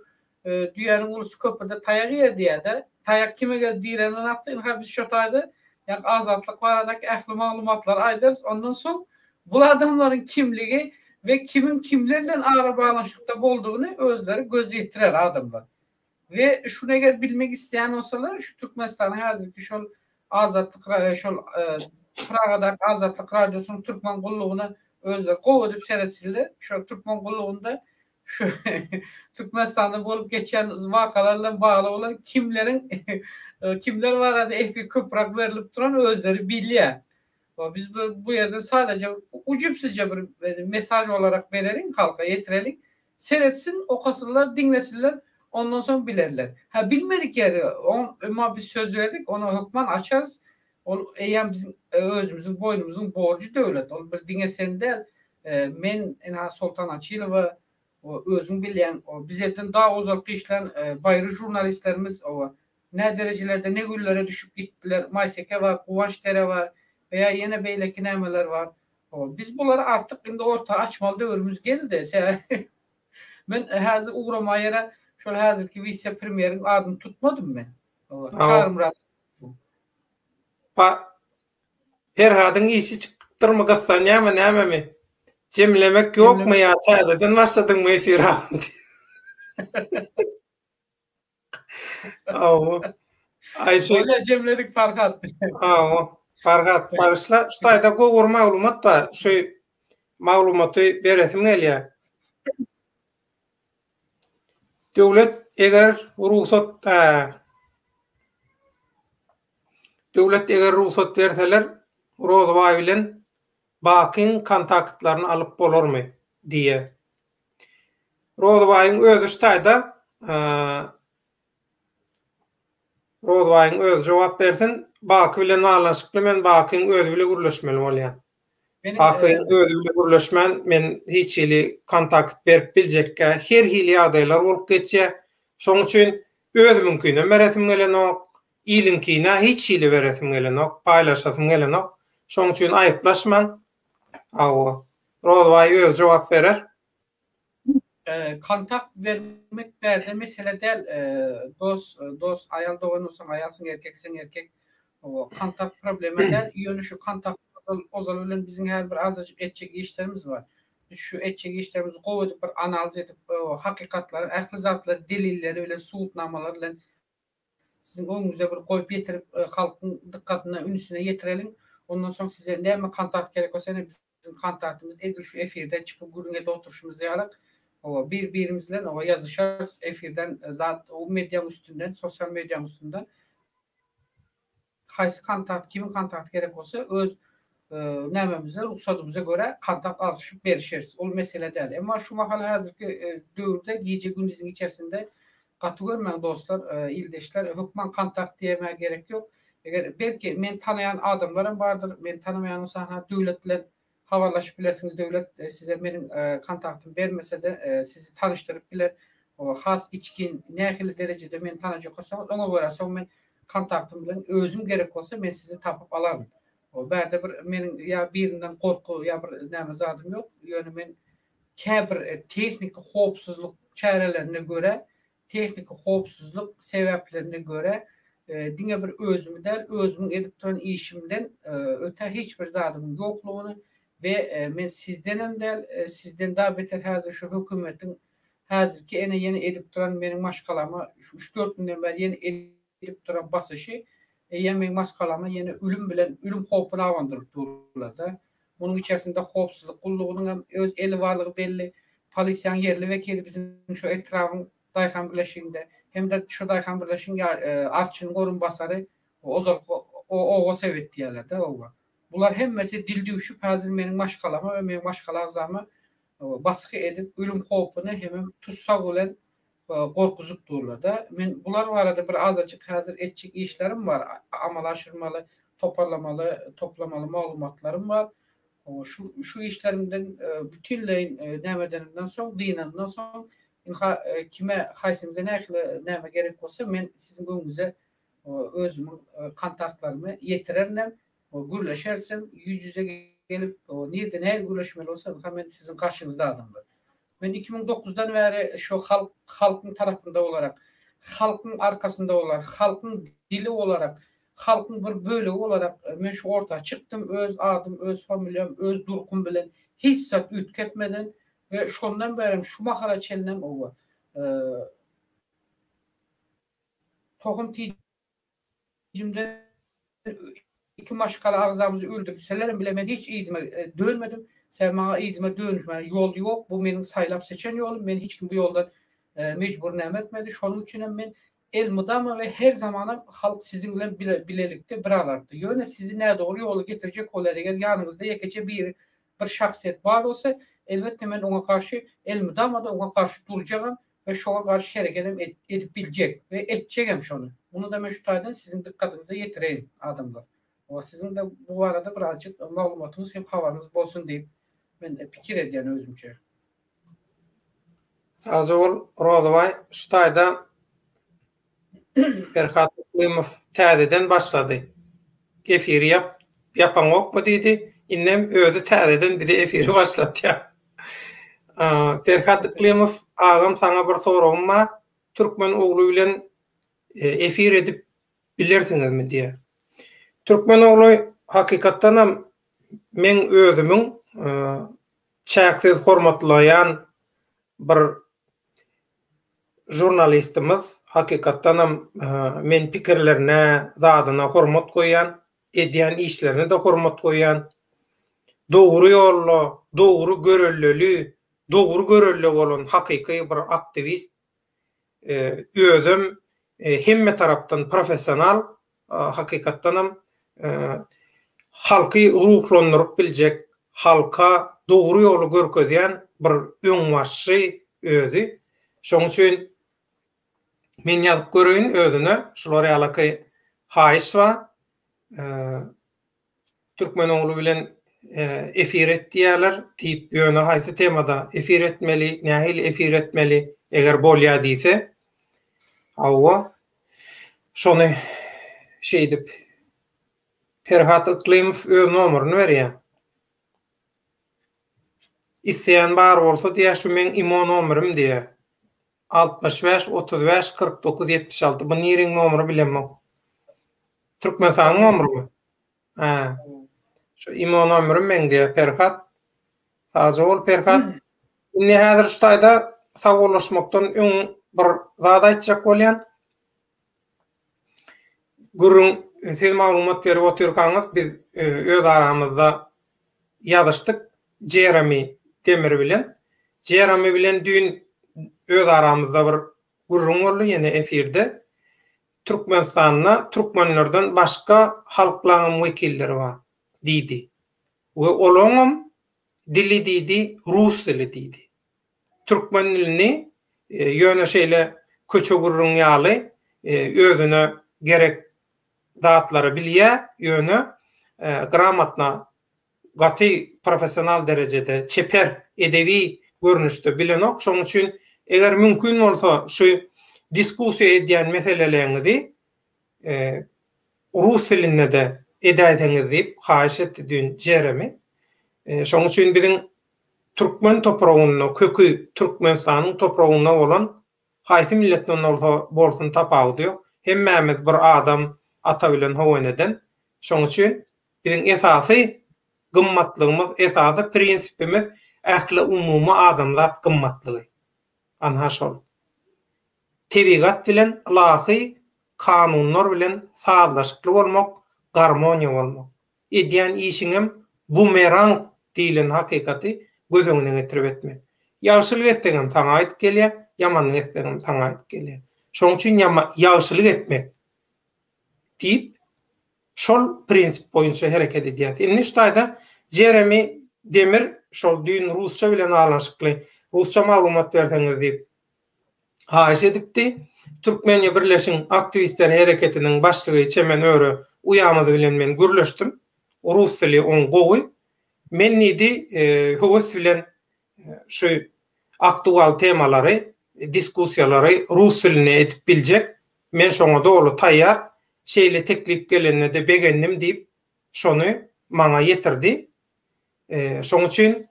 düýäniň ulusy köprüde taýak iýer diýýär-de. Taýak kime gelip direnen hakda ynha biz şo taýda ýagny azatlyk baradaky ähli maglumatlary aýdarys. Ondan soň bul adamlaryň kimligi we kimiň kimler bilen arabaglanyşykda boldugyny özleri göz ýetirer adamlar. We şuny eger bilmek isleýän bolsalar, şu Türkmenistanyň häzirki şol Azatlyk şol Pragadaky Azatlyk radiosynyň türkmen gullugyna özleri gowy edip seretsinler. Şol türkmen gullugynda şu Türkmenistanda bolup geçýän wakalar bilen bagly bolan kimleriň kimler barada efir köpräk berlip duran özleri bilýär. Biz bu ýerden sadaja ujypsyzja bir mesaj olarak bereliň halka ýetireliň. Seretsin, okasynlar, diňlesinler, ondan soň bilerler. Hä bilmedik ýeri, on, emma biz söz berdik, ony hökman açarys. Ol eýýäm biziň özümiziň boýnumyzyň borjy döwlet. Ol bir diňe sen däl, men, ynha Soltan Açylowa, o özüň bilýäň, o bizeden daha ozalky işlän baýry žurnalistlerimiz, oba, nä derejelerde ne günlere düşüp gitdiler, Maýseke bar, Guwanç Dere bar we ýa ýene beýleki nämeler bar. Hawa, biz bulary artyk indi orta açmaly döwrümiz geldi. Sebäbi men häzir ugrama ýere şol häzirki wise-premýeriň adyny tutmadym men. Hawa, Çarymyrat. Pa Perhadyň işi çykypdyrmy, gyssanýarmy, nämemi? Jemlemek ýokmy ýa täzeden başladyňmy efir agam diýip. Hawa. Aý şu Bolýa jemledik Farhat. Hawa. Farhat bagyşla şu taýda gowy bir maglumat bar. Şu maglumaty beresim gelýär. Döwlet eger rugsat Döwlet eger rugsat berseler Rozybaý bilen Bakyň kontaktlaryny alyp bolarmy diýýär. Rozybaýyň özi şu taýda Rozybaýyň özi jogap bersin. Baky bilen baglanyşykly men Bakyň özi bile gürleşmeli bolýan. Bakyň özi bile gürleşmän men hiç hili kontakt berip biljekkä her hili ýagdaýlar bolup geçýär. Şoň üçin özümiňkinem beresim gelenok, iliňkine hiç hili beresim gelenok, paýlaşasym gelenok. Şoň üçin aýyplaşmaň. Hawa. Rozybaý özi jogap berer. Kontakt bermek bärde mesele däl dos dos aýal dogan bolsaň aýalsyň erkekseň erkek kontakt problema däl ýöne şu kontakt ozal bilen biziň häzir bir azajyk etjek işlerimiz bar biz şu etjek işlerimizi gowy edip bir analiz edip hakykatlary ähli zatlary delilleri bilen subutnamalar bilen siziň öňüňize bir goýup ýetirip halkyň dykgatyna ünsüne ýetireliň ondan soň size näme kontakt gerek bolsa ene biziň kontaktymyz edil şu efirden çykyp gürrüň edip oturyşymyz ýaly oba bir birimiz bilen oba ýazyşarys efirden zat o mediaň üstünden sosial mediaň üstünden. Haýsy kontakt, kimiň kontakty gerek bolsa öz nämemize, rugsadymyza görä kontakt alşyp berişeris. Ol mesele däl. Emma şu mahal häzirki döwürde gije-gündiziň içerisinde gaty görmäň dostlar, ildeşler, hökman kontakt diýmäge gerek ýok. Eger belki meni tanaýan adamlaram bardyr, meni tanamaýan bolsa ha döwlet bilen habarlaşyp bilersiňiz Döwlet size meniň kontaktymy bermesede sizi tanyşdyryp biler. Has içgin nähili derejede meni tanajak bolsaňyz oňa görä soň men kontaktym bilen özüm gerek bolsa men sizi tapyp alaryn. Bärde bir meniň ýa birinden gorky ýa bir näme zadym ýok. Ýöne men käbir tehniki howpsuzlyk çärelerine görä Tehniki howpsuzlyk sebäplerine görä, diňe bir özümi däl, özümiň edip duran işimden öte hiç bir zadymyň ýoklugyny we men sizdenem däl, sizden da beter häzir şu hökümetiň häzirki ene ýene edip duran meniň maşgalama şu üç-dört günden bäri ýene edip duran basyşy eýýäm meniň maşgalama ýene ölüm bilen ölüm howpuny abandyryp durlar-da. Munuň içerisinde howpsuzlyk gullugynyň hem öz eli barlygy belli. Polisiýanyň ýerli wekili biziň şu etrabyň daýhan birleşiginde hem-de şu daýhan birleşigiň arçynyň orunbasary ozalky oba sowet diýýärler-de oba. Bular hemmesi dil düwşüp häzir meniň maşgalama we meniň maşgala agzama basgy edip ölüm howpuny hemem tussag bilen gorkuzyp durlar-da. Men bular barada bir azajyk häzir etjek işlerim bar, amala aşyrmaly, toparlamaly, toplamaly maglumatlarym bar. Şu şu işlerimden bütinleýin näme edenimden soň, dynanymdan soň, ynha kime, haýsyňyza nähili näme gerek bolsa, men siziň öňüňize özümiň kontaktlarymy ýetirerinem, gürleşerisem, ýüz-ýüze gelip, nirde nähili gürleşmeli bolsa, ynha men siziň garşyňyzda adamlar. Men 2009-dan bäri şu halk halkyň tarapynda bolarak, halkyň arkasynda bolarak, halkyň dili bolarak, halkyň bir bölegi bolarak men şu orta çykdym öz adym, öz familiýam, öz durkum bilen hiç zat üýtgetmeden we şondan bärem şu mahala çenlem owa tohum Jimden iki maşgala agzamyzy öldürselerem bile men hiç yzyma dönmedim. Sebäbi maňa yzyma dönüşmäge ýol ýok. Bu meniň saýlap seçen ýolum. Meni hiç kim bu ýoldan mejbur näme etmedi. Şonuň üçinem men elmydama we her zamanam halk siziň bilen bilelikde bir alardy. Ýöne sizi nädogry ýola getirjek bolar eger ýanyňyzda ýekeje biri bir şahsyýet bar bolsa, elbetde men oňa garşy elmydama-da oňa garşy durjagam we şoňa garşy herekedem edip biljek we etjegem şony. Muny-da men şu taýdan siziň dykgatyňyza ýetireýin, adamlar. Oba siziň-de bu barada birazjyk maglumatyňyz hem habaryňyz bolsun diýip men pikir edýän özümçe. Sagja bol Rozybaý şu taýda Perhat Yklymow täzeden başlady. Efiri ýap ýapaňokmy diýdi. Indem özi täzeden bize efiri başlatýar. Perhat Yklymow agam saňa bir soragym bar. Türkmen ogly bilen efir edip bilersiňizmi diýýär. Türkmen ogly hakykatdanam meň özümiň çäksiz hormatlaýan bir žurnalistimiz hakykatdanam men pikirlerine zadyna hormat goýýan edýän işlerine-de hormat goýýan dogry ýolda dogry görelleli dogry görelde bolan hakyky bir aktiwist özem hemme tarapdan professional hakykatdanam halky ruhlandyryp biljek, halka dogry ýoly görkezýän bir öňbaşçy özi. Şonuň üçin men ýazyp göreýin özüne, şular ýalaky haýyş bar. Türkmen ogly bilen efir et diýýärler diýip, ýöne haýsy temada efir etmeli, nähili efir etmeli, eger bolýar diýse, hawa, şony şeýdip Perhat Yklymow öz nomerini berýär. Isleýän bar bolsa diýýär, şu meň imo nomerim diýýär. 65 35 49 76 bu niriň nomeri bilemok. Türkmenistanyň nomerymy? Hä. Şu imo nomerim meň diýýär Perhat. Sagja bol Perhat. Indi häzir şu taýda sagbollaşmakdan öň bir zat aýtjak bolýan. Gürrüň siz maglumat berip otyrkaňyz biz öz aramyzda ýazyşdyk Jeremy Demir bilen. Jeremy bilen düýn öz aramyzda bir gürrüň boldy ýene efirde. Türkmenistanda türkmenlerden başga halklaňam wekilleri bar diýdi. We olaňam dili diýdi rus dili diýdi. Türkmen dilini ýöne şeýle köçe gürrüň ýaly özüne gerek zatlary bilýä, ýöne gramotna gaty professional derejede, çeper, edebi görnüşde bilenok. Şonuň üçin eger mümkin bolsa şu diskussiýa edýän meseleleriňizi rus dilinde-de edäýseňiz diýip haýyş etdi düýn Jeremi. Şonuň üçin biziň türkmen topragynda, köki Türkmenistanyň topragynda bolan haýsy milletden bolsa bolsun tapawudy ýok. Hemmämiz bir adam ata bilen How eneden. Şonuň üçin Biziň esasy gymmatlygymyz, esasy prinsipimiz ähliumumy adamzat gymmatlygy. Anha şol. Tebigat bilen, ylahy kanunlar bilen sazlaşykly bolmak, garmoniýa bolmak. Edýän işiňem bumerang diýlen hakykaty göz öňüne getirip etmek. Ýagşylyk etseňem saňa gaýdyp gelýär, ýamanlyk etseňem saňa gaýdyp gelýär. Şonuň üçin ýagşylyk etmek diýip, şol prinsip boýunça hereket edýäs. Indi şu taýda Jeremi Demir şol düýn rusça bilen baglanyşykly rusça maglumat berseňiz diýip haýyş edipdi. Türkmeniýa Birleşiň aktiwistler hereketiniň başlygy Çemen Öre uýamyz bilen men gürleşdim. Rus dili oň gowy. Men diýdi höwes bilen şu aktual temalary, diskussiýalary rus dilinde edip biljek. Men şoňa doly taýýar. Şeýle teklip gelende-de begendim diýip, şony maňa ýetirdi. Şoň üçin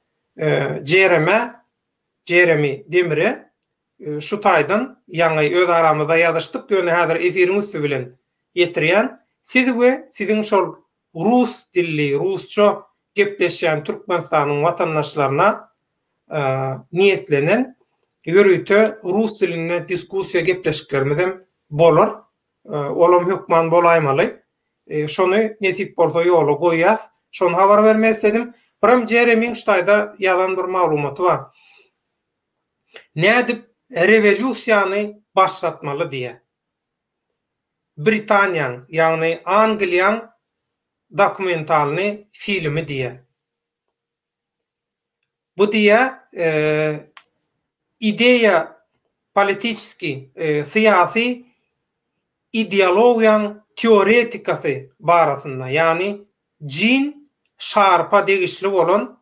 Jeremä, Jeremi Demire şu taýdan, ýaňy öz aramyzda ýazyşdyk, ýöne häzir efiriň üsti bilen ýetirýän, siz we siziň şol rus dilli, rusça gepleşýän Türkmenistanyň watandaşlaryna niýetlenen ýörite rus dilinde diskussiýa gepleşiklerimizem bolar. Olam hökman bolaýmaly. Şony nesip bolsa ýola goýýas. Şony habar bermek isledim. Birem Jeremiň şu taýda ýazan bir maglumaty bar. Nädip rewolýusiýany başlatmaly diýýär. Britaniýaň, ýagny Angliýaň dokumentalny filmi diýýär. Bu diýýär, ideýa politiçeskiý, syýasy ideologiýaň teoretikasy barasynda, ýagny Jin Şarpa degişli bolan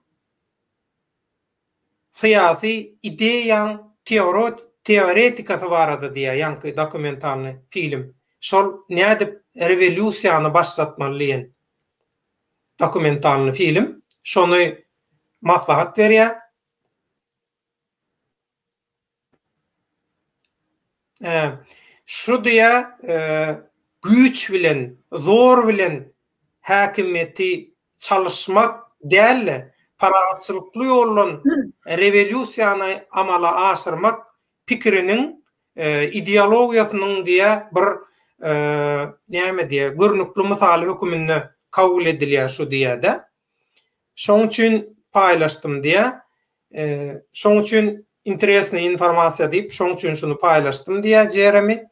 syýasy ideýaň teoretikasy barada diýýär ýaňky dokumentalnyý film. Şol nädip rewolýusiýany başlatmaly diýen dokumentalnyý film. Şony maslahat berýär. Şu diýýär, güýç bilen, zor bilen häkimiýeti çalyşmak däl-de, parahatçylykly ýoldan rewolýusiýany amala aşyrmak pikiriniň, ideologiýasynyň diýýär, bir näme diýýär, görnükli mysaly höküminde kabul edilýär şu diýýär-de. Şoň üçin paýlaşdym diýýär. Şoň üçin interesnyý informasiýa diýip, şoň üçin şuny paýlaşdym diýýär Jeremi.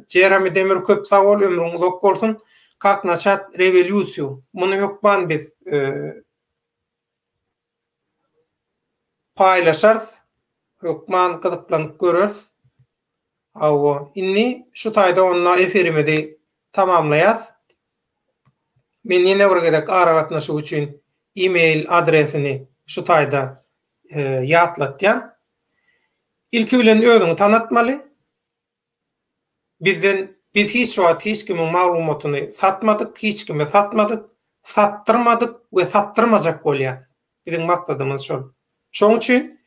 Jeremi Demir köp sag bol, ömrüň uzak bolsun. Kak naçat rewolýusiýu. Muny hökman biz paýlaşarys. Hökman gyzyklanyp göreris. Hawa, indi şu taýda onda efirimizi tamamlaýas. Men ýene bir gezek aragatnaşyk üçin e-mail adresini şu taýda ýatlatýan. Ilki bilen özüňi tanatmaly. Bizden biz hiç wagt hiç kimiň maglumatyny satmadyk, hiç kime satmadyk, satdyrmadyk we satdyrmajak bolýas. Biziň maksadymyz şol. Şoň üçin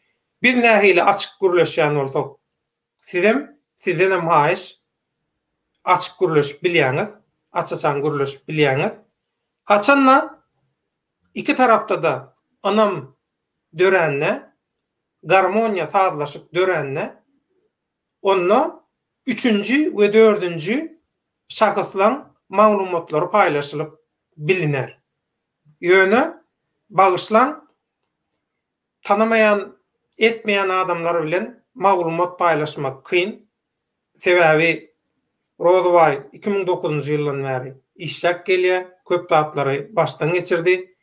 biz nähili açyk gürleşýän bolsak, Sizem, sizdenem haýyş, açyk gürleşip bilýäňiz, aç-açan gürleşip bilýäňiz. Haçanda iki tarapda-da ynam dörände, garmoniýa, sazlaşyk dörände, onda üçünji we dördünji şahyslaň maglumatlary paýlaşylyp biliner. Ýöne, bagyşlaň, Tanamaýan, etmeýän adamlar bilen maglumat paýlaşmak kyn. Sebäbi Rozybaý 2009-njy ýyldan bäri işläp gelýär, köp zatlary başdan geçirdi.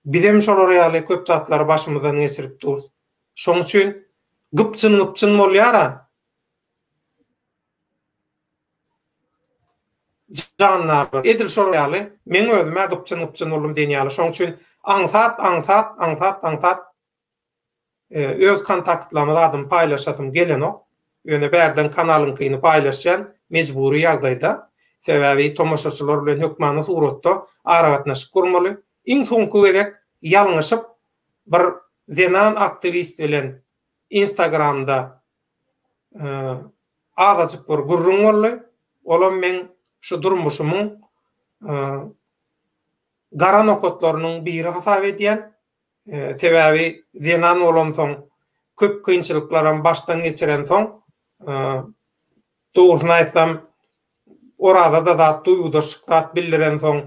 Bizem şolar ýaly köp zatlary başymyzdan geçirip durus. Şoň üçin gypjyn-gypjyn bolýar-a. Jandarlar edil şolar ýaly, meň özüm-ä gypjyn-gypjyn boldum diýen ýaly. Şoň üçin aňsat, aňsat, aňsat, aňsat öz kontaktlamy zadymy paýlaşasym gelenok. Ýöne bärden kanalyňkyny paýlaşýan mejbury ýagdaýda. Sebäbi tomaşaçylar bilen hökmany suratda aragatnaşyk gurmaly. Iň soňky gezek ýalňyşyp bir zenan aktiwist bilen Instagramda azajyk bir gürrüň boldy. Olam meň şu durmuşymyň gara nokatlarynyň biri hasap edýän. Sebäbi zenan bolansoň, köp kynçylyklaram başdan geçirensoň, dogrusyny aýtsam, Oraza-da zat, duýgudaşlyk zat bildirensoň,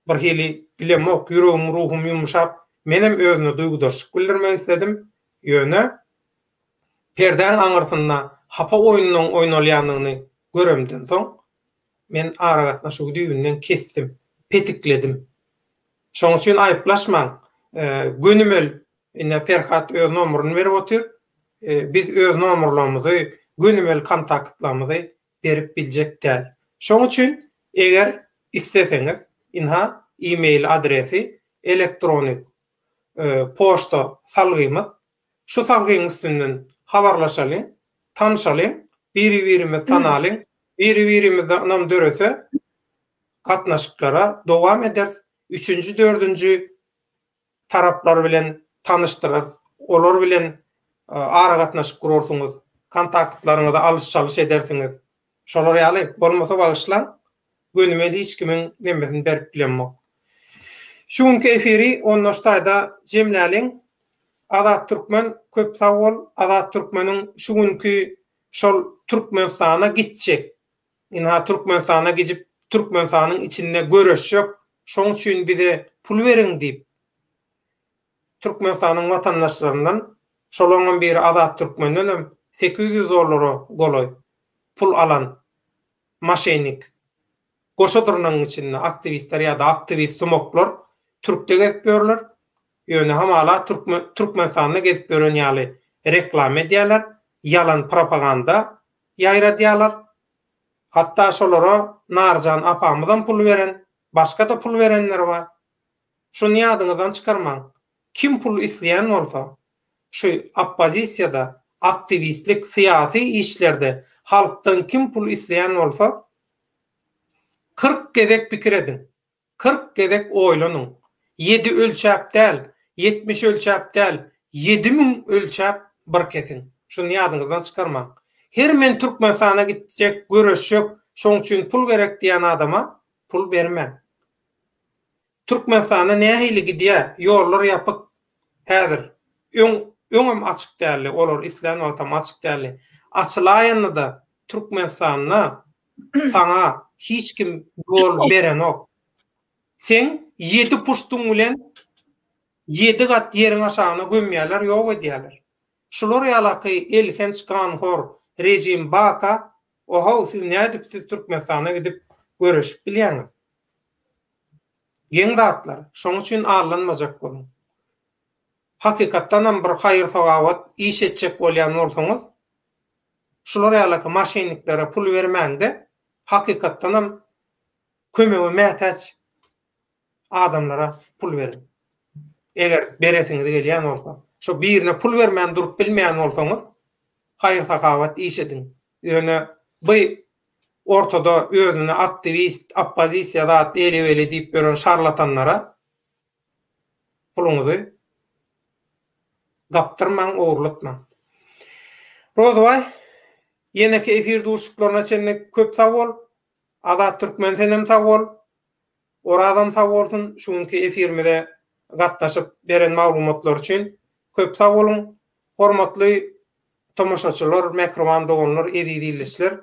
birhili, bilemok, ýüregim, ruhum ýumşap, menem özüne duýgudaşlyk bildirmek isledim. Ýöne perdäň aňyrsynda hapa oýnunyň oýnalýanyny göremden soň, men aragatnaşygy düýbünden kesdim, petikledim. Şoň üçin aýyplaşmaň. Gönümel ine Perhat öz nomeryny berip otyr. Biz öz nomerlarymyzy, gönümel kontaktlarymyzy berip biljek däl. Şoň üçin eger isleseňiz, ynha e-mail adresi, elektronik poçta salgymyz. Şu salgyň üstünden habarlaşalyň, tanşalyň, biri-birimizi tanalyň, biri-birimizde ynam dörese, gatnaşyklara dowam ederis, üçünji, dördünji taraplar bilen tanyşdyrarys, olar bilen aragatnaşyk gurarsyňyz, kontaktlaryňyzy alyş-çalyş edersiňiz. Şolar ýaly, bolmasa bagyşlaň, gönümel hiç kimiň nemesini berip bilemok. Şu günki efiri onda şu taýda jemläliň. Azat Türkmen köp sag bol, Azat Türkmeniň şu günki şol Türkmenistana gitjek Ynha Türkmenistana gijip Türkmenistanyň içinde göreşjek şoň üçin bize pul beriň diýip Türkmenistanyň watandaşlaryndan şolaňam biri Azat Türkmendenem 800 dollara golaý pul alan maşennik goşa dyrnagyň içinde aktiwistler ýa-da aktiwist sumaklar türkde gezip ýörler ýöne hamala Türkmenistanda gezip ýören ýaly reklama edýärler ýalan propaganda ýaýradýarlar. Hatda şolara Narjan apamyzam pul beren, başga-da pul berenler bar. Şuny ýadyňyzdan çykarmaň, kim pul isleýän bolsa, şu oppozisiýada, aktiwistlik, syýasy işlerde halkdan kim pul isleýän bolsa, 40 gezek pikir ediň. 40 gezek oýlanyň. Ýedi ölçäp däl, 70 ölçäp däl, 7000 ölçäp bir kesiň. Şuny ýadyňyzdan çykarmaň. Her men Türkmenistana gitjek, göreşjek, şoň üçin pul gerek diýen adama pul bermäň. Türkmenistana nähili gidýä, ýollar ýapyk häzir. Öň, öňem açyk däldi, olar islän wagtam açyk däldi. Açylaýanda-da Türkmenistanda Saňa hiç kim ýol berenok. Seň ýedi puştuň bilen ýedi gat ýeriň aşagyna gömýärler, ýok edýärler. Şular ýalaky elhenç ganhor rejim baka, ohow siz nädip siz Türkmenistana gidip göreşip bilýäňiz? Geň zatlar. Şoň üçin aldanmajak boluň. Hakykatdanam bir haýyr-sogawat iş etjek bolýan bolsaňyz, Şular ýalaky maşenniklere pul bermäňde hakykatdanam kömege mätäç adamlara pul beriň. Eger beresiňiz gelýän bolsa, şo birine pul bermän durup bilmeýän bolsaňyz, haýyr-sahawat iş ediň. Ýöne by ortada özüne aktiwist, oppozisiýa zat eli-beli diýip ýören şarlatanlara Puluňyzy gapdyrmaň, ogurlatmaň. Rozybaý, ýeneki efir duşuşyklaryna çenli köp sag bol. Azat Türkmen senem sag bol. Orazam sag bolsun şu günki efirimize gatnaşyp beren maglumatlary üçin. Köp sag boluň. Hormatly tomaşaçylar, mähriban doganlar, eziz ildeşler.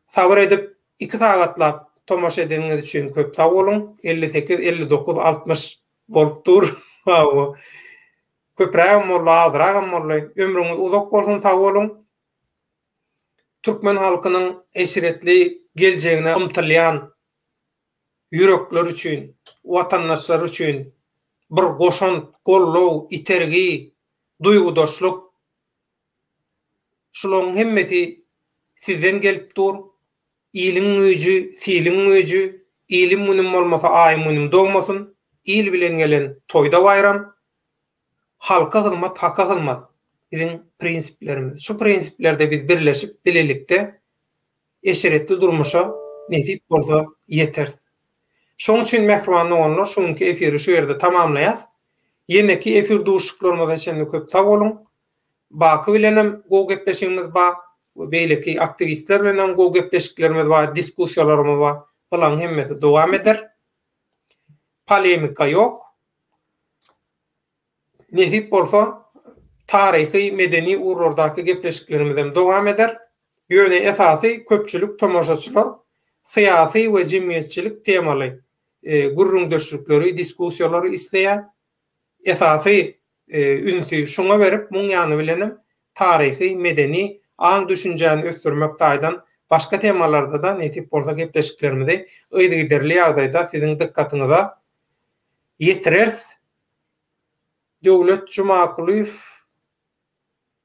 Sabyr edip iki sagatlap tomaşa edeniňiz üçin köp sag boluň. 58, 59, 60 bolup dur. Hawa. Köprägem boldy, azragam boldy. Ömrüňiz uzak bolsun, sag boluň. Türkmen halkynyň eşretli geljegine ymtylýan ýürekler üçin, watandaşlar üçin bir goşant, goldaw, itergi, duýgudaşlyk, şularyň hemmesi sizden gelip dur. Iliň güýji, siliň güýji, ilim günüm bolmasa aýym günüm dogmasyn, il bilen gelen toýda baýram, halka hyzmat haka hyzmat biziň prinsiplerimiz. Şu prinsiplerde biz birleşip bilelikde eşretli durmuşa nesip bolsa ýeteris. Şoň üçin mähriban doganlar şu günki efiri şu ýerde tamamlaýas. Ýeneki efir duşuşyklarymyza çenli köp sag boluň. Baky bilenem gowy gepleşigimiz bar we beýleki aktiwistler bilenem gowy gepleşiklerimiz bar, diskussiýalarymyz bar. Bularyň hemmesi dowam eder. Polemika ýok. Nesip bolsa, taryhy, medeni ugurlardaky gepleşiklerimizem dowam eder. Ýöne esasy köpçülik, tomaşaçylar syýasy we jemgyýetçilik temaly gürrüňdeşlikleri, diskussiýalary isleýär. Esasy ünsi şuňa berip, muň ýany bilenem taryhy, medeni, aň-düşünjäni ösdürmek taýdan başga temalarda-da nesip bolsa gepleşiklerimizi yzygiderli ýagdaýda siziň dykgatyňyza ýetireris. Döwlet Jumakulyýew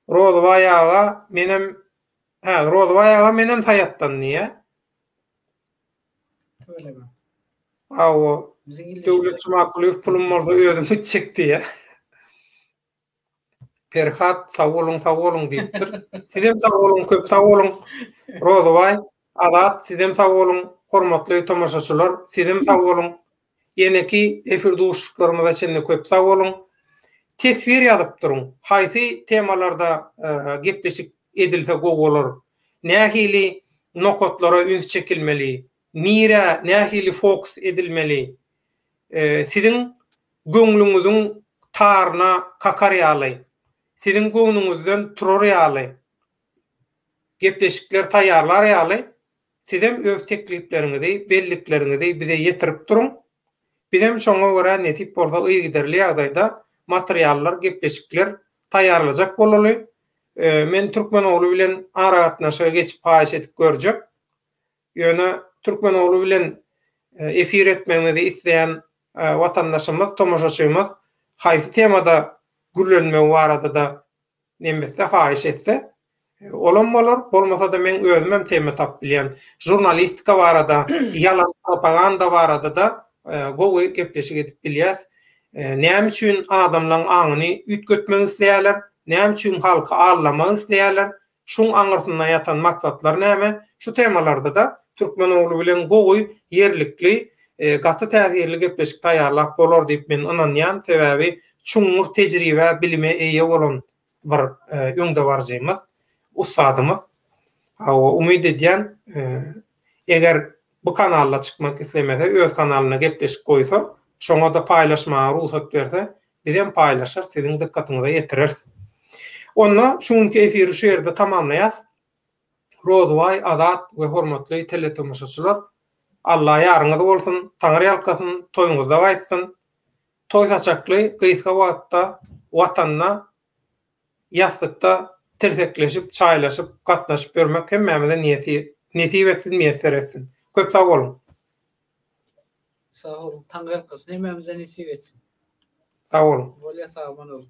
Rozybaý aga menem hä Rozybaý aga menem Saýatdan diýýä. Tüweleme. Hawa. Döwlet Jumakulyýew pulum bolsa özüm gitjek diýýä. Perhat sag boluň sag boluň diýipdir. Sizem sag boluň köp sag boluň. Rozybaý, Azat sizem sag boluň. Hormatly tomaşaçylar sizem sag boluň. Ýeneki efir duşuşyklarymyza çenli köp sag boluň. Teswir ýazyp duruň. Haýsy temalarda gepleşik edilse gowy bolar? Nähili nokatlara üns çekilmeli? Nirä nähili fokus edilmeli? Siziň göwnüňiziň taryna kakar ýaly, siziň göwnüňizden turar ýaly gepleşikler taýýarlar ýaly sizem öz teklipleriňizi, bellikleriňizi bize ýetirip duruň. Bizem şoňa görä nesip bolsa yzygiderli ýagdaýda materiallar, gepleşikler taýýarlajak bolaly. Men Türkmenogly bilen aragatnaşyga geçip haýyş edip görjek. Ýöne Türkmenogly bilen efir etmegimizi isleýän watandaşymyz, tomaşaçymyz haýsy temada gürlenmegi barada-da nemetse, haýyş etse, olam bolar. Bolmasa-da meň özümem tema tapyp bilýän. Žurnalistika barada, ýalan propaganda barada-da gowy gepleşik edip bilýäs. Näme üçin adamlaň aňyny üýtgetmek isleýärler? Näme üçin halky aldamak isleýärler? Şuň aňyrsynda ýatan maksatlar näme? Şu temalarda-da Türkmenogly bilen gowy, ýerlikli, gaty täsirli gepleşik taýýarlap bolar diýip men ynanýan. Sebäbi çuňňur tejribä, bilime eýe bolan bir öňdebaryjymyz, ussadymyz. Hawa, umyt edýän, eger bu kanalda çykmak islemese, öz kanalynda gepleşik goýsa, şoňa-da paýlaşmaga rugsat berse, Bizem paýlaşarys, siziň dykgatyňyza ýetireris. Onda şu günki efiri şu ýerde tamamlaýas. Rozybaý, Azat we hormatly teletomaşaçylar, Alla ýaryňyz bolsun, Taňry ýalkasyn, toýuňyzda gaýtsyn. Toý saçakly gysga wagtda Watanda ýassykda tirsekleşip, çaýlaşyp, gatnaşyp ýörmek hemmämize nesip etsin, miýesser etsin. Köp sag boluň! Sag boluň. Taňry ýalkasyn hemmämize nesip etsin. Sag boluň. Bolýa sag aman boluň.